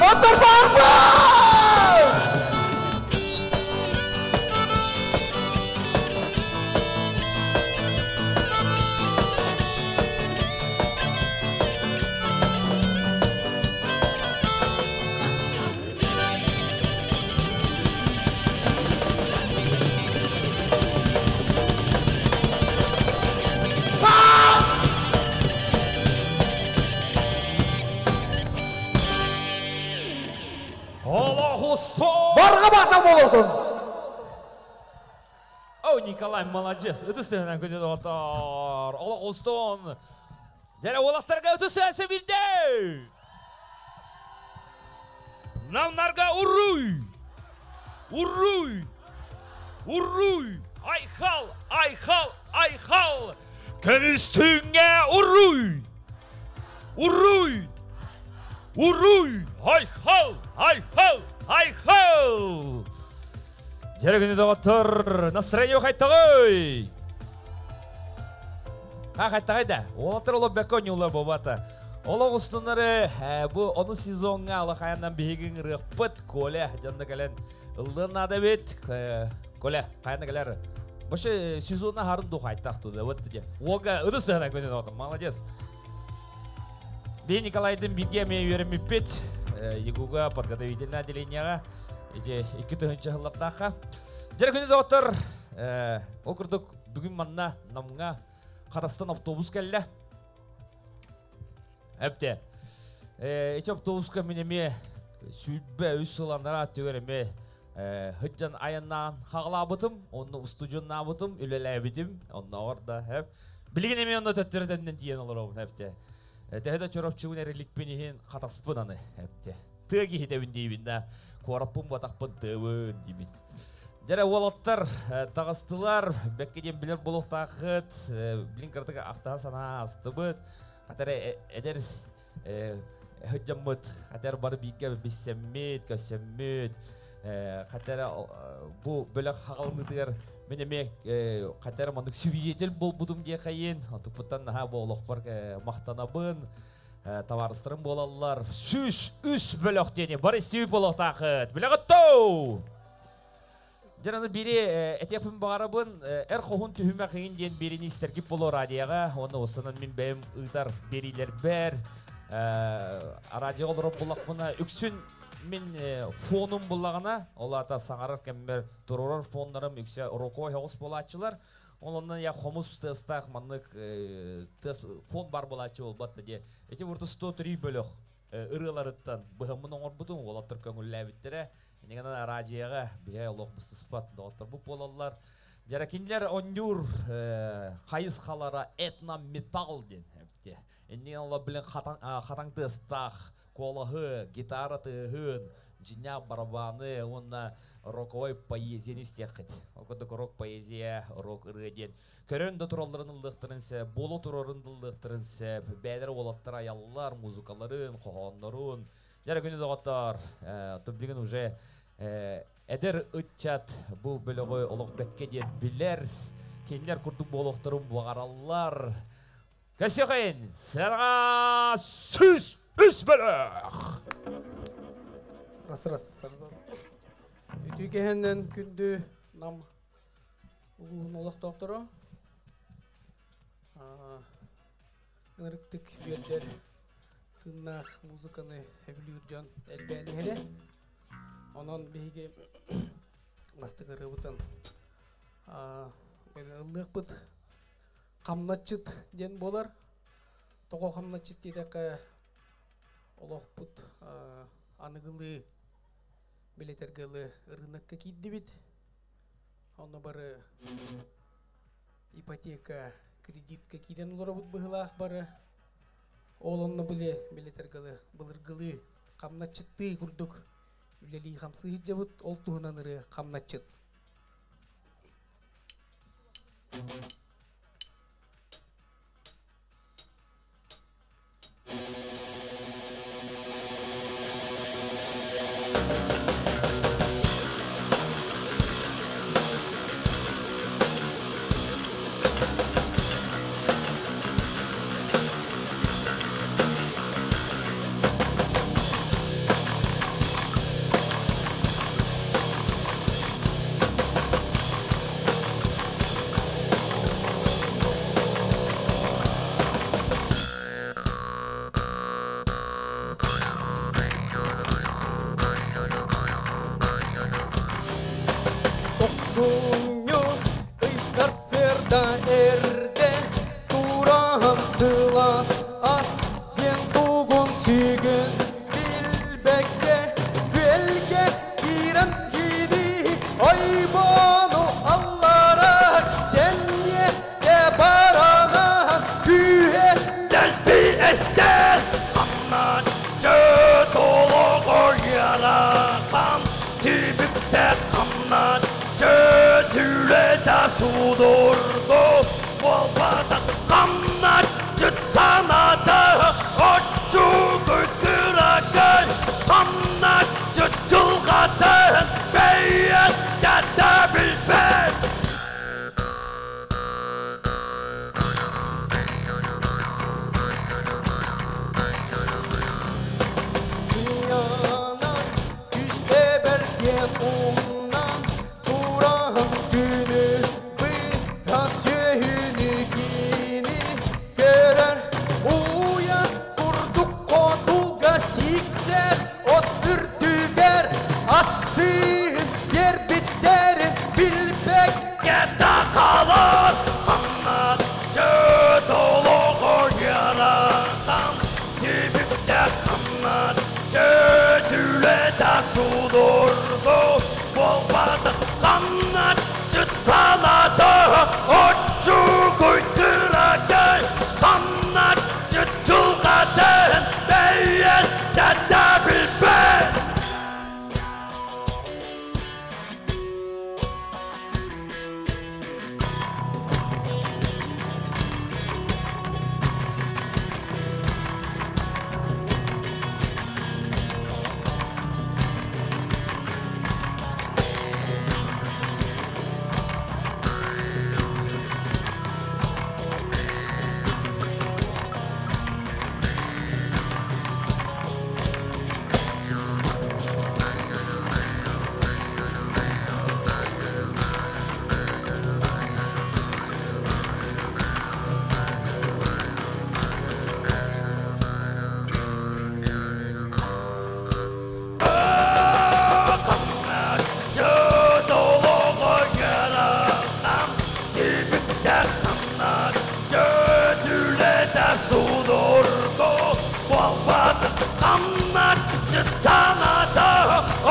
Оттор барба! Барга батал болотун! О, Николай, молодец. Ытыс тыһынан күнү доҕоттор. Олох устун. Дьэрэ уолаттарга ытыс өсө билде. Намнарга уруй! Уруй! Уруй! Айхал! Айхал! Айхал! Көмүс түүҥҥэ уруй! Уруй! Уруй! Айхал! Айхал! Айхал! Дьэрэ күнү доҕоттор, настроение хайтаҕый! Ха хайтаҕай да. Уолаттар олох бэккэ оонньуулар буолбата. Олох устуннары бу ону сезоҥҥа алахайанан биһиги ыҥырыахпыт. Коля дьонно кэлэн ыллыан наада эбит. Коля, хайана кэлэр? Вообще сезонна харын дух айтах туда. Вот где. Ога, ырыс сыһана күнүн отом. Молодец. Би Николайдын бирге эме үөрэммиппит. ЕГУга подготовительное отделениеға ити 2000 жыллардаахха. Дьэ күнү доҕоттор, ол курдук бүгүн манна Намҥа Хатастан автобус кэллэ. Эпте. Ити автобуска мин эмиэ 23 сыл анараа өттүгэр эмиэ сылдьан айаннаан хаҕалаабытым, онно устудьуоннаабытым, үлэлээбитим, оннооҕор да хэп. Билигин эмиэ онно төттөрү төннөн тиийэн олоробун эпте. Төһө да чоропчубун эриликпин иһин хатаспын аны эпте. Тыа киһитэбин диибин да, куораппын батахпын тыабын диибит. Дьэрэ уолаттар таҕыстылар, бэккэ диэн билэр буолуохтааххыт, билин кыратык ахтаһа санаа астыбыт, хатара эдэр сылдьаммыт, хатар бары бииргэ билсэммит, көрсөммүт, хатара бу бөлөх хаҕалыныытыгар мин эмиэ хатара маннык свидетель буолбутум диэхэйин, отуппуттан наһаа бу олохпор махтанабын, табаарыстарым буолаллар. 103 бөлөх диэни бары истибит буолуохтаахыт. Билэҕит тоу! Дьэ аны бири этиэхпин баҕарабын, эр хоһун түһүмэх иҥин диэн биэриини истэргит буолуо радиоҕа, уонна устанан мин бэйэм ыытар биэриилэрбэр радиоҕа олорор буоллахпына, үксүн мин фонум буллаҕына, ол аата саҥарар кэммэр туруорар фоннарым үксэ роковой оҕус буолааччылар. Ол онно я хомус тыастаах маннык тыас фон бар буолааччы буолбат да диэ. Ити бурда 103 бөлөх ырыаларыттан быһаммын оҥорбутум, уолаттар көҥүллээбиттэрэ. Иннигэнэн араадьыйаҕа биһэ олох быстыспат доҕотторбут буолаллар. Дьара кинилэр онньуур хайысхалара этно-металл диэн эбитэ. Иннигэн олор билин хатаҥ тыастаах куолаһы, гитара тыаһын, дьиҥнээх барабаны уонна роковой поэзияны истиэххит. Ол курдук рок-поэзия, рок-ырыа диэн көрөн да туралларын ыллыахтарын сөп, буола турарын да ыллыахтарын сөп, бэйэлэрэ уолаттар айаллар музыкаларын, хоһооннорун. Дьэ күнү доҕоттоор, билигин уже эдэр ыччат бу бөлөҕү олох бэккэ диэн билэр, кинилэр курдук буолуохтарын баҕараллар. Кэсиэхин, сыанаҕа 103 бөлөх! Раз раз. Үтүү кэһэннэн күндү нам улууһун олохтоохторо ынырыктык үөрдэр тыыннаах музыканы сөбүлүүр дьон элбээн иһэрэ. Онон биһиги бастакы ырыабытын ыллыахпыт хамначчыт диэн буолар. Тоҕо хамначчыт диэтэххэ олохпут аныгылыы билэтэргэ ылы ырыынакка киирдибит. Онно бары ипотека, кредитка киирэн олоробут быһыылаах бары. Ол онно били билэтэргэ ылы былыргылыы хамначчыттыы курдук үлэлии хамсыы сылдьабыт. Ол туһунан ырыа хамначчыт. Тохсунньу ый сарсыарда эрдэ туран сылаас ас диэн тугун сүгүн билбэккэ күөлгэ киирэн киирии ойбону алларар сэниэтэ баранан күүһэ дэлби эстэр хамначчы толоҕор ыарахан түбүктэ хамначчы. Судургу болбата Камначыт саната Оччугуй кыракай Камначыт жылгатын Бэйэтте да билбэт. Сынньанан күүсте берген умнан Тураһын күнү быһа сүөһүнү кини көрөр Уйа курдук хотулга сииктээх от үрдүгэр Ассыын биэрбиттерин билбэккэ да хаалар. Камначыт олоҕо ыарахан Түбүктээх камначыт үлэтэ судургу буолбатах. Камначыт санаата оччугуй кыракый Камначыт дьылҕатын бэйэтэ да билбэт. Камначыт олоҕо ыарахан Түбүктээх камначыт үлэтэ судургу буолбатах. Камначыт санаата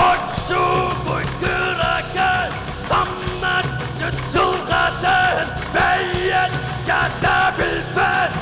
оччугуй кыракый Камначыт дьылҕатын бэйэтэ да билбэт.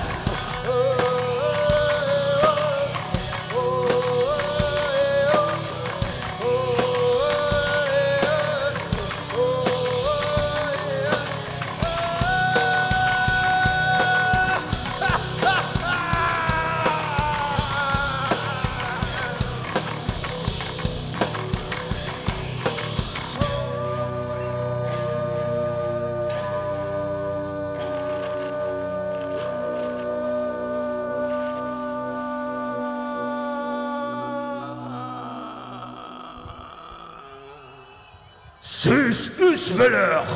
103 бөлөх.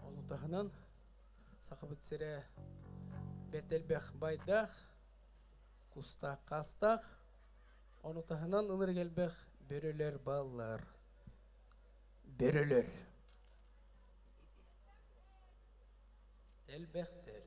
Ону таһынан сахабыт сирэ бэрт элбэх байдах, кустаах хастаах, ону таһынан ынырык элбэх бөрөлөр баллар. Бөрөлөр. Элбэхтэр.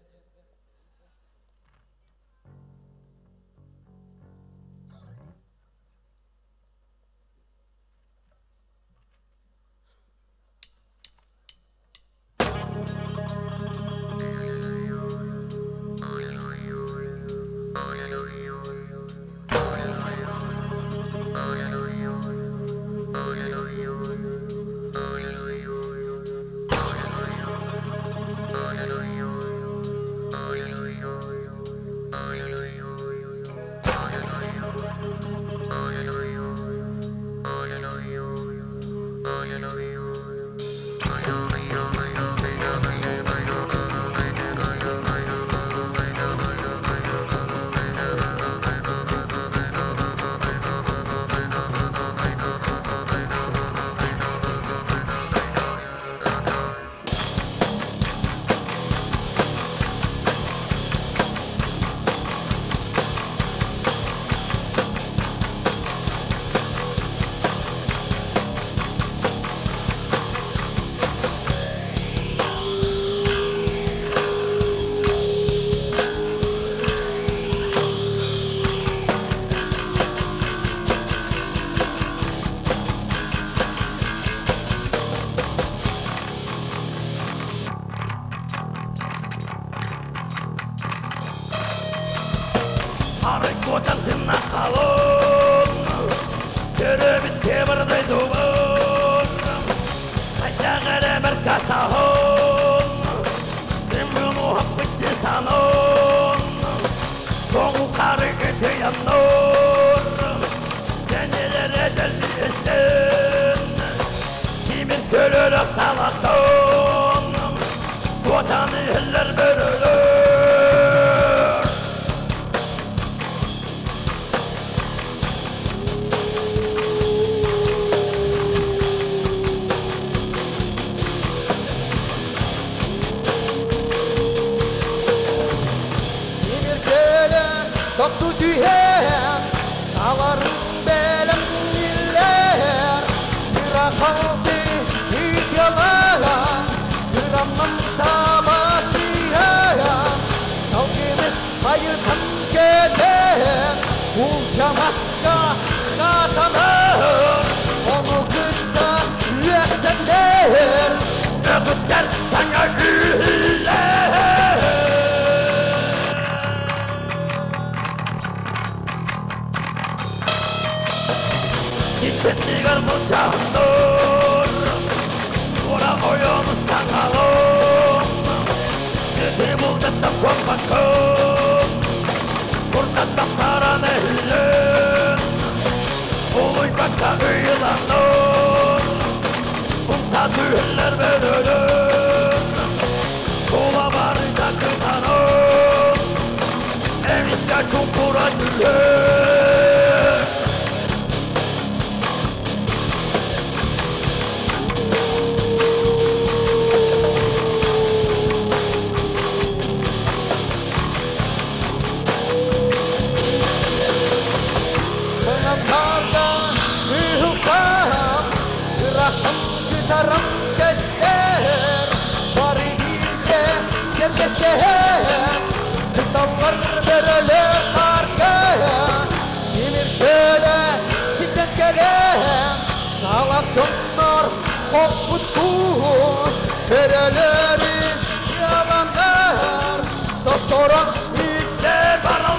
Арай куотан тынна Салақтан Куотан иһиллэр бөрөлөр. Тимир көлө тохту түһэн, саларын бэлэмниллэр, сыра халты үтялаан, кырамнан табасыйан, салгыны хайытан көтөн, улчамаска хатанар, ону кытта үөхсэннэр, Өгүттэр саҥа үһүлэр. Титтеннигэр былчаһынныр, Тура ойомус таңалым, Сыты булжаттан куоппаккын, Куртаттан таран эһиллин, Улуйбакка ыйыланыр, Умса түһүллэр бөрөлөр, Тула барыта кытаныр, Эмиске чумпура түһэр. Маңантарда кыһылхан, ырахтан кытарам көстөр, бары бирге серкестер, сыталлар бөрөлөр қарга, темир көлө ситен келем, салак чоннор хоппутту, бөрөлөрү яландар, состорон Иче бараллар.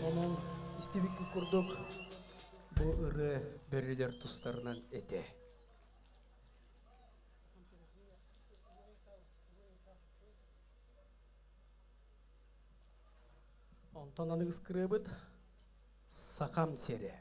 Онон истибикки курдук бу ыры бөрүлөр тустарынан эте. Онтон аныгыс кырыбыт Сахам сере.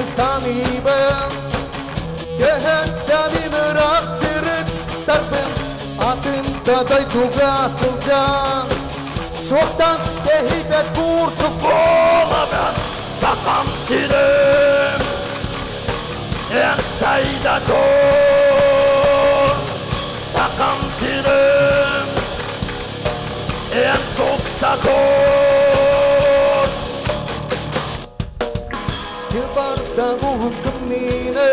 Билигин саныыбын Төһөттө мин ыраах сырыттарбын Атын да дойдуга сылдьан Суохтан тэһийбэт курдук Буолабын Сахам сирим Эн сайда тур Сахам сирим Эн тупса тур Чыбарда уһун тымныыны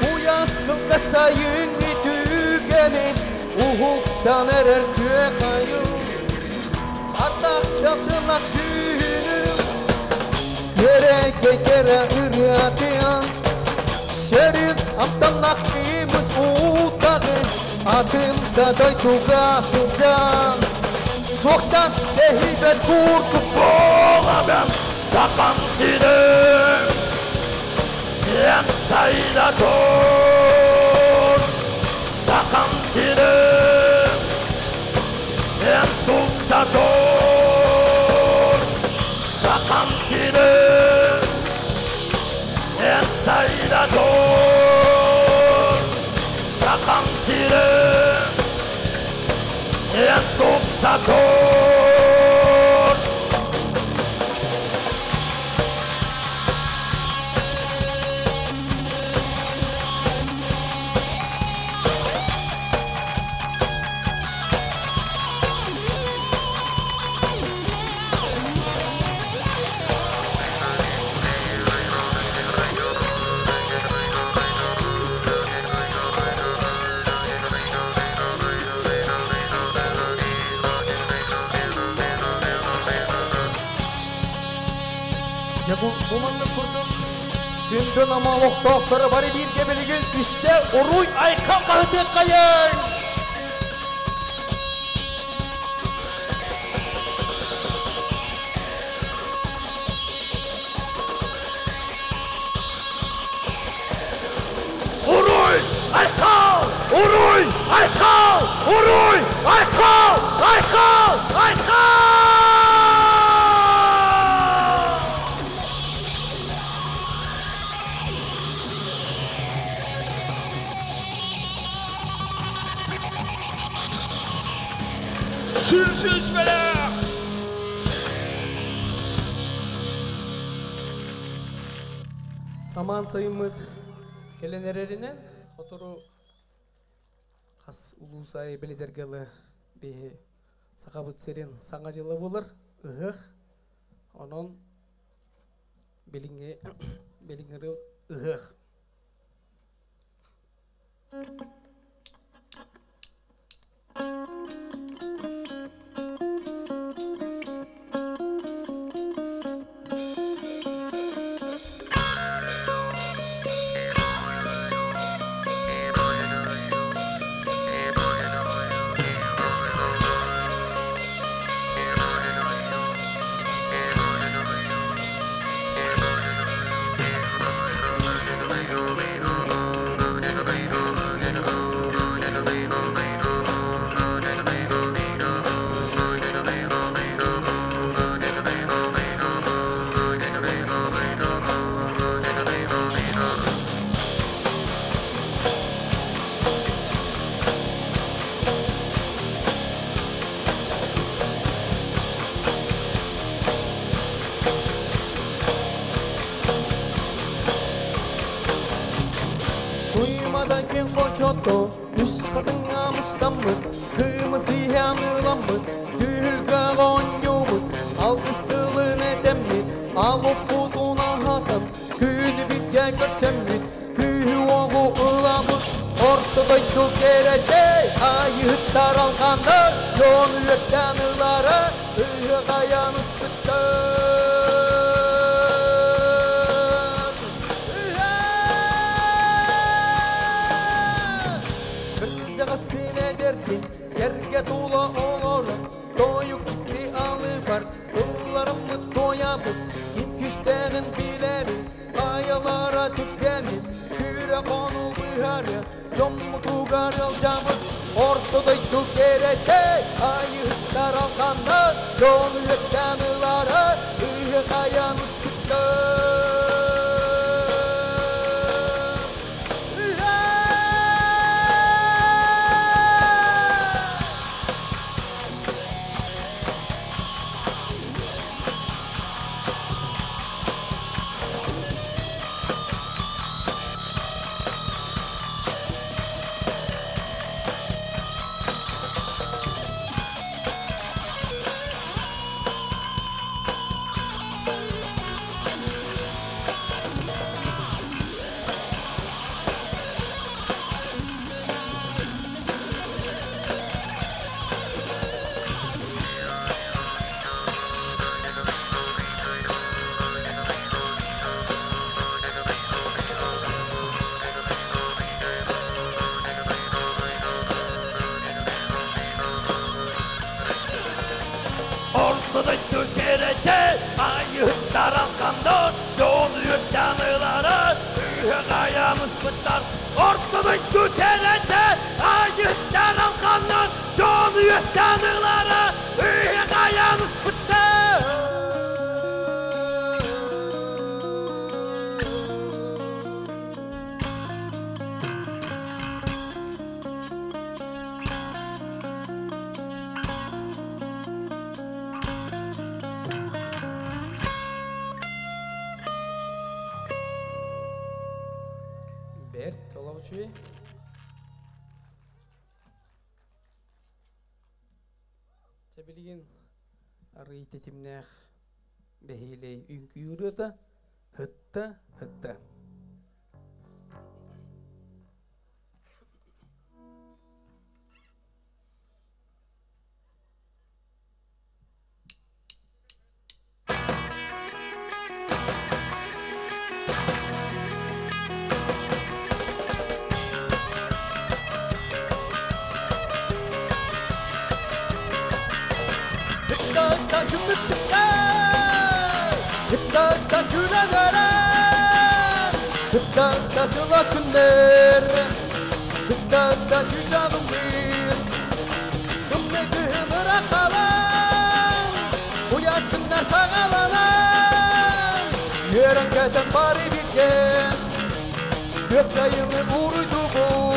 Куйаас кылгас сайыҥҥы түгэнин Уһуктан эрэр күөх айыл Ардахта тыллар түүнүн Күөрэгэй кэрэ ырыатын Сөрүн амтаннах кыымыс уутаҕын Атын да дойдуга сылдьан Суохтан тэһийбэт курдук Буолабын Сахам сирим Эн сайда тур Сахам сирим Эн тупса тур Сахам сирим Эн сайда тур Сахам сирим Эн тупса тур Дьэ бу бу маннык курдук күндү нама олохтоохторо бары бииргэ билигин үстэ уруй айхал хаһытыаххайыҥ! Уруй! Айхал! Уруй! Айхал! Уруй! Айхал! Айхал! Айхал! Сүрсүс бэлэх! Самаан сайыммыт кэлэн эрэринэн сотору хас улуус аайы билитэргэ ылы биһи Сахабыт сирин саҥа дьыла буолар ыһыах. Онон билиҥҥи билиҥҥи ыһыах. Туймадан күн хочото, үс хатыҥҥа мустаммыт, кыымы сыһыан ыламмыт, түһүлгэ оонньуубут, алгыс тылын этэммит, алыппутун аһатан, күнү битгэ көрсөммүт, күүһү-уоҕу ылабыт, орто дойду кэрэтэ, айыһыттар алҕаннар, дьону үөрдээн ылара, ыһыах айан ыспыттар. Кырдьаҕастыын эдэрдин сэргэ тула олорон, тойук дьикти алыбар, ылларыммыт туойабыт, ким күүстээҕин билэри, хайалара түргэнин, күүрэ хонуу быһары, дьоммутугар ыалдьабыт, орто дойду кэрэтэ, айыһыттар алҕаннар, дьону үөрдээн ылара, ыһыах айан ыспыттар. Дойду кэрэтэ айыттар алҕанан дьон үөттэн ылара үйэ ыспытта. Берт, олабычуй. Чэбилигин арый тетимнээх бэһиилэй үҥкүү ырыата хытта хытта. Hıtta gümüttükler, hıtta gülenler, hıtta sılas günler, hıtta cücalılır, Dımlı kıhımıra kalan, bu yaz günler sağalanan, Yörengeden bari bitken, Gök sayılı uğruydu bu.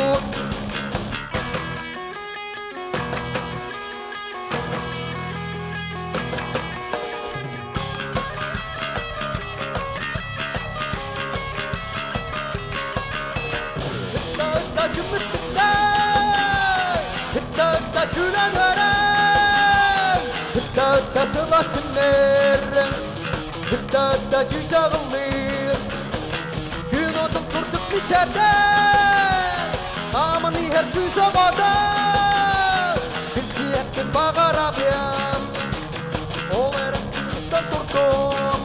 Hıtta gümüttükler, hıtta gülenler, hıtta sılas günler, hıtta cücağılır. Gün otun kurduk içeride, aman her gün soğada, Bilsiyettin bağarabiyam, Ол эрен кыыстан турдум.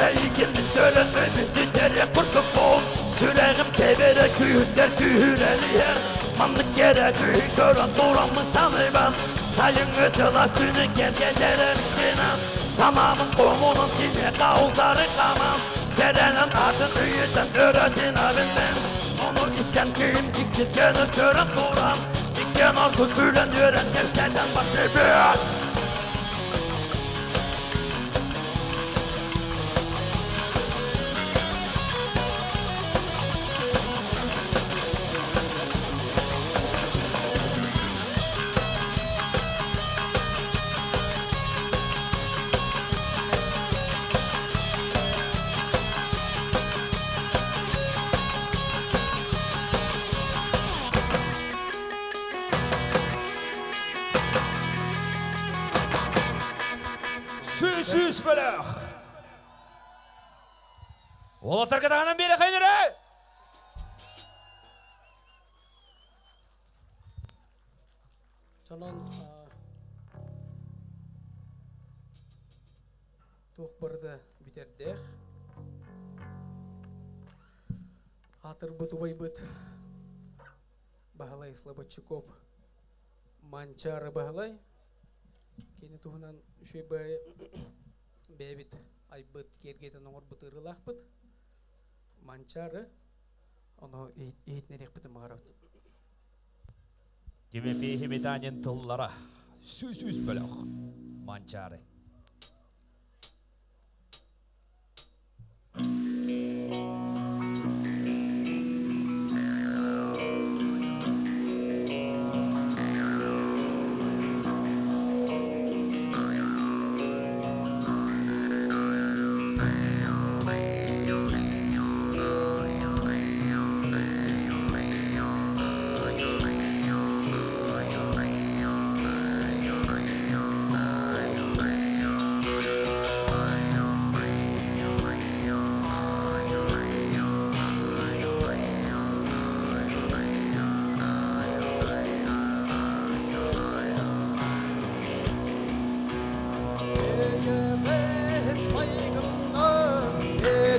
Эйгимин төрөтөймүн ситере куртуппун Сүрэгим тебере күйүттер күйүрелиер Маннык кере күйү көрөн турамын саныйбан Сайыңы сылас күнү келгендерим кинан Санамын комунун кине каулдары каман Серенин атын үйүтен өрөтүн абинмен Onu isten kүйüm diktir gönül görün turan Dikken ordu külen ören kevseden baktı büyük. Сүүс бөлөх. Олатар катағынан бері қайныры. Чонон туох барды бүтердех. Атырбыт убайбыт Баһылай Слободчуков Манчары Баһылай. Кени туһунан үшөй бэбит айбыт кергетен оңорбут ырылаахпыт. Манчары оно иһитнерехпитин бағарабыт. Тимофей Химитанин тыллара. Сүүс бөлөх. Манчары.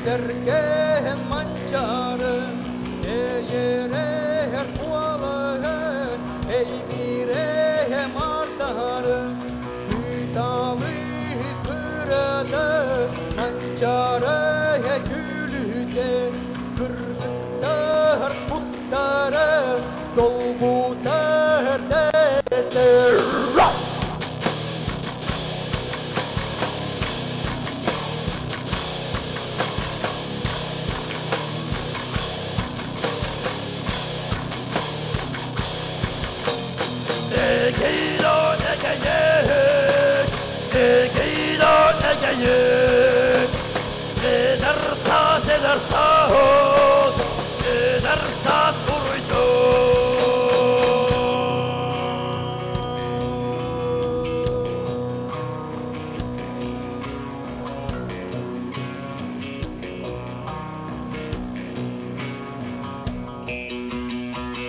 Эдеркен манчары, Эйерер куалығы, Эймире мардары, Кыталы кырады, Манчары күлүте, Кыргыттар куттары, Долгутар дәтер. Egeylo egeyek, egeylo egeyek. Edersas edersas, edersas uruydu.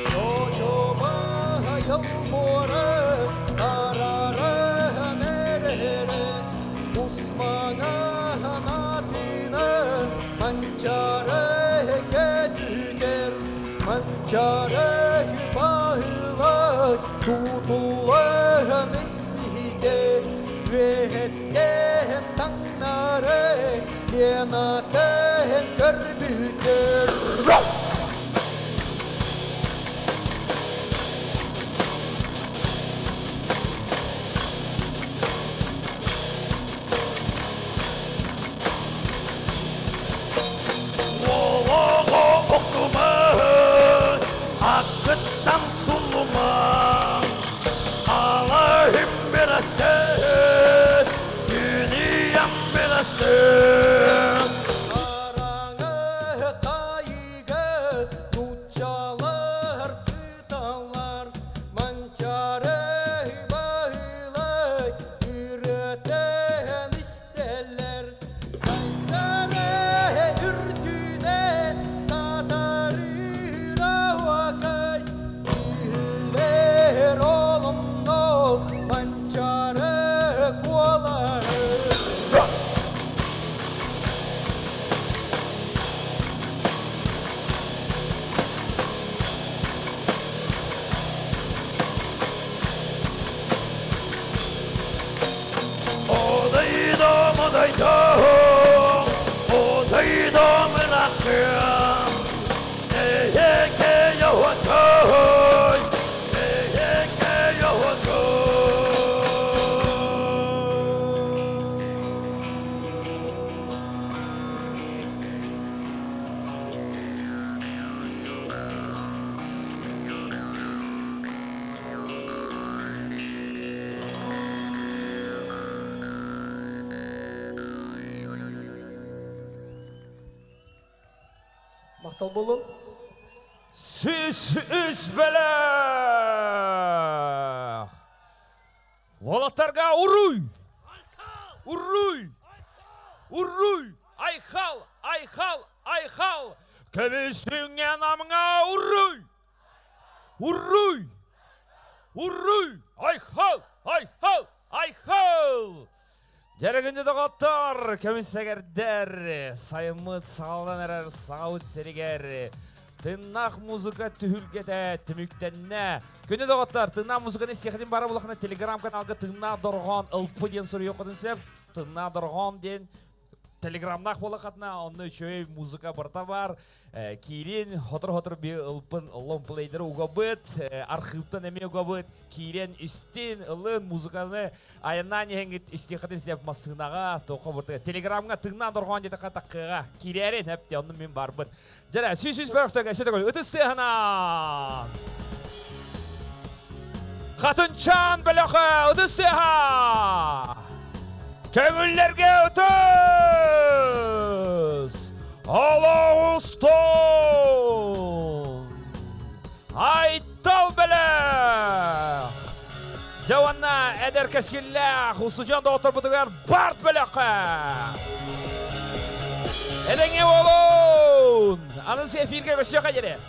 Чочоба йылборы, карары нерere, Усмаңа атынан, Манчары кетүтер, Манчары бағылай, Тутулан іспите, Веттен таңнары, Ленатын көрбүтер. Олоҕо охтума, акыттан сулума, Аллахым берасты, дүниям берасты. Кайгы, нучалар, сыталар, Манчары бағылай, үрөтен истелер. Сайсары үрдүнен, сатарыра вакай, Иллер олымно, манчары куалары. Odaydım odaydım, odaydım ırakım. Eyeke yovakoy, eyeke yovakoy. Мақтал болun. Сүс үс бөлөх! Волаттарға уруй! Уруй! Уруй! Айхал! Айхал! Айхал! Көмісіңе намыңа уруй! Уруй! Уруй! Айхал! Айхал! Айхал! Жарагынды доғаттар, көмісәгердер, сайымыт сағалдан әрәр, сағауыт серігер. Тыннақ музыка түхілгеті, түміктенне. Күні доғаттар, тыннақ музыканы сехрин бара бұлақына телеграм каналға тыннақ дорған ылпы ден сұр yoқыдын сеп, тыннақ дорған ден телеграмнақ болақатына, онны шөй музыка барта бар. Кирин хотыр-хотыр би ылпын ломплейдері угабыт, архивтан эме угабыт, Кирин истин ылын музыканы аяннан ехенгит истихатын сеп масынаға тоқы бұрты. Телеграмға тыңнан дорған деді қатаққыға кирерин әпте онны мен барбын. Жара, сүйсіз бір өтігі, сөтігіл, үтістіғынан! Қатынчан біліқі, үтістіға! Көңілдерге өтіс! Алауыстон! Айттал білік! Жауанна әдер кәскелләх, Усужан да отырбытыгар барт біліқі! Эдеңе болун! Анысы эфирге көсөкө жере.